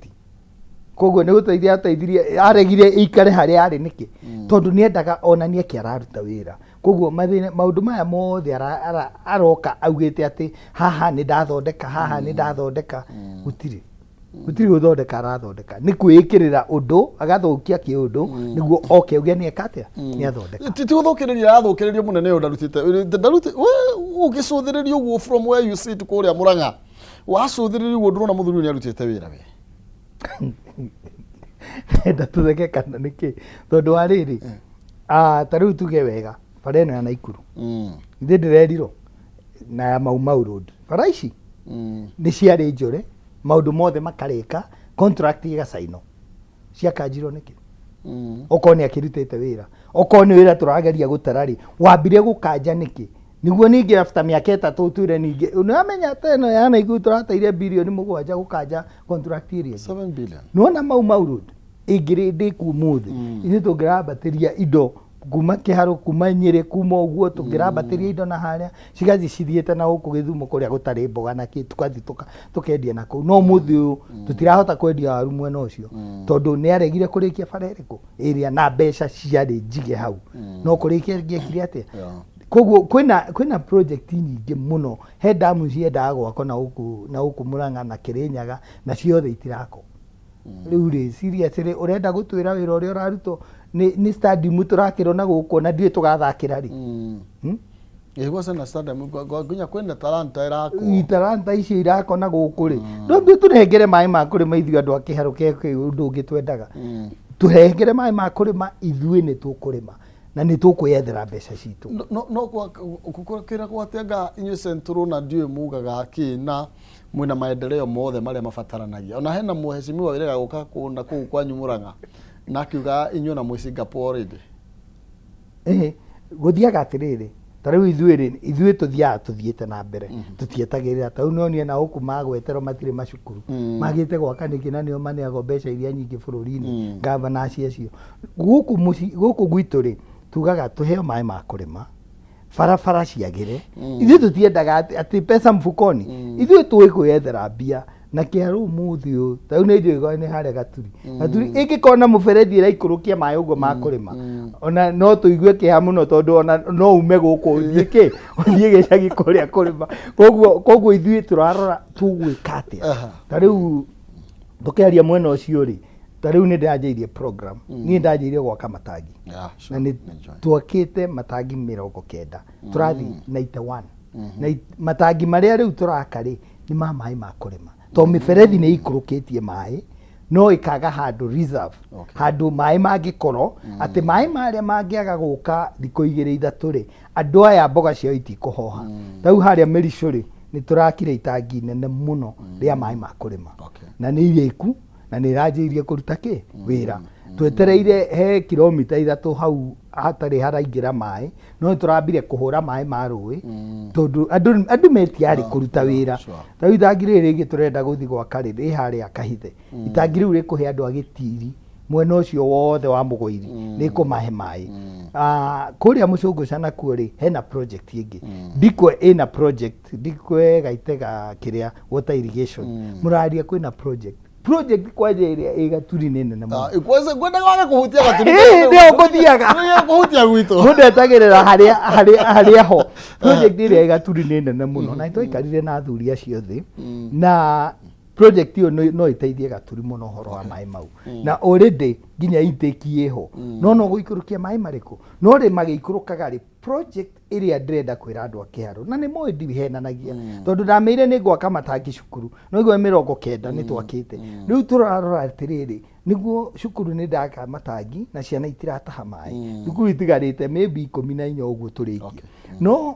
Koguo nĩ gũteithia ateithirie, aregire ĩikare harĩa yarĩ nĩkĩ? Tondũ nĩ endaga onanie kĩ araruta wĩra. Koguo mathĩna maũndũ maya mothe aroka augĩte atĩ haha nĩ ndathondeka, haha nĩ ndathondeka, gũtirĩ gũthondeka arathondeka, nĩ kwĩĩkĩrĩra ũndũ agathũkia kĩũndũ nĩguo oke auge nĩ eka atĩa, nĩ athondeka. Ti gũthũkĩrĩria arathũkĩrĩria mũnene ũyũ, ndarutĩte ũgĩcũthĩrĩria ũguo from where you sit kũrĩa Mũrang'a, wacũthĩrĩria ũguo ndũrona mũthuri ũyũ nĩ arutĩte wĩra we? Enda tũtheke kana nĩkĩ? Tondũ wa rĩrĩ, ta rĩu tuge wega, Bara ĩno ya Naikuru ithuĩ ndĩrerirwo na ya Mau Mau Road, bara ici nĩ ciarĩ njore, maũndũ mothe makarĩka, contract ĩgacainwo, ciakanjirwo nĩkĩ? Okorwo nĩ akĩrutĩte wĩra, okorwo nĩ wĩra tũrageria gũtara rĩ, wambire gũkanja nĩkĩ? Nĩguo ningĩ after mĩaka 3 ũtwĩre ningĩ nĩwamenya ta ĩno ya Naikuru tũrateire birioni 7 gũkanja contract ĩrĩa ĩngĩ. 7 billion. Nĩwona Mau Mau Road ĩngĩrĩ ndĩku ũmũthĩ, ithuĩ tũngĩrambatĩria indo kuma Kĩharũ, kuma Nyĩrĩ, kuma ũguo tũngĩrambatĩria indo na harĩa cigathiĩ cithiĩte na gũkũ Gĩthumo kũrĩa gũtarĩ mboga na kĩ, tũgathiĩ tũkendia na kũu. No ũmũthĩ ũyũ tũtirahota kwendia waru mwena ũcio tondũ nĩ aregire kũrĩkia bara ĩrĩkũ ĩrĩa na mbeca ciarĩ njige hau, no kũrĩkia ngĩekire atĩa? Koguo kwĩna project nyingĩ mũno, he damu ciendaga gwakwo na gũkũ Murang'a na Kĩrĩnyaga, na ciothe itirakwo. Rĩu rĩ, seriously, ũrenda gũtwĩra wĩra ũrĩa ũrarutwo nĩ stadium tũrakĩrwo na gũkũ na ndiũĩ tũgathakĩra rĩ? Ĩgwa na stadium nginya kwĩna talanta ĩrakwo. Talanta icio irakwo na gũkũ rĩ, no tũnengere maĩ ma kũrĩma ithuĩ andũ a Kĩharũ ke ũndũ ũngĩ twendaga, tũhengere maĩ ma kũrĩma, ithuĩ nĩ tũkũrĩma na nĩ tũkwĩyethera mbeca citũ. No kwĩragwo atĩ anga inyuĩ Central na ndiũĩ mugaga kĩ na mwĩna maendeleo mothe marĩa mabataranagia. Ona hena mheshimiwa wĩrĩga gũka kũna kũu kwanyu Murang'a na akiuga inyuĩ na mwĩ Singapore already. Ĩhĩ, gũthiaga atĩrĩrĩ, ta rĩu ithuĩ rĩ, ithuĩ tũthiaga tũthiĩte na mbere, tũtietagĩrĩra. Ta rĩu nĩwonire na gũkũ magweterwo matirĩ macukuru, magĩte gwaka nĩkĩ na nĩo maneagwo mbeca iria nyingĩ bũrũri-inĩ, gavana acio. Gũkũ mũciĩ, gũkũ gwitũ rĩ, tugaga tũheo maĩ ma kũrĩma, barabara ciagĩre. Ithuĩ tũtiendaga atĩ pesa mfukoni, ithuĩ tũĩ kwĩyethera mbia. Na Kĩharũ ũmũthĩ ũyũ, ta rĩu nĩ njũĩ nĩ harĩa Gaturi, Gaturi ĩngĩkorwo na mũberethi ĩraikũrũkia maĩ ũguo ma kũrĩma, ona no tũigue kĩeha mũno, tondũ ona no ume gũkũ ũthiĩ kĩ ũthiĩ gĩcagi kũrĩa kũrĩma. Koguo ithuĩ tũrarora tũgwĩka atĩa. Ta rĩu tũkĩaria mwena ũcio rĩ, ta rĩu nĩ ndĩranjĩirie program, niĩ ndanjĩirie gwaka matangi na nĩ twakĩte matangi 90, tũrathiĩ 91, na matangi marĩa rĩu tũraka rĩ, nĩ ma maĩ ma kũrĩma, tondũ mĩberethi nĩ ikũrũkĩtie maĩ no ĩkaga handũ reserve, handũ maĩ mangĩkorwo atĩ maĩ marĩa mangĩaga gũka thikũ 2 3 rĩ, andũ aya mboga ciao itikũhoha. Rĩu harĩa Mĩricũ rĩ, nĩ tũrakire itangi nene mũno rĩa maĩ ma kũrĩma na nĩ irĩku na nĩ ĩranjĩirie kũruta kĩ wĩra. Twetereire he kilomita 3 hau hatarĩ haraingĩra maĩ, no nĩ tũrambire kũhũra maĩ ma rũĩ tondũ andũ metiarĩ kũruta wĩra. Ta rĩu itangi rĩrĩ rĩngĩ tũrenda gũthiĩ gwaka rĩ, rĩ harĩa Kahithe. Itangi rĩu rĩkũhe andũ a Gĩtiri mwena ũcio wothe wa Mũgũiri, rĩkũmahe maĩ. Kũrĩa Mũcũngũca nakuo rĩ, hena project ĩngĩ, Ndikwe ĩna project, Ndikwe Gaitega kĩrĩa water irrigation mũraria, kwĩna project kwanja ĩrĩa ĩ Gaturi nĩ nene mũno. Kwanza ngwendaga wage kũhutia Gaturi. Ĩĩ, nĩho ngũthiaga. Nĩho kũhutia gwitũ. Mũndũ etagĩrĩra harĩa ho project ĩrĩa ĩ Gaturi nĩ nene mũno, na nĩtwaikarire na athuri acio thĩ, na project ĩyo no ĩteithie Gaturi mũno ũhoro wa maĩ mau, na already nginya intake ĩho, no gũikũrũkia maĩ marĩkũ no rĩ magĩikũrũkaga rĩ. Project ĩrĩa ndĩrenda kwĩra andũ a Kĩharũ, na nĩ moĩ ndihenanagia, tondũ ndamĩire nĩ ngwaka matangi cukuru, no igua 90 nĩ twakĩte. Rĩu tũrarora atĩrĩrĩ, nĩguo cukuru nĩ ndaka matangi na ciana itirataha maĩ, thukuru itigarĩte maybe 14 ũguo tũrĩkie. No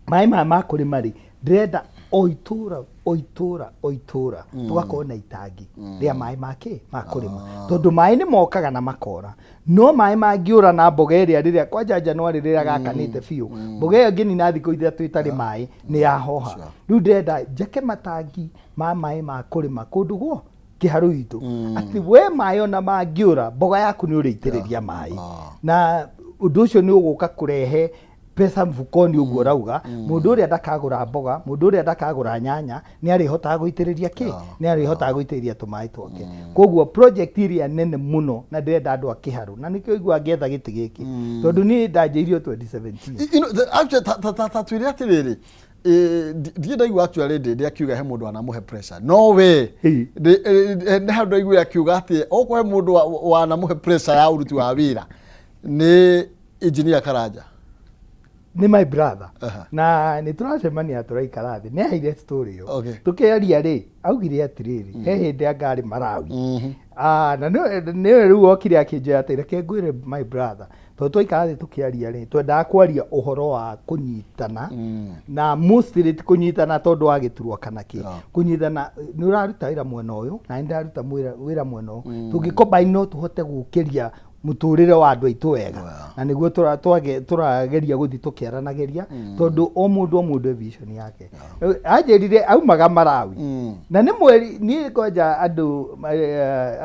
maĩ maya ma kũrĩma rĩ, ndĩrenda o itũra o itũra o itũra tũgakorwo na itangi rĩa maĩ ma kĩ ma kũrĩma, tondũ maĩ nĩ mokaga na makora, no maĩ mangĩũra na mboga ĩrĩa rĩrĩa kwanja January rĩrĩa gakanĩte biũ, mboga ĩyo ĩngĩnina thikũ 3 ĩtarĩ maĩ nĩ yahoha. Rĩu ndĩrenda njake matangi ma maĩ ma kũrĩma kũndũ guo Kĩharũ gitũ, atĩ we maĩ ona mangĩũra, mboga yaku nĩ ũrĩitĩrĩria maĩ, na ũndũ ũcio nĩ ũgũka kũrehe pesa mfukoni. Ũguo ũrauga mũndũ ũrĩa ndakagũra mboga, mũndũ ũrĩa ndakagũra nyanya, nĩ arĩhotaga gũitĩrĩria kĩ, nĩ arĩhotaga gũitĩrĩria tũmaĩ twake. Koguo project ĩrĩa nene mũno na ndĩrenda andũ a Kĩharũ, na nĩkĩo igua ngĩetha gĩtĩ gĩkĩ, tondũ niĩ ndanjĩirio 2017. Actually, ta twĩre atĩrĩrĩ, ndirĩ ndaigua actually ndĩ akiuga he mũndũ wanamũhe pressure, no we nĩ handũ ndaiguire akiuga atĩ okorwo he mũndũ wanamũhe pressure ya ũruti wa wĩra nĩ engineer Karanja. Nĩ my brother. Aha. Na nĩ tũracemania tũraikara thĩ, nĩ aheire story ĩyo. Okay. Tũkĩaria rĩ, augire atĩrĩrĩ, he hĩndĩ anga arĩ Malawi. Ah, na nĩwe rĩu okire akĩnjoya atĩ reke ngwĩre my brother, tondũ twaikara thĩ tũkĩaria rĩ, twendaga kwaria ũhoro wa kũnyitana, na mostly ti kũnyitana tondũ wa gĩturwa kana kĩ, kũnyitana nĩ ũraruta wĩra mwena ũyũ na nĩ ndaruta wĩra mwena ũyũ, tũngĩ no tũhote gũkĩria mũtũrĩre wa andũ aitũ wega, na nĩguo tũrageria gũthiĩ tũkĩaranagĩria, tondũ o mũndũ o mũndũ e vision yake. Anjĩrire aumaga Malawi, na nĩ mweri niĩ kwanja andũ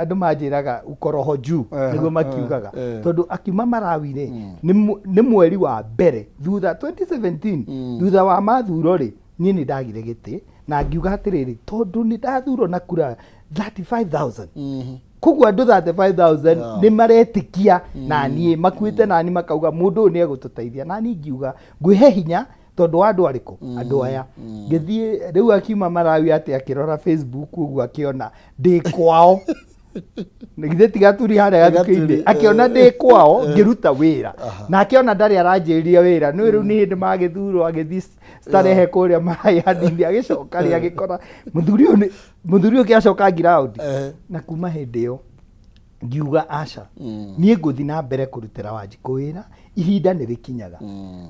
andũ manjĩraga ukoroho juu, nĩguo makiugaga, tondũ akiuma Malawi rĩ, nĩ mweri wa mbere thutha 2017, thutha wa mathuro rĩ, niĩ nĩ ndagire gĩtĩ na ngiuga atĩrĩrĩ, tondũ nĩ ndathurwo na kura 35,000, koguo andũ 35,000 nĩ maretĩkia na niĩ, makuĩte nani, makauga mũndũ ũyũ nĩ egũtũteithia, na niĩ ngiuga ngwĩhe hinya tondũ wa andũ arĩkũ, andũ aya. Ngĩthiĩ rĩu akiuma Malawi atĩ akĩrora Facebook ũguo akĩona ndĩ kwao, githĩ ti Gaturi harĩa Gathuku-inĩ, akĩona ndĩ kwao ngĩruta wĩra, na akĩona ndarĩ aranjĩrĩria wĩra nĩ rĩu nĩ hĩndĩ magĩthurwo, agĩthiĩ starehe kũrĩa maĩ hanini, agĩcoka rĩ agĩkora mũthuri ũyũ mũthuri ũyũ kĩacoka ngiraũndi. Na kuma hĩndĩ ĩyo ngiuga aca, niĩ ngũthiĩ na mbere kũrutĩra Wanjikũ wĩra, ihinda nĩ rĩkinyaga,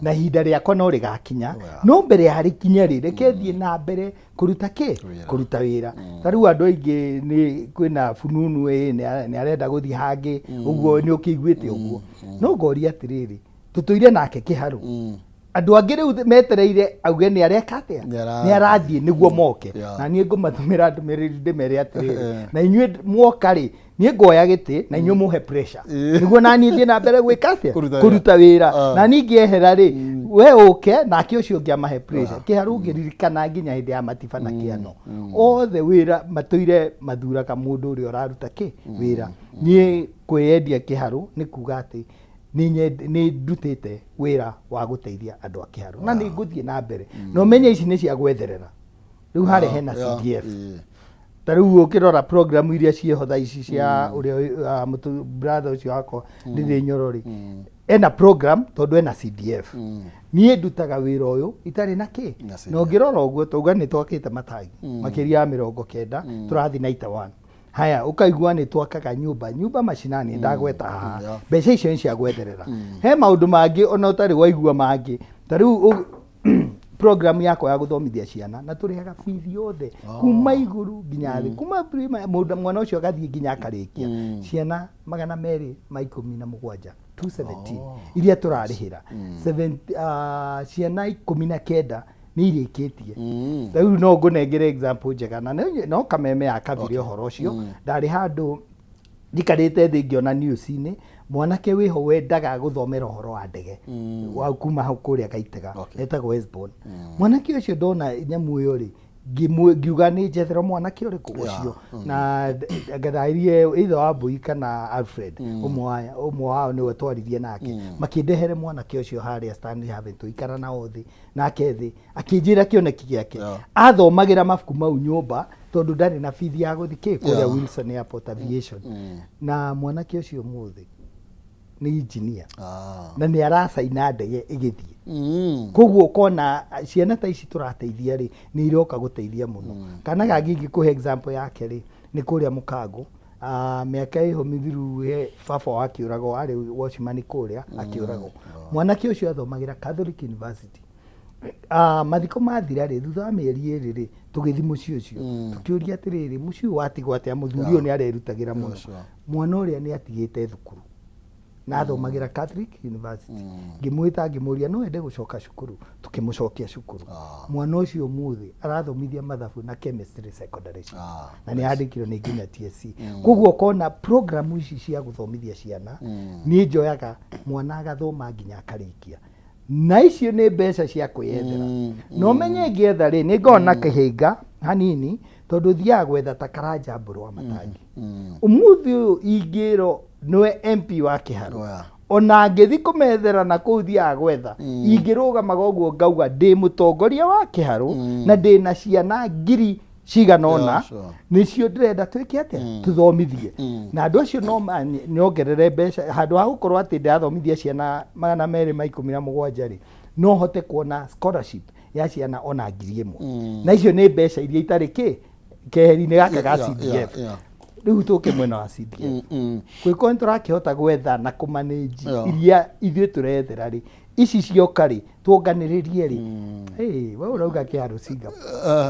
na ihinda rĩakwa no rĩgakinya, no mbere ya rĩkinye rĩ, reke thiĩ na mbere kũruta kĩ, kũruta wĩra. Ta rĩu andũ aingĩ nĩ kwĩna fununu ĩ nĩ arenda gũthiĩ hangĩ, ũguo nĩ ũkĩiguĩte ũguo, no ngoria atĩrĩrĩ, tũtũire nake kĩharũ, andũ angĩ rĩu metereire auge nĩ areka atĩa, nĩ arathiĩ nĩguo moke, na niĩ ngũmatũmĩra ndũmĩrĩri ndĩmere atĩrĩrĩ, na inyuĩ mwoka rĩ, niĩ ngoya gĩtĩ na inyuĩ mũhe pressure nĩguo na niĩ thiĩ na mbere gwĩka atĩa, Kũruta wĩra. Kũruta wĩra. Na niĩ ngĩehera rĩ, we ũke nake ũcio ũngĩ amahe pressure. Kĩharũ ngĩririkana nginya hĩndĩ ya Matiba na Kĩano, othe wĩra matũire mathuraga mũndũ ũrĩa ũraruta kĩ wĩra. Niĩ kwĩyendia kĩharũ nĩ kuga atĩ nĩ ndutĩte wĩra wa gũteithia andũ a kĩharũ, na nĩ ngũthiĩ na mbere, na ũmenye ici nĩ cia gwetherera rĩu harĩa hena CDF. Ta rĩu ũkĩrora program iria ciĩho thaa ici cia ũrĩa brother ũcio wakwa Ndĩrĩ Nyoro rĩ, ena program tondũ ena CDF. Niĩ ndutaga wĩra ũyũ itarĩ na kĩ, na ũngĩrora ũguo tauga nĩ twakĩte matangi makĩria ya 90, tũrathiĩ 91. Haya, ũkaigua nĩ twakaga nyũmba nyũmba macinani, ndagweta haha, mbeca icio nĩ cia gwetherera. He maũndũ mangĩ ona ũtarĩ waigua mangĩ, ta rĩu program yakwa ya gũthomithia ciana, na tũrĩhaga bithi yothe kuma igũrũ nginya thĩ, kuma primary, mũndũ mwana ũcio agathiĩ nginya akarĩkia, ciana 217, 217 iria tũrarĩhĩra. Ciana 19 nĩ irĩkĩtie rĩu. No ngũnengere example njega na no Kameme yakabire ũhoro ũcio. Ndarĩ handũ njikarĩte thĩ ngĩona news-inĩ mwanake wĩho wendaga gũthomera ũhoro wa ndege wa kuma hau kũrĩa Gaitega, etagwo Esbon. Mwanake ũcio ndona nyamũ ĩyo rĩ, ngiuga nĩ njetherwo mwanake ũrĩkũ ũcio, na ngathaĩrie either wa Mbui kana Alfred, ũmwe wao nĩwe twaririe nake, makĩndehere mwanake ũcio harĩa Stanley Haven, tũikara nao thĩ nake thĩ, akĩnjĩra kĩoneki gĩake, athomagĩra mabuku mau nyũmba tondũ ndarĩ na bithi ya gũthiĩ kĩ kũrĩa Wilson Airport Aviation. Na mwanake ũcio ũmũthĩ nĩ engineer na nĩ aracaina ndege ĩgĩthiĩ. Koguo ũkona ciana ta ici tũrateithia rĩ, nĩ iroka gũteithia mũno. Kana gangĩ ingĩkũhe example yake rĩ, nĩ kũrĩa Mũkango, mĩaka ĩho mĩthiru, he baba wakĩũragwo, arĩ watchman kũrĩa akĩũragwo. Mwanake ũcio athomagĩra Catholic University. Mathiko mathira rĩ, thutha wa mĩeri 2 rĩ, tũgĩthiĩ mũciĩ ũcio, tũkĩũria atĩrĩrĩ, mũciĩ ũyũ watigwo atĩa, mũthuri ũyũ nĩ arerutagĩra mũno. Mwana ũrĩa nĩ atigĩte thukuru na athomagĩra Catholic University. Ngĩmwĩta ngĩmũria no ende gũcoka cukuru, tũkĩmũcokia cukuru. Mwana ũcio ũmũthĩ arathomithia mathabu na chemistry secondary citũ, na nĩ andĩkirwo nĩ nginya TSC. Koguo ũkona program ici cia gũthomithia ciana, niĩ njoyaga mwana agathoma nginya akarĩkia, na icio nĩ mbeca cia kwĩyethera. Na ũmenye ngĩetha rĩ, nĩ ngoragwo na kĩhĩnga hanini tondũ thiaga gwetha ta Karanja Mbũrũ wa Matangi. Ũmũthĩ ũyũ ingĩrwo nĩwe MP wa Kĩharũ, ona ngĩthi kũmethera na kũu thiaga gwetha, ingĩrũgamaga ũguo ngauga ndĩ mũtongoria wa Kĩharũ na ndĩ na ciana ngiri cigana ũna, nĩcio ndĩrenda twĩke atĩa, tũthomithie, na andũ acio no nyongerere mbeca handũ ha gũkorwo atĩ ndĩrathomithia ciana 217 rĩ. No hote kuona scholarship ya ciana ona 1000. Na icio nĩ mbeca iria itarĩ kĩ keheri-inĩ gaka ga CDF. Rĩu tũke mwena wa CDF, gwĩkorwo nĩ tũrakĩhota gwetha na kũmanĩnji iria ithuĩ tũrethera rĩ, ici cioka rĩ, tuonganĩrĩrie rĩ. Hey, we ũrauga kĩharũ Singapore,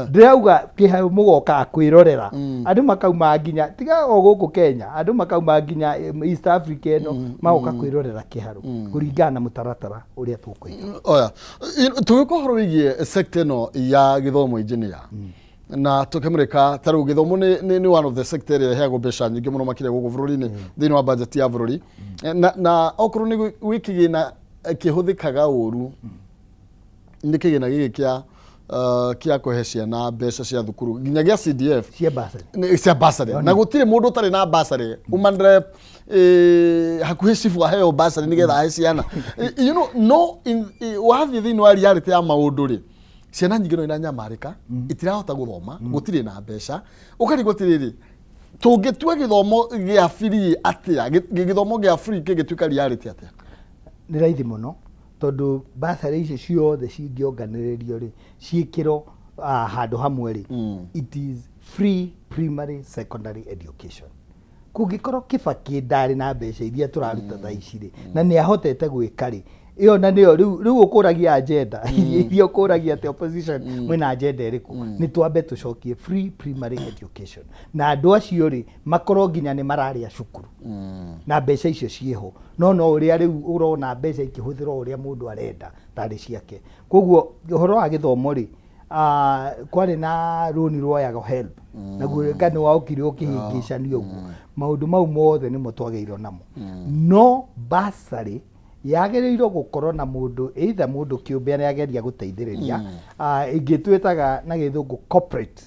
ndĩrauga kĩharũ mũgokaga kwĩrorera, andũ makauma nginya tiga o gũkũ Kenya, andũ makauma nginya East Africa ĩno, magoka kwĩrorera kĩharũ kũringana na mũtaratara ũrĩa tũkũiga. Oya, tũgĩũka ũhoro wĩgiĩ sector ĩno ya gĩthomo, engineer, na tũkĩmũrĩka ta rĩu gĩthomo nĩ one of the sector ĩrĩa ĩheagwo mbeca nyingĩ mũno makĩria gũkũ bũrũri-inĩ, thĩinĩ wa budget ya bũrũri, na okorwo nĩ gwĩ kĩgĩna kĩhũthĩkaga ũru, nĩ kĩgĩna gĩkĩ kĩa kũhe ciana mbeca cia thukuru, nginya gĩa CDF. Cia bursary. Cia bursary, na gũtirĩ mũndũ ũtarĩ na bursary. Woman rep, hakuhĩ cibu aheo bursary nĩgetha ahe ciana. No wathiĩ thĩinĩ wa reality ya maũndũ rĩ, ciana nyingĩ no iranyamarĩka, itirahota gũthoma, gũtirĩ na mbeca. Ũkarigwo atĩrĩrĩ, tũngĩtua gĩthomo gĩa free atĩa? Gĩthomo gĩa free kĩngĩtuĩka reality atĩa? Nĩ raithi mũno, tondũ bursary icio ciothe cingĩonganĩrĩrio rĩ, ciĩkĩrwo handũ hamwe rĩ, it is free primary secondary education. Kũngĩkorwo Kĩbakĩ ndarĩ na mbeca iria tũraruta thaa ici rĩ, na nĩ ahotete gwĩka rĩ, ĩyo na nĩyo rĩu ũkũragia agenda iria ũkũragia atĩ opposition mwĩna agenda ĩrĩkũ. Nĩ twambe tũcokie free primary education, na andũ acio rĩ, makorwo nginya nĩ mararĩa cukuru na mbeca icio ciĩho. No ũrĩa rĩu ũrona mbeca ikĩhũthĩrwo ũrĩa mũndũ arenda tarĩ ciake. Koguo ũhoro wa gĩthomo rĩ, kwarĩ na rũni rwoyagwo HELB, naguo nĩ waokire ũkĩhĩngĩcanio ũguo. Maũndũ mau mothe nĩmo twagĩrĩirwo namo. No bursary yagĩrĩirwo gũkorwo na mũndũ, either mũndũ kĩũmbe arĩageria gũteithĩrĩria, ĩngĩ twĩtaga na gĩthũngũ corporate.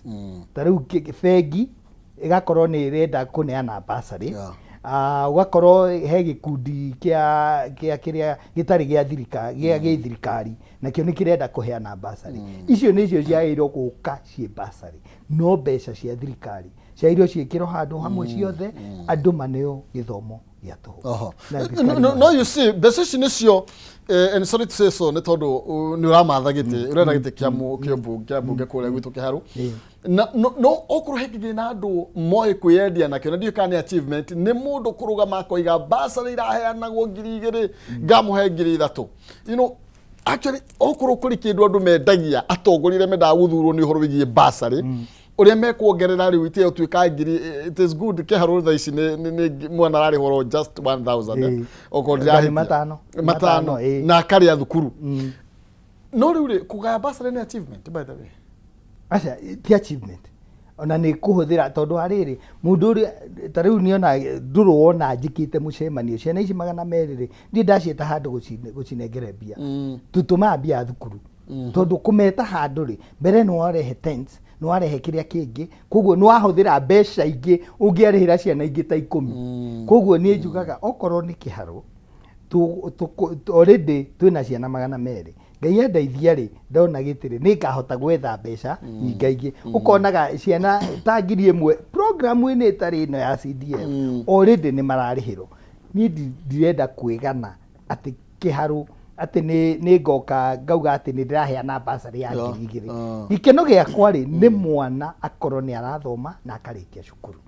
Ta rĩu bengi ĩgakorwo nĩ ĩrenda kũneana bursary. Ũgakorwo he gĩkundi kĩa kĩrĩa gĩtarĩ gĩa thirikari, gĩa gĩthirikari, nakĩo nĩ kĩrenda kũheana bursary. Icio nĩcio ciagĩrĩirwo gũka ciĩ bursary, no mbeca cia thirikari ciagĩrĩirwo ciĩkĩrwo handũ hamwe ciothe, andũ maneo gĩthomo gĩa tũhũ. Na thirikari. No, you see, mbeca ici nĩcio, and sorry to say so, nĩ tondũ nĩ ũramatha gĩtĩ, ũrenda gĩtĩ kĩa kĩa mbunge kũrĩa gwitũ Kĩharũ. Na no okorwo he kĩgĩna andũ moĩ kwĩyendia nakĩo, na ndiũĩ kana nĩ achievement, nĩ mũndũ kũrũgama akoiga bursary iraheanagwo 2000, ngamũhe 3000. Actually, okorwo kũrĩ kĩndũ andũ mendagia, atongoria arĩa mendaga gũthurwo, nĩ ũhoro wĩgiĩ bursary ũrĩa mekuongerera rĩu itĩo tuĩka ngiri. It is good Kĩharũ thaa ici nĩ mwana ararĩhwo just 1000, okorwo Nĩ ndĩrahĩtia. 500. 500. 500. Na akarĩa thukuru. No rĩu rĩ, kũgaya bursary nĩ achievement, by the way? Aca, ti achievement ona, nĩ kũhũthĩra, tondũ harĩrĩ mũndũ ũrĩa ta rĩu nĩona ndũrũ wona njĩkĩte mũcemanio ciana ici 200 rĩ, niĩ ndaciĩta handũ gũcinengere mbia, tũtũmaga mbia ya thukuru, tondũ kũmeta handũ rĩ, mbere nĩ warehe tents, nĩ warehe kĩrĩa kĩngĩ, koguo nĩ wahũthĩra mbeca ingĩ ũngĩarĩhĩra ciana ingĩ ta 10. Koguo niĩ njugaga okorwo nĩ kĩharũ, already twĩna ciana 200, Ngai andeithia rĩ, ndona gĩtĩ rĩ, nĩ ngahota gwetha mbeca nyingaingĩ, ũkonaga ciana ta 1000 programu-inĩ ĩtarĩ ĩno ya CDF, already nĩ mararĩhĩrwo. Niĩ ndirenda kwĩgana atĩ kĩharũ atĩ nĩ ngoka ngauga atĩ nĩ ndĩraheana bursary ya 2000. Gĩkeno gĩakwa rĩ, nĩ mwana akorwo nĩ arathoma na akarĩkia cukuru.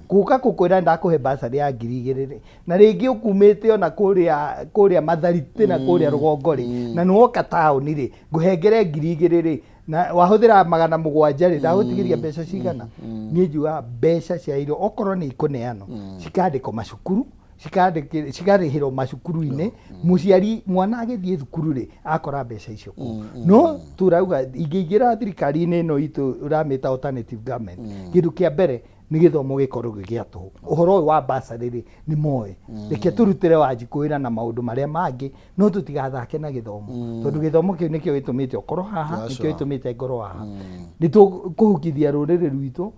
Gũka kũkwĩra ndakũhe bursary ya 2000 rĩ, na rĩngĩ ũkumĩte ona kũrĩa Matharite na kũrĩa rũgongo rĩ, na nĩ woka taũni rĩ, ngũhengere 2000 rĩ, na wahũthĩra 700 rĩ, ndagũtigĩria mbeca cigana? Niĩ njugaga mbeca cia irio okorwo nĩ ikũneanwo, cikandĩkwo macukuru, cikarĩhĩrwo macukuru-inĩ. Mũciari mwana agĩthiĩ thukuru rĩ, akora mbeca icio kũu. No tũrauga ingĩingĩra thirikari-inĩ ĩno itũ ũramĩta alternative government, kĩndũ kĩa mbere nĩ gĩthomo gĩkorwo gĩ gĩa tũhũ. Ũhoro ũyũ wa bursary rĩ, nĩ moĩ, reke tũrutĩre Wanjikũ wĩra na maũndũ marĩa mangĩ, no tũtigathake na gĩthomo, tondũ gĩthomo kĩu nĩkĩo gĩtũmĩte ũkorwo haha, nĩkĩo gĩtũmĩte ngorwo haha. Nĩ tũkũhukithia rũrĩrĩ rwitũ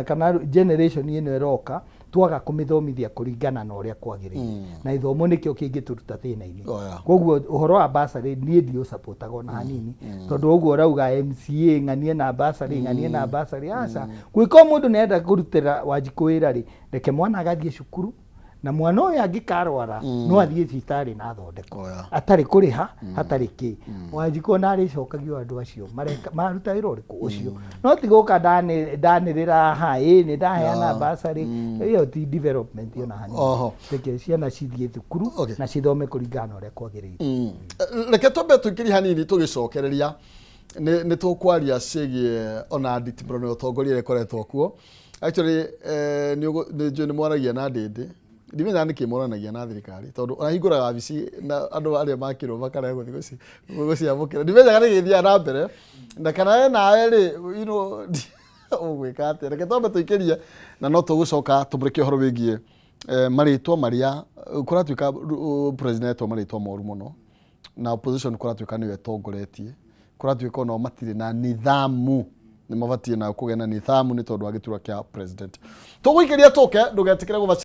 kana generation ĩno ĩroka twaga kũmĩthomithia kũringana na ũrĩa kwagĩrĩire, na gĩthomo nĩkĩo kĩngĩtũruta thĩna-inĩ. Koguo ũhoro wa bursary niĩ ndiũsupportaga ona hanini, tondũ ũguo ũrauga MCA ng'anie na bursary, ng'anie na bursary, aca. Gwĩka mũndũ nĩ enda kũrutĩra Wanjikũ wĩra rĩ, reke mwana agathiĩ cukuru. Na mwana ũyũ angĩkarwara no athiĩ thibitarĩ na athondekwo atarĩ kũrĩha, hatarĩ kĩ. Wanjikũ ona arĩcokagio andũ acio mareka maruta wĩra ũrĩkũ ũcio, no ti gũka ndanĩrĩra haha ĩ nĩ ndaheana basarĩ, ĩyo ti development ona hanini. Reke ciana cithiĩ thukuru na cithome kũringana na ũrĩa kwagĩrĩire. Reke twambe tũikĩrie hanini, tũgĩcokereria nĩ tũkwaria ciĩgiĩ ona nditimũrano ya ũtongoria ĩrĩa ĩkoretwo kuo. Actually, nĩ njũĩ nĩ mwaragia na Ndĩndĩ, ndimenyaga nĩkĩ moranagia na thirikari, tondũ ahingũraga wabici na andũ arĩa makĩrwo makarega gũthiĩ gũciamũkĩra. Ndimenyaga nĩkĩ gĩthiaga na mbere na kana we nawe rĩ, ũgwĩka atĩa. Reke twambe tũikĩrie na no tũgũcoka tũmũrĩke ũhoro wĩgiĩ marĩtwa marĩa kũratuĩka president etwo marĩtwa moru mũno, na opposition kũratuĩka nĩyo ĩtongoretie, kũratuĩka onao matirĩ na nithamu, nĩ mabatiĩ nao kũgĩa na nithamu nĩ tondũ wa gĩturwa kĩa president. Tũgũikĩria tũke, ndũgetĩkĩre gũba.